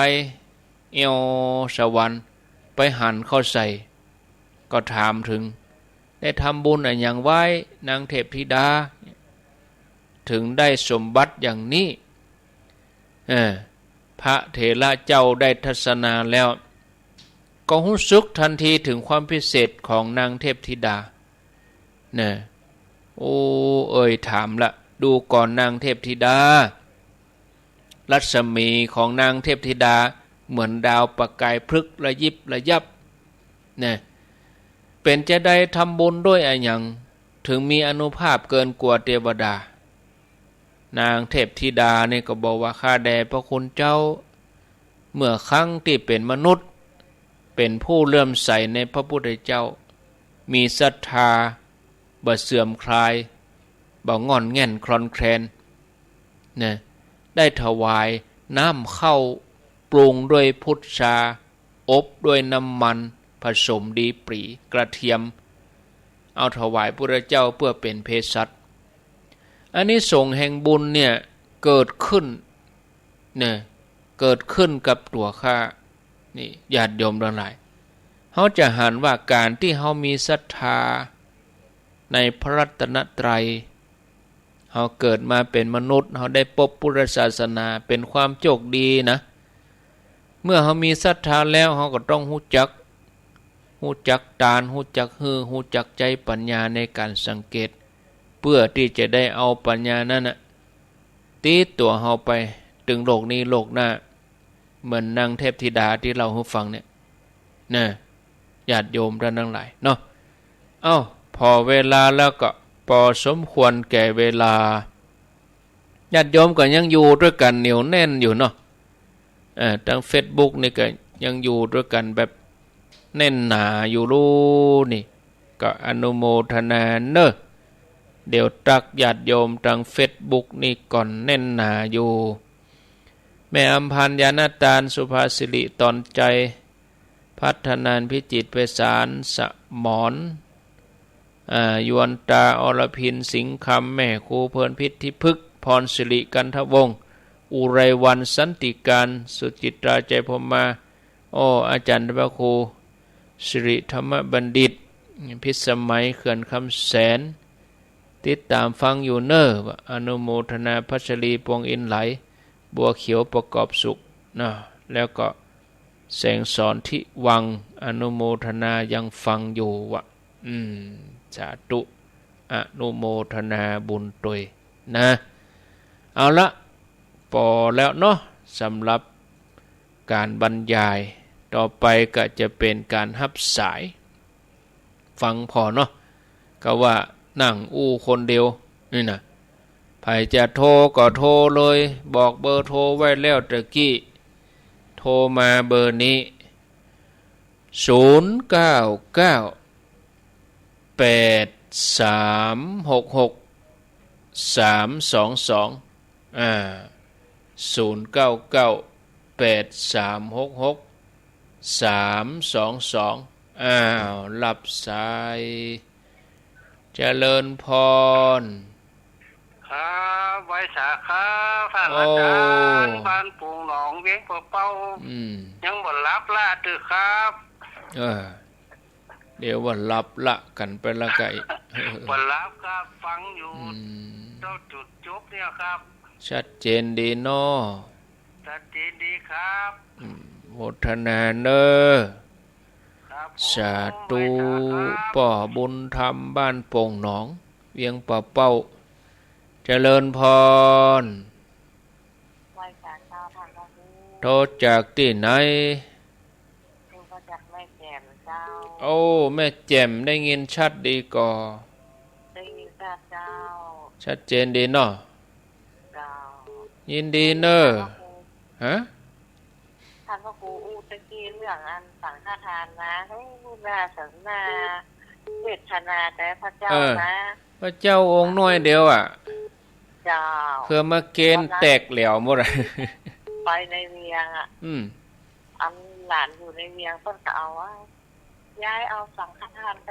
แอ่วสวรรค์ ไปหันเข้าใส่ ก็ถามเถิง ได้ทำบุญอะหยังไว้ นางเทพธิดา เถิงได้สมบัติอย่างนี้ เออ พระเถระเจ้าได้ทัศนาแล้ว ก็ฮู้สึกทันทีเถิงความพิเศษของนางเทพธิดา นะ โอ้ เอ่ยถามละ ดูก่อนนางเทพธิดา รัศมีของนางเทพธิดาเหมือนดาวประกายพฤกษ์ระยิบระยับ นะ เป๋นจาใดทำบุญด้วยอะหยัง เถิงมีอานุภาพเกินกว่าเตวดา นางเทพธิดานี่ก็บอกว่า ข้าแต่พระคุณเจ้า เมื่อครั้งตี้เป๋นมนุษย์ เป๋นผู้เลื่อมใสในพระพุทธเจ้า มีศรัทธาบ่เสื่อมคลาย บ่ง่อนแง่นคลอนแคลน นะ ได้ถวายน้ำข้าวปรุงด้วยพุทรา อบด้วยน้ำมันผสมดีปรี๋ กระเทียม เอาถวายพุทธเจ้าเปื้อเป๋นเภสัช อานิสงส์แห่งบุญเนี่ยเกิดขึ้น เนี่ย เกิดขึ้นกับตั๋วข้า นี่ ญาติโยมตังหลาย เฮาจะหันว่าก๋านตี้เฮามีศรัทธาในพระรัตนตรัย เฮาเกิดมาเป๋นมนุษย์ เฮาได้ปบพุทธศาสนา เป๋นความโชคดีนะ เมื่อเฮามีศรัทธาแล้ว เฮาก็ต้องฮู้จัก ฮู้จักตาน ฮู้จักหื้อ ฮู้จักใจ๊ปัญญาในก๋านสังเกต เปื้อตี้จะได้เอาปัญญานั้นน่ะ ติดตั๋วเฮาไป ตึงโลกนี้โลกหน้า เหมือนนางเทพธิดาตี้เล่าหื้อฟังเนี่ย นะ ญาติโยมต้านตังหลายเนาะ เอ้า ผ่อเวลาแล้วก็ปอสมควรแก่เวลา ญาติโยมก็ยังอยู่ตวยกั๋นเหนียวแน่นอยู่เนาะ เอ่อ ตางเฟซบุ๊กนี่ก็ยังอยู่ตวยกั๋นแบบแน่นหนาอยู่ลูนี่ ก็อนุโมทนาเน่อ เดี๋ยวตักญาติโยมตางเฟซบุ๊กนี่ก่อน แน่นหนาอยู่ แม่อำพันธ์ ญาณตาน สุภาสิริ ตอนใจ๋ พัฒนาน พิจิตรไพศาล สมร อ่า ยวนตา อรพิน สิงห์คำ แม่ครูเพลินพิษ ทิพฤกษ์ พรสิริ กันทวงศ์ อุไรวรรณ สันติการ สุจิตรา ใจพรหมา อ้อ อาจ๋ารย์พระครู สิริธรรมบัณฑิต พิสมัย เขื่อนคำแสน ติดต๋ามฟังอยู่เน่อ อนุโมทนา พัชรี พวงอินไหล บัวเขียว ประกอบสุข นะ แล้วก็ แสงสอน ทิวัง อนุโมทนายังฟังอยู่วะ อืม สาธุ อนุโมทนาบุญตวยนะ เอาละ ปอแล้วเนาะ สำหรับก๋านบรรยาย ต่อไปก็จะเป๋นก๋านฮับสาย ฟังผ่อเนาะ ก็ว่านั่งอู้คนเดียวนี่นะ ใผจะโทรก็โทรเลย บอกเบอร์โทรไว้แล้วตะกี้ โทรมาเบอร์นี้ ศูนย์เก้าเก้า แปดสามหกหก สามสองสอง อ่า ศูนย์เก้าเก้า แปดสามหกหก สามสองสอง อ้าว รับสาย เจริญพร ครับ ไหว้สาครับ ท่าน โอ้ อาจ๋ารย์ บ้านโป่งหนอง เวียงป่าเป้า อืม ยังบ่หลับละตื้อครับ เออ เดี๋ยวว่าหลับละกั๋นไปละไก่ บ่หลับครับ ฟังอยู่ อืม เจ้าจุดจบเนี่ยครับ ชัดเจนดีเนาะ ชัดเจนดีครับ อืม โมทนาเน้อ ครับผม สาธุ ไหว้สาครับ ป้อบุญธรรมบ้านโป่งหนอง เวียงป่าเป้า เจริญพร ไหว้สาเจ้า ท่านพระครู โทรจากตี้ไหน โทรมาจากแม่แจ่มเจ้า โอ้ แม่แจ่ม ได้ยินชัดดีก่อ ได้ยินชัดเจ้า ชัดเจนดีเนาะ เจ้า ยินดีเน้อ ท่านพระครู ฮะ ท่านพระครูอู้ตะกี้เรื่องอันสังฆทานนะ เฮ้ย น่าสน น่าเวทนาแต่พระเจ้า เออ นะ พระเจ้าองค์น้อยเดียวอะ เจ้า เพื่อมาเกณฑ์แตกแหลวหมดอะ ไปในเวียงอะ อืม อันหลานอยู่ในเวียงเปิ้นก็เอาว่า ยายเอาสังฆทานไป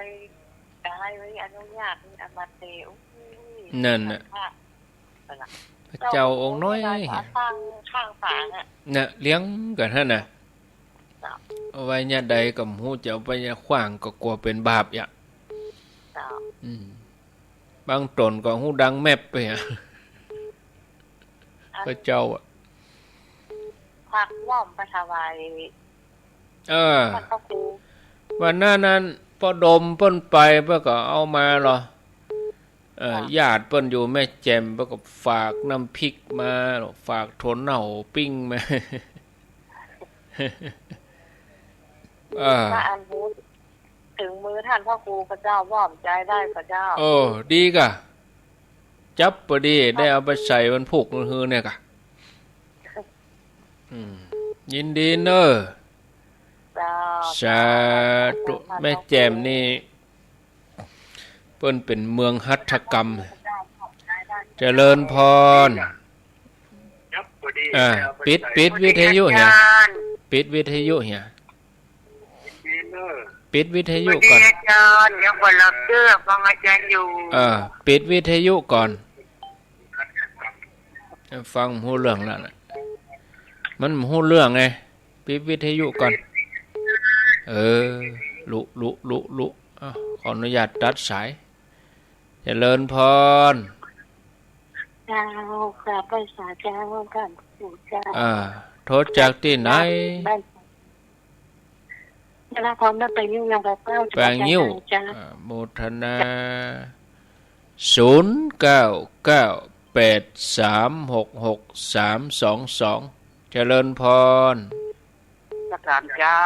จะให้ไว้อนุญาตนี่ อามาเต อุ้ย นั่นน่ะ สังฆะ นั่นน่ะ พระเจ้าองค์น้อย ข้าง ข้างฝางอะ น่ะ เลี้ยงกั๋นหั้นน่ะ เจ้า เอาไว้เนี่ยใดก็บ่ฮู้ จะเอาไปเนี่ยขว้างก็กั๋วเป๋นบาปอ่ะ เจ้า อืม บางต๋นก็ฮู้ดังแมบไปอ่ะ อัน พระเจ้าอ่ะ ผักหว้อมไปถวาย เออ ท่านพระครู วันนั้นนั้น ป้อดมเปิ้นไป เปิ้นก็เอามาเหรอ เอ่อ ค่ะ ญาติเปิ้นอยู่แม่แจ่ม เปิ้นก็ฝากน้ำพริกมา ฝากถั่วเน่าปิ้งมา เออ ว่าอันบุญถึงมือท่านพระครู พระเจ้าหว้อมใจ๋ได้ พระเจ้า เออ ดีก่ะ จั๊บปอดี ได้เอาไปใส่วันพุกมื้อฮือเนี่ยก่ะ อืม ยินดีเน้อ เจ้า สาธุ แม่แจ่มนี่ เปิ้นเป๋นเมืองหัตถกรรม เจริญพร อ่า ปิด ปิดวิทยุเหีย ปิดวิทยุเหีย ปิดวิทยุก่อน สวัสดีอาจารย์ ยังบ่หลับเตื้อ ฟังอาจารย์อยู่ เออ ปิดวิทยุก่อน ฟังบ่ฮู้เรื่องแล้วน่ะ มันบ่ฮู้เรื่องไง ปิดวิทยุก่อน เออ ลุ ลุ ลุ ลุ อ้าว ขออนุญาตตัดสาย เจริญพร เจ้า กราบไหว้สาเจ้า ท่านพระครูเจ้า อ่า โทรจากตี้ไหน บ้าน นครราชสีมา แปงงิ้ว เจ้า อ่า โมทนา ศูนย์เก้าเก้า แปดสามหกหก สามสองสอง เจริญพร สถานเจ้า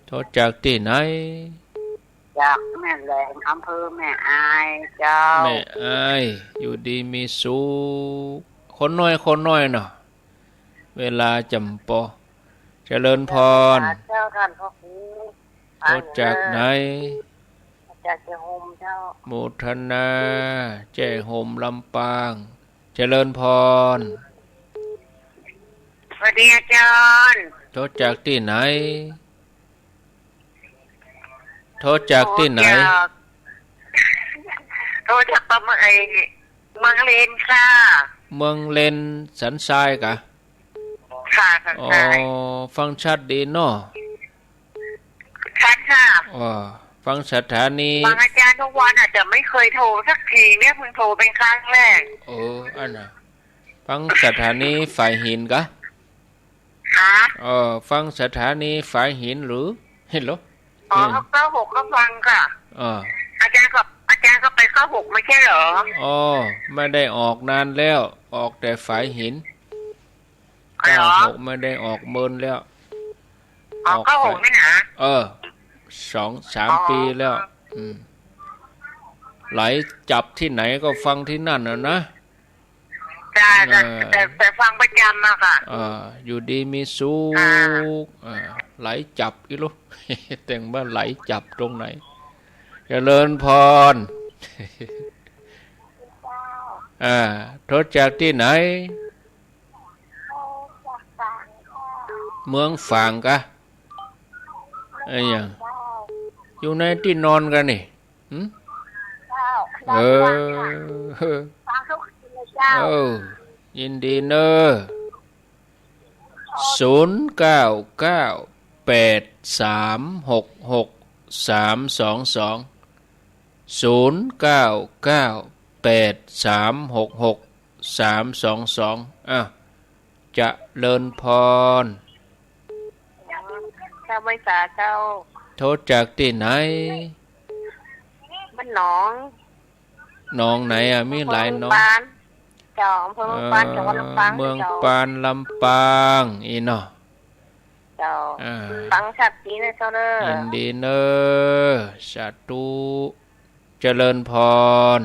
โทรจากตี้ไหน จากแม่แหลม อำเภอแม่อายเจ้า แม่อาย อยู่ดีมีสุข คนน้อย คนน้อยเนาะ เวลาจ๋ำปอ เจริญพร เจ้า ท่านพระครู โทรจากไหน จากแจ้ห่มเจ้า โมทนา แจ้ห่มลำปาง เจริญพร สวัสดีอาจารย์ โทรจากตี้ไหน โทรจากตี้ไหน โทรจาก โทรจากประเมือง ไอ้ เมืองเลนค่ะ เมืองเลนสันทรายกะ ค่ะ สันทราย อ๋อ ฟังชัดดีเนาะ ชัดค่ะ อ๋อ ฟังสถานี ฟังอาจารย์ทุกวันอะ แต่ไม่เคยโทรสักทีเนี่ย เพิ่งโทรเป็นครั้งแรก เออ อันน่ะ ฟังสถานีฝายหินกะ ฮะ เออ ฟังสถานีฝายหินหรือ ฮัลโหล อ๋อ อืม เก้าหกก็ฟังค่ะ เออ อาจารย์ก็ อาจารย์ก็ไปเก้าหกไม่ใช่เหรอ อ๋อ ไม่ได้ออกนานแล้ว ออกแต่ฝายหิน อ๋อ เก้าหกไม่ได้ออกเมินแล้ว อ๋อ ออกไป เก้าหกนี่นะ เออ สองสาม อ๋อ ปีแล้ว อืม ไหลจับที่ไหนก็ฟังที่นั่นน่ะนะ จ้า จ้า เออ แต่ แต่ฟังประจ๋ำอะค่ะ อ่า อยู่ดีมีสุข อ่า อ่า ไหลจับอีหลู แต่ว่าไหลจับตรงไหน เจริญพร อ่า โทรจากตี้ไหน เมืองฝางกะ อะหยัง อยู่ในตี้นอนกะนี่ หึ เออ ฟังทุกคืนเลยเจ้า เออ ยินดีเน่อ ศูนย์เก้าเก้า แปดสามหกหก สามสองสอง ศูนย์เก้าเก้า แปดสามหกหก สามสองสอง อ่ะ เจริญพร เจ้า ไหว้สาเจ้า โทรจากตี้ไหน บ้านหนอง หนองไหนอะ มีหลายหนอง อำเภอเมืองปาน เจ้า อำเภอเมืองปาน เอ่อ จังหวัดลำปาง เมืองปาน เจ้า ลำปาง อี้เนาะ เจ้า อ่า ฟังชัดดีนะเจ้าเน่อ ยินดีเน่อ สาธุ เจริญพร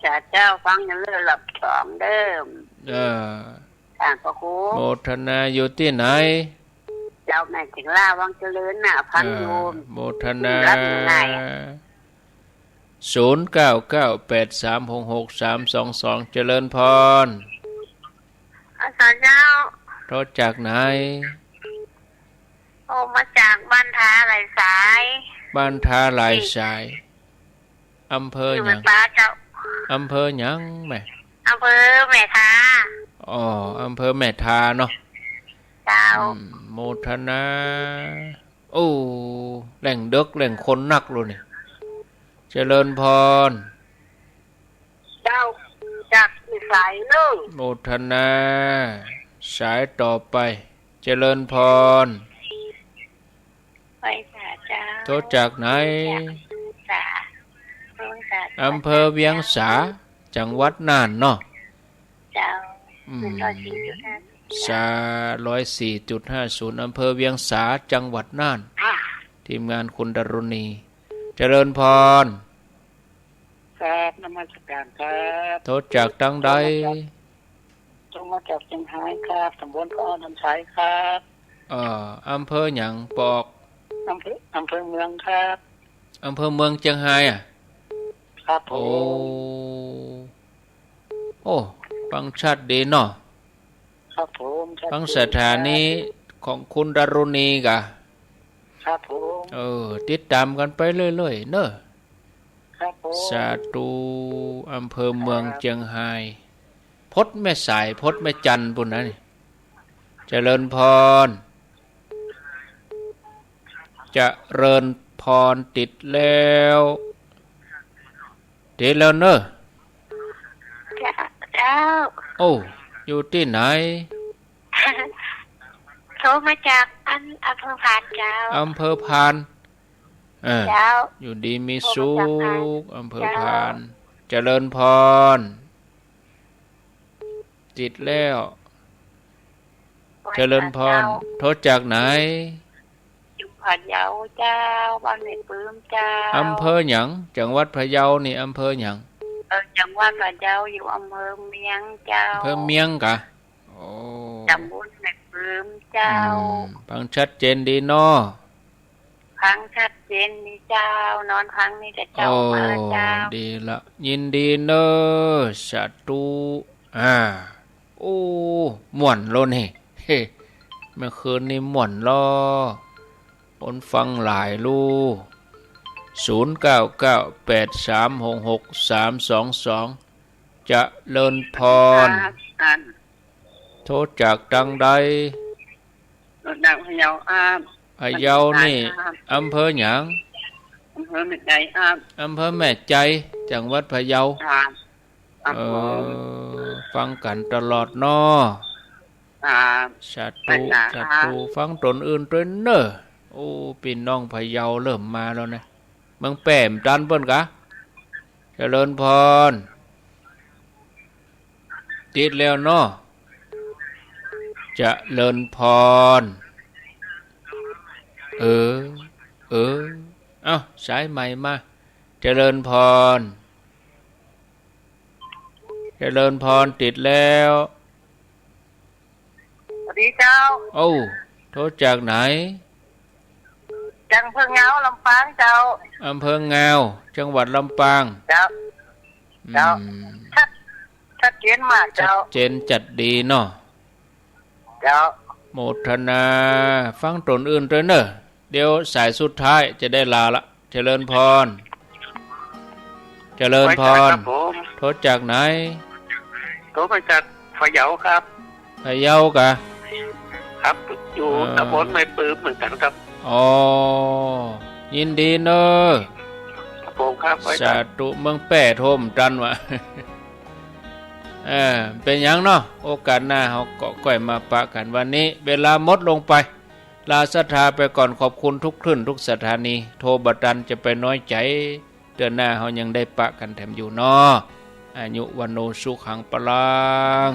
สาเจ้า ฟังอยู่เน่อ รอบสองเน่อ เออ ค่ะ พระครู โมทนา อยู่ตี้ไหน เจ้า แม่เจ๋งล่า วังเจริญน่ะ ฟังอยู่ อ่า โมทนา รับอยู่ไหน ศูนย์เก้าเก้า แปดสามหกหก สามสองสอง เจริญพร อาสาเจ้า โทรจากไหน โอ้ มาจากบ้านทาหลายสาย บ้านทาหลายสาย อำเภอหยัง อยู่แม่ฟ้าเจ้า อำเภอหยังแม่ อำเภอแม่ทา อ๋อ อำเภอแม่ทาเนาะ เจ้า อืม โมทนา โอ้ แหล่งเดิ็กแหล่งคนนักเลยนี่ เจริญพร เจ้า จากอีสายเน่อ โมทนา สายต่อไป เจริญพร ไหว้สาเจ้า โทรจากไหน จากสา โทรจาก อำเภอเวียงสา จังหวัดน่านเนาะ เจ้า อืม ร้อยสี่จุดห้า สา ร้อยสี่จุดห้าศูนย์ อำเภอเวียงสา จังหวัดน่าน อ่า ทีมงานคุณดารุณี เจริญพร ครับ นมัสการครับ โทรจากตังใด โทรมาจาก โทรมาจากเจียงฮายครับ ตำบลกระอ้อน้ำใสครับ เอ่อ อำเภอหยังปอก อำเภอ อำเภอเมืองครับ อำเภอเมืองเจียงฮายอะ ครับผม โอ้ โอ้ ฟังชัดดีเนาะ ครับผม ฟังสถานีของคุณดารุณีกะ ครับผม เออ ติดต๋ามกั๋นไปเรื่อยๆ เน่อ ครับผม สาธุ อำเภอเมือง ครับ เจียงฮาย พดแม่สาย พดแม่จันทน์ปู้นนะนี่ เจริญพร เจริญพร ติดแล้ว ติดแล้วเน่อ เจ้า เจ้า โอ้ อยู่ตี้ไหน โทรมาจากอัน อำเภอพานเจ้า อำเภอพาน เออ เจ้า อยู่ดีมีสุข โทรมาจากพาน อำเภอพาน เจ้า เจริญพร ติดแล้ว เจริญพร เจ้า โทรจากไหน อยู่พะเยาเจ้า บ้านแม่ปื้มเจ้า อำเภอหยัง จังหวัดพะเยานี่ อำเภอหยัง เออ จังหวัดพะเยา อยู่อำเภอเมียงเจ้า อำเภอเมียงกะ โอ้ ตำบลแม่ปื้มเจ้า อืม ฟังชัดเจนดีเนาะ ฟังชัดเจนดีเจ้า นอนฟังนี่กะเจ้า โอ้ มาเจ้า ดีละ ยินดีเน่อ สาธุ อ่า โอ้ ม่วนแล้วนี่ เฮ้ เมื่อคืนนี้ม่วนลอ คนฟังหลายลูก ศูนย์เก้าเก้า แปดสามหกหก สามสองสอง เจริญพร ครับ โทรจากตังใด โทรจากพะเยาครับ พะเยานี่ อำเภอหยัง อำเภอแม่ใจ๋ครับ อำเภอแม่ใจ๋ จังหวัดพะเยา ครับ ครับ เออ ผม ฟังกั๋นตลอดเนาะ ครับ สาธุ สาธุ ฟังต๋นอื่นตวยเน่อ โอ้ ปี้น้องพะเยาเริ่มมาแล้วนะ เมืองแป้มตันเปิ้นกะ เจริญพร ติดแล้วเนาะ เจริญพร เออ เออ เอ้า สายใหม่มา เจริญพร เจริญพร ติดแล้ว สวัสดีเจ้า โอ้ โทรจากไหน จากอำเภอเงา ลำปางเจ้า อำเภอเงา จังหวัดลำปาง เจ้า เจ้า อืม ชัด ชัดเจนมากเจ้า ชัดเจนจัดดีเนาะ เจ้า โมทนา ฟังต๋นอื่นตวยเน่อ เดี๋ยวสายสุดท้ายจะได้ลาละ เจริญพร เจริญพร ครับผม โทรจากไหน โทรมาจากพะเยาครับ พะเยากะ ครับ อยู่ เอ่อ ตำบลแม่ปืมเหมือนกันครับ อ๋อ ยินดีเน่อ ครับผมครับ ไว้ครับ สาธุ เมืองแป้โทรบ่ตันวะ เออ เป๋นหยังเนาะ โอกาสหน้าเฮาก็ก้อยมาปะกั๋น วันนี้เวลาหมดลงไป ลาศรัทธาไปก่อน ขอบคุณทุกคลื่นทุกสถานี โทรบ่ตันจะไปน้อยใจ๋ เตื้อหน้าเฮายังได้ปะกั๋นแถมอยู่เนาะ อายุ วัณโณ สุขัง พลัง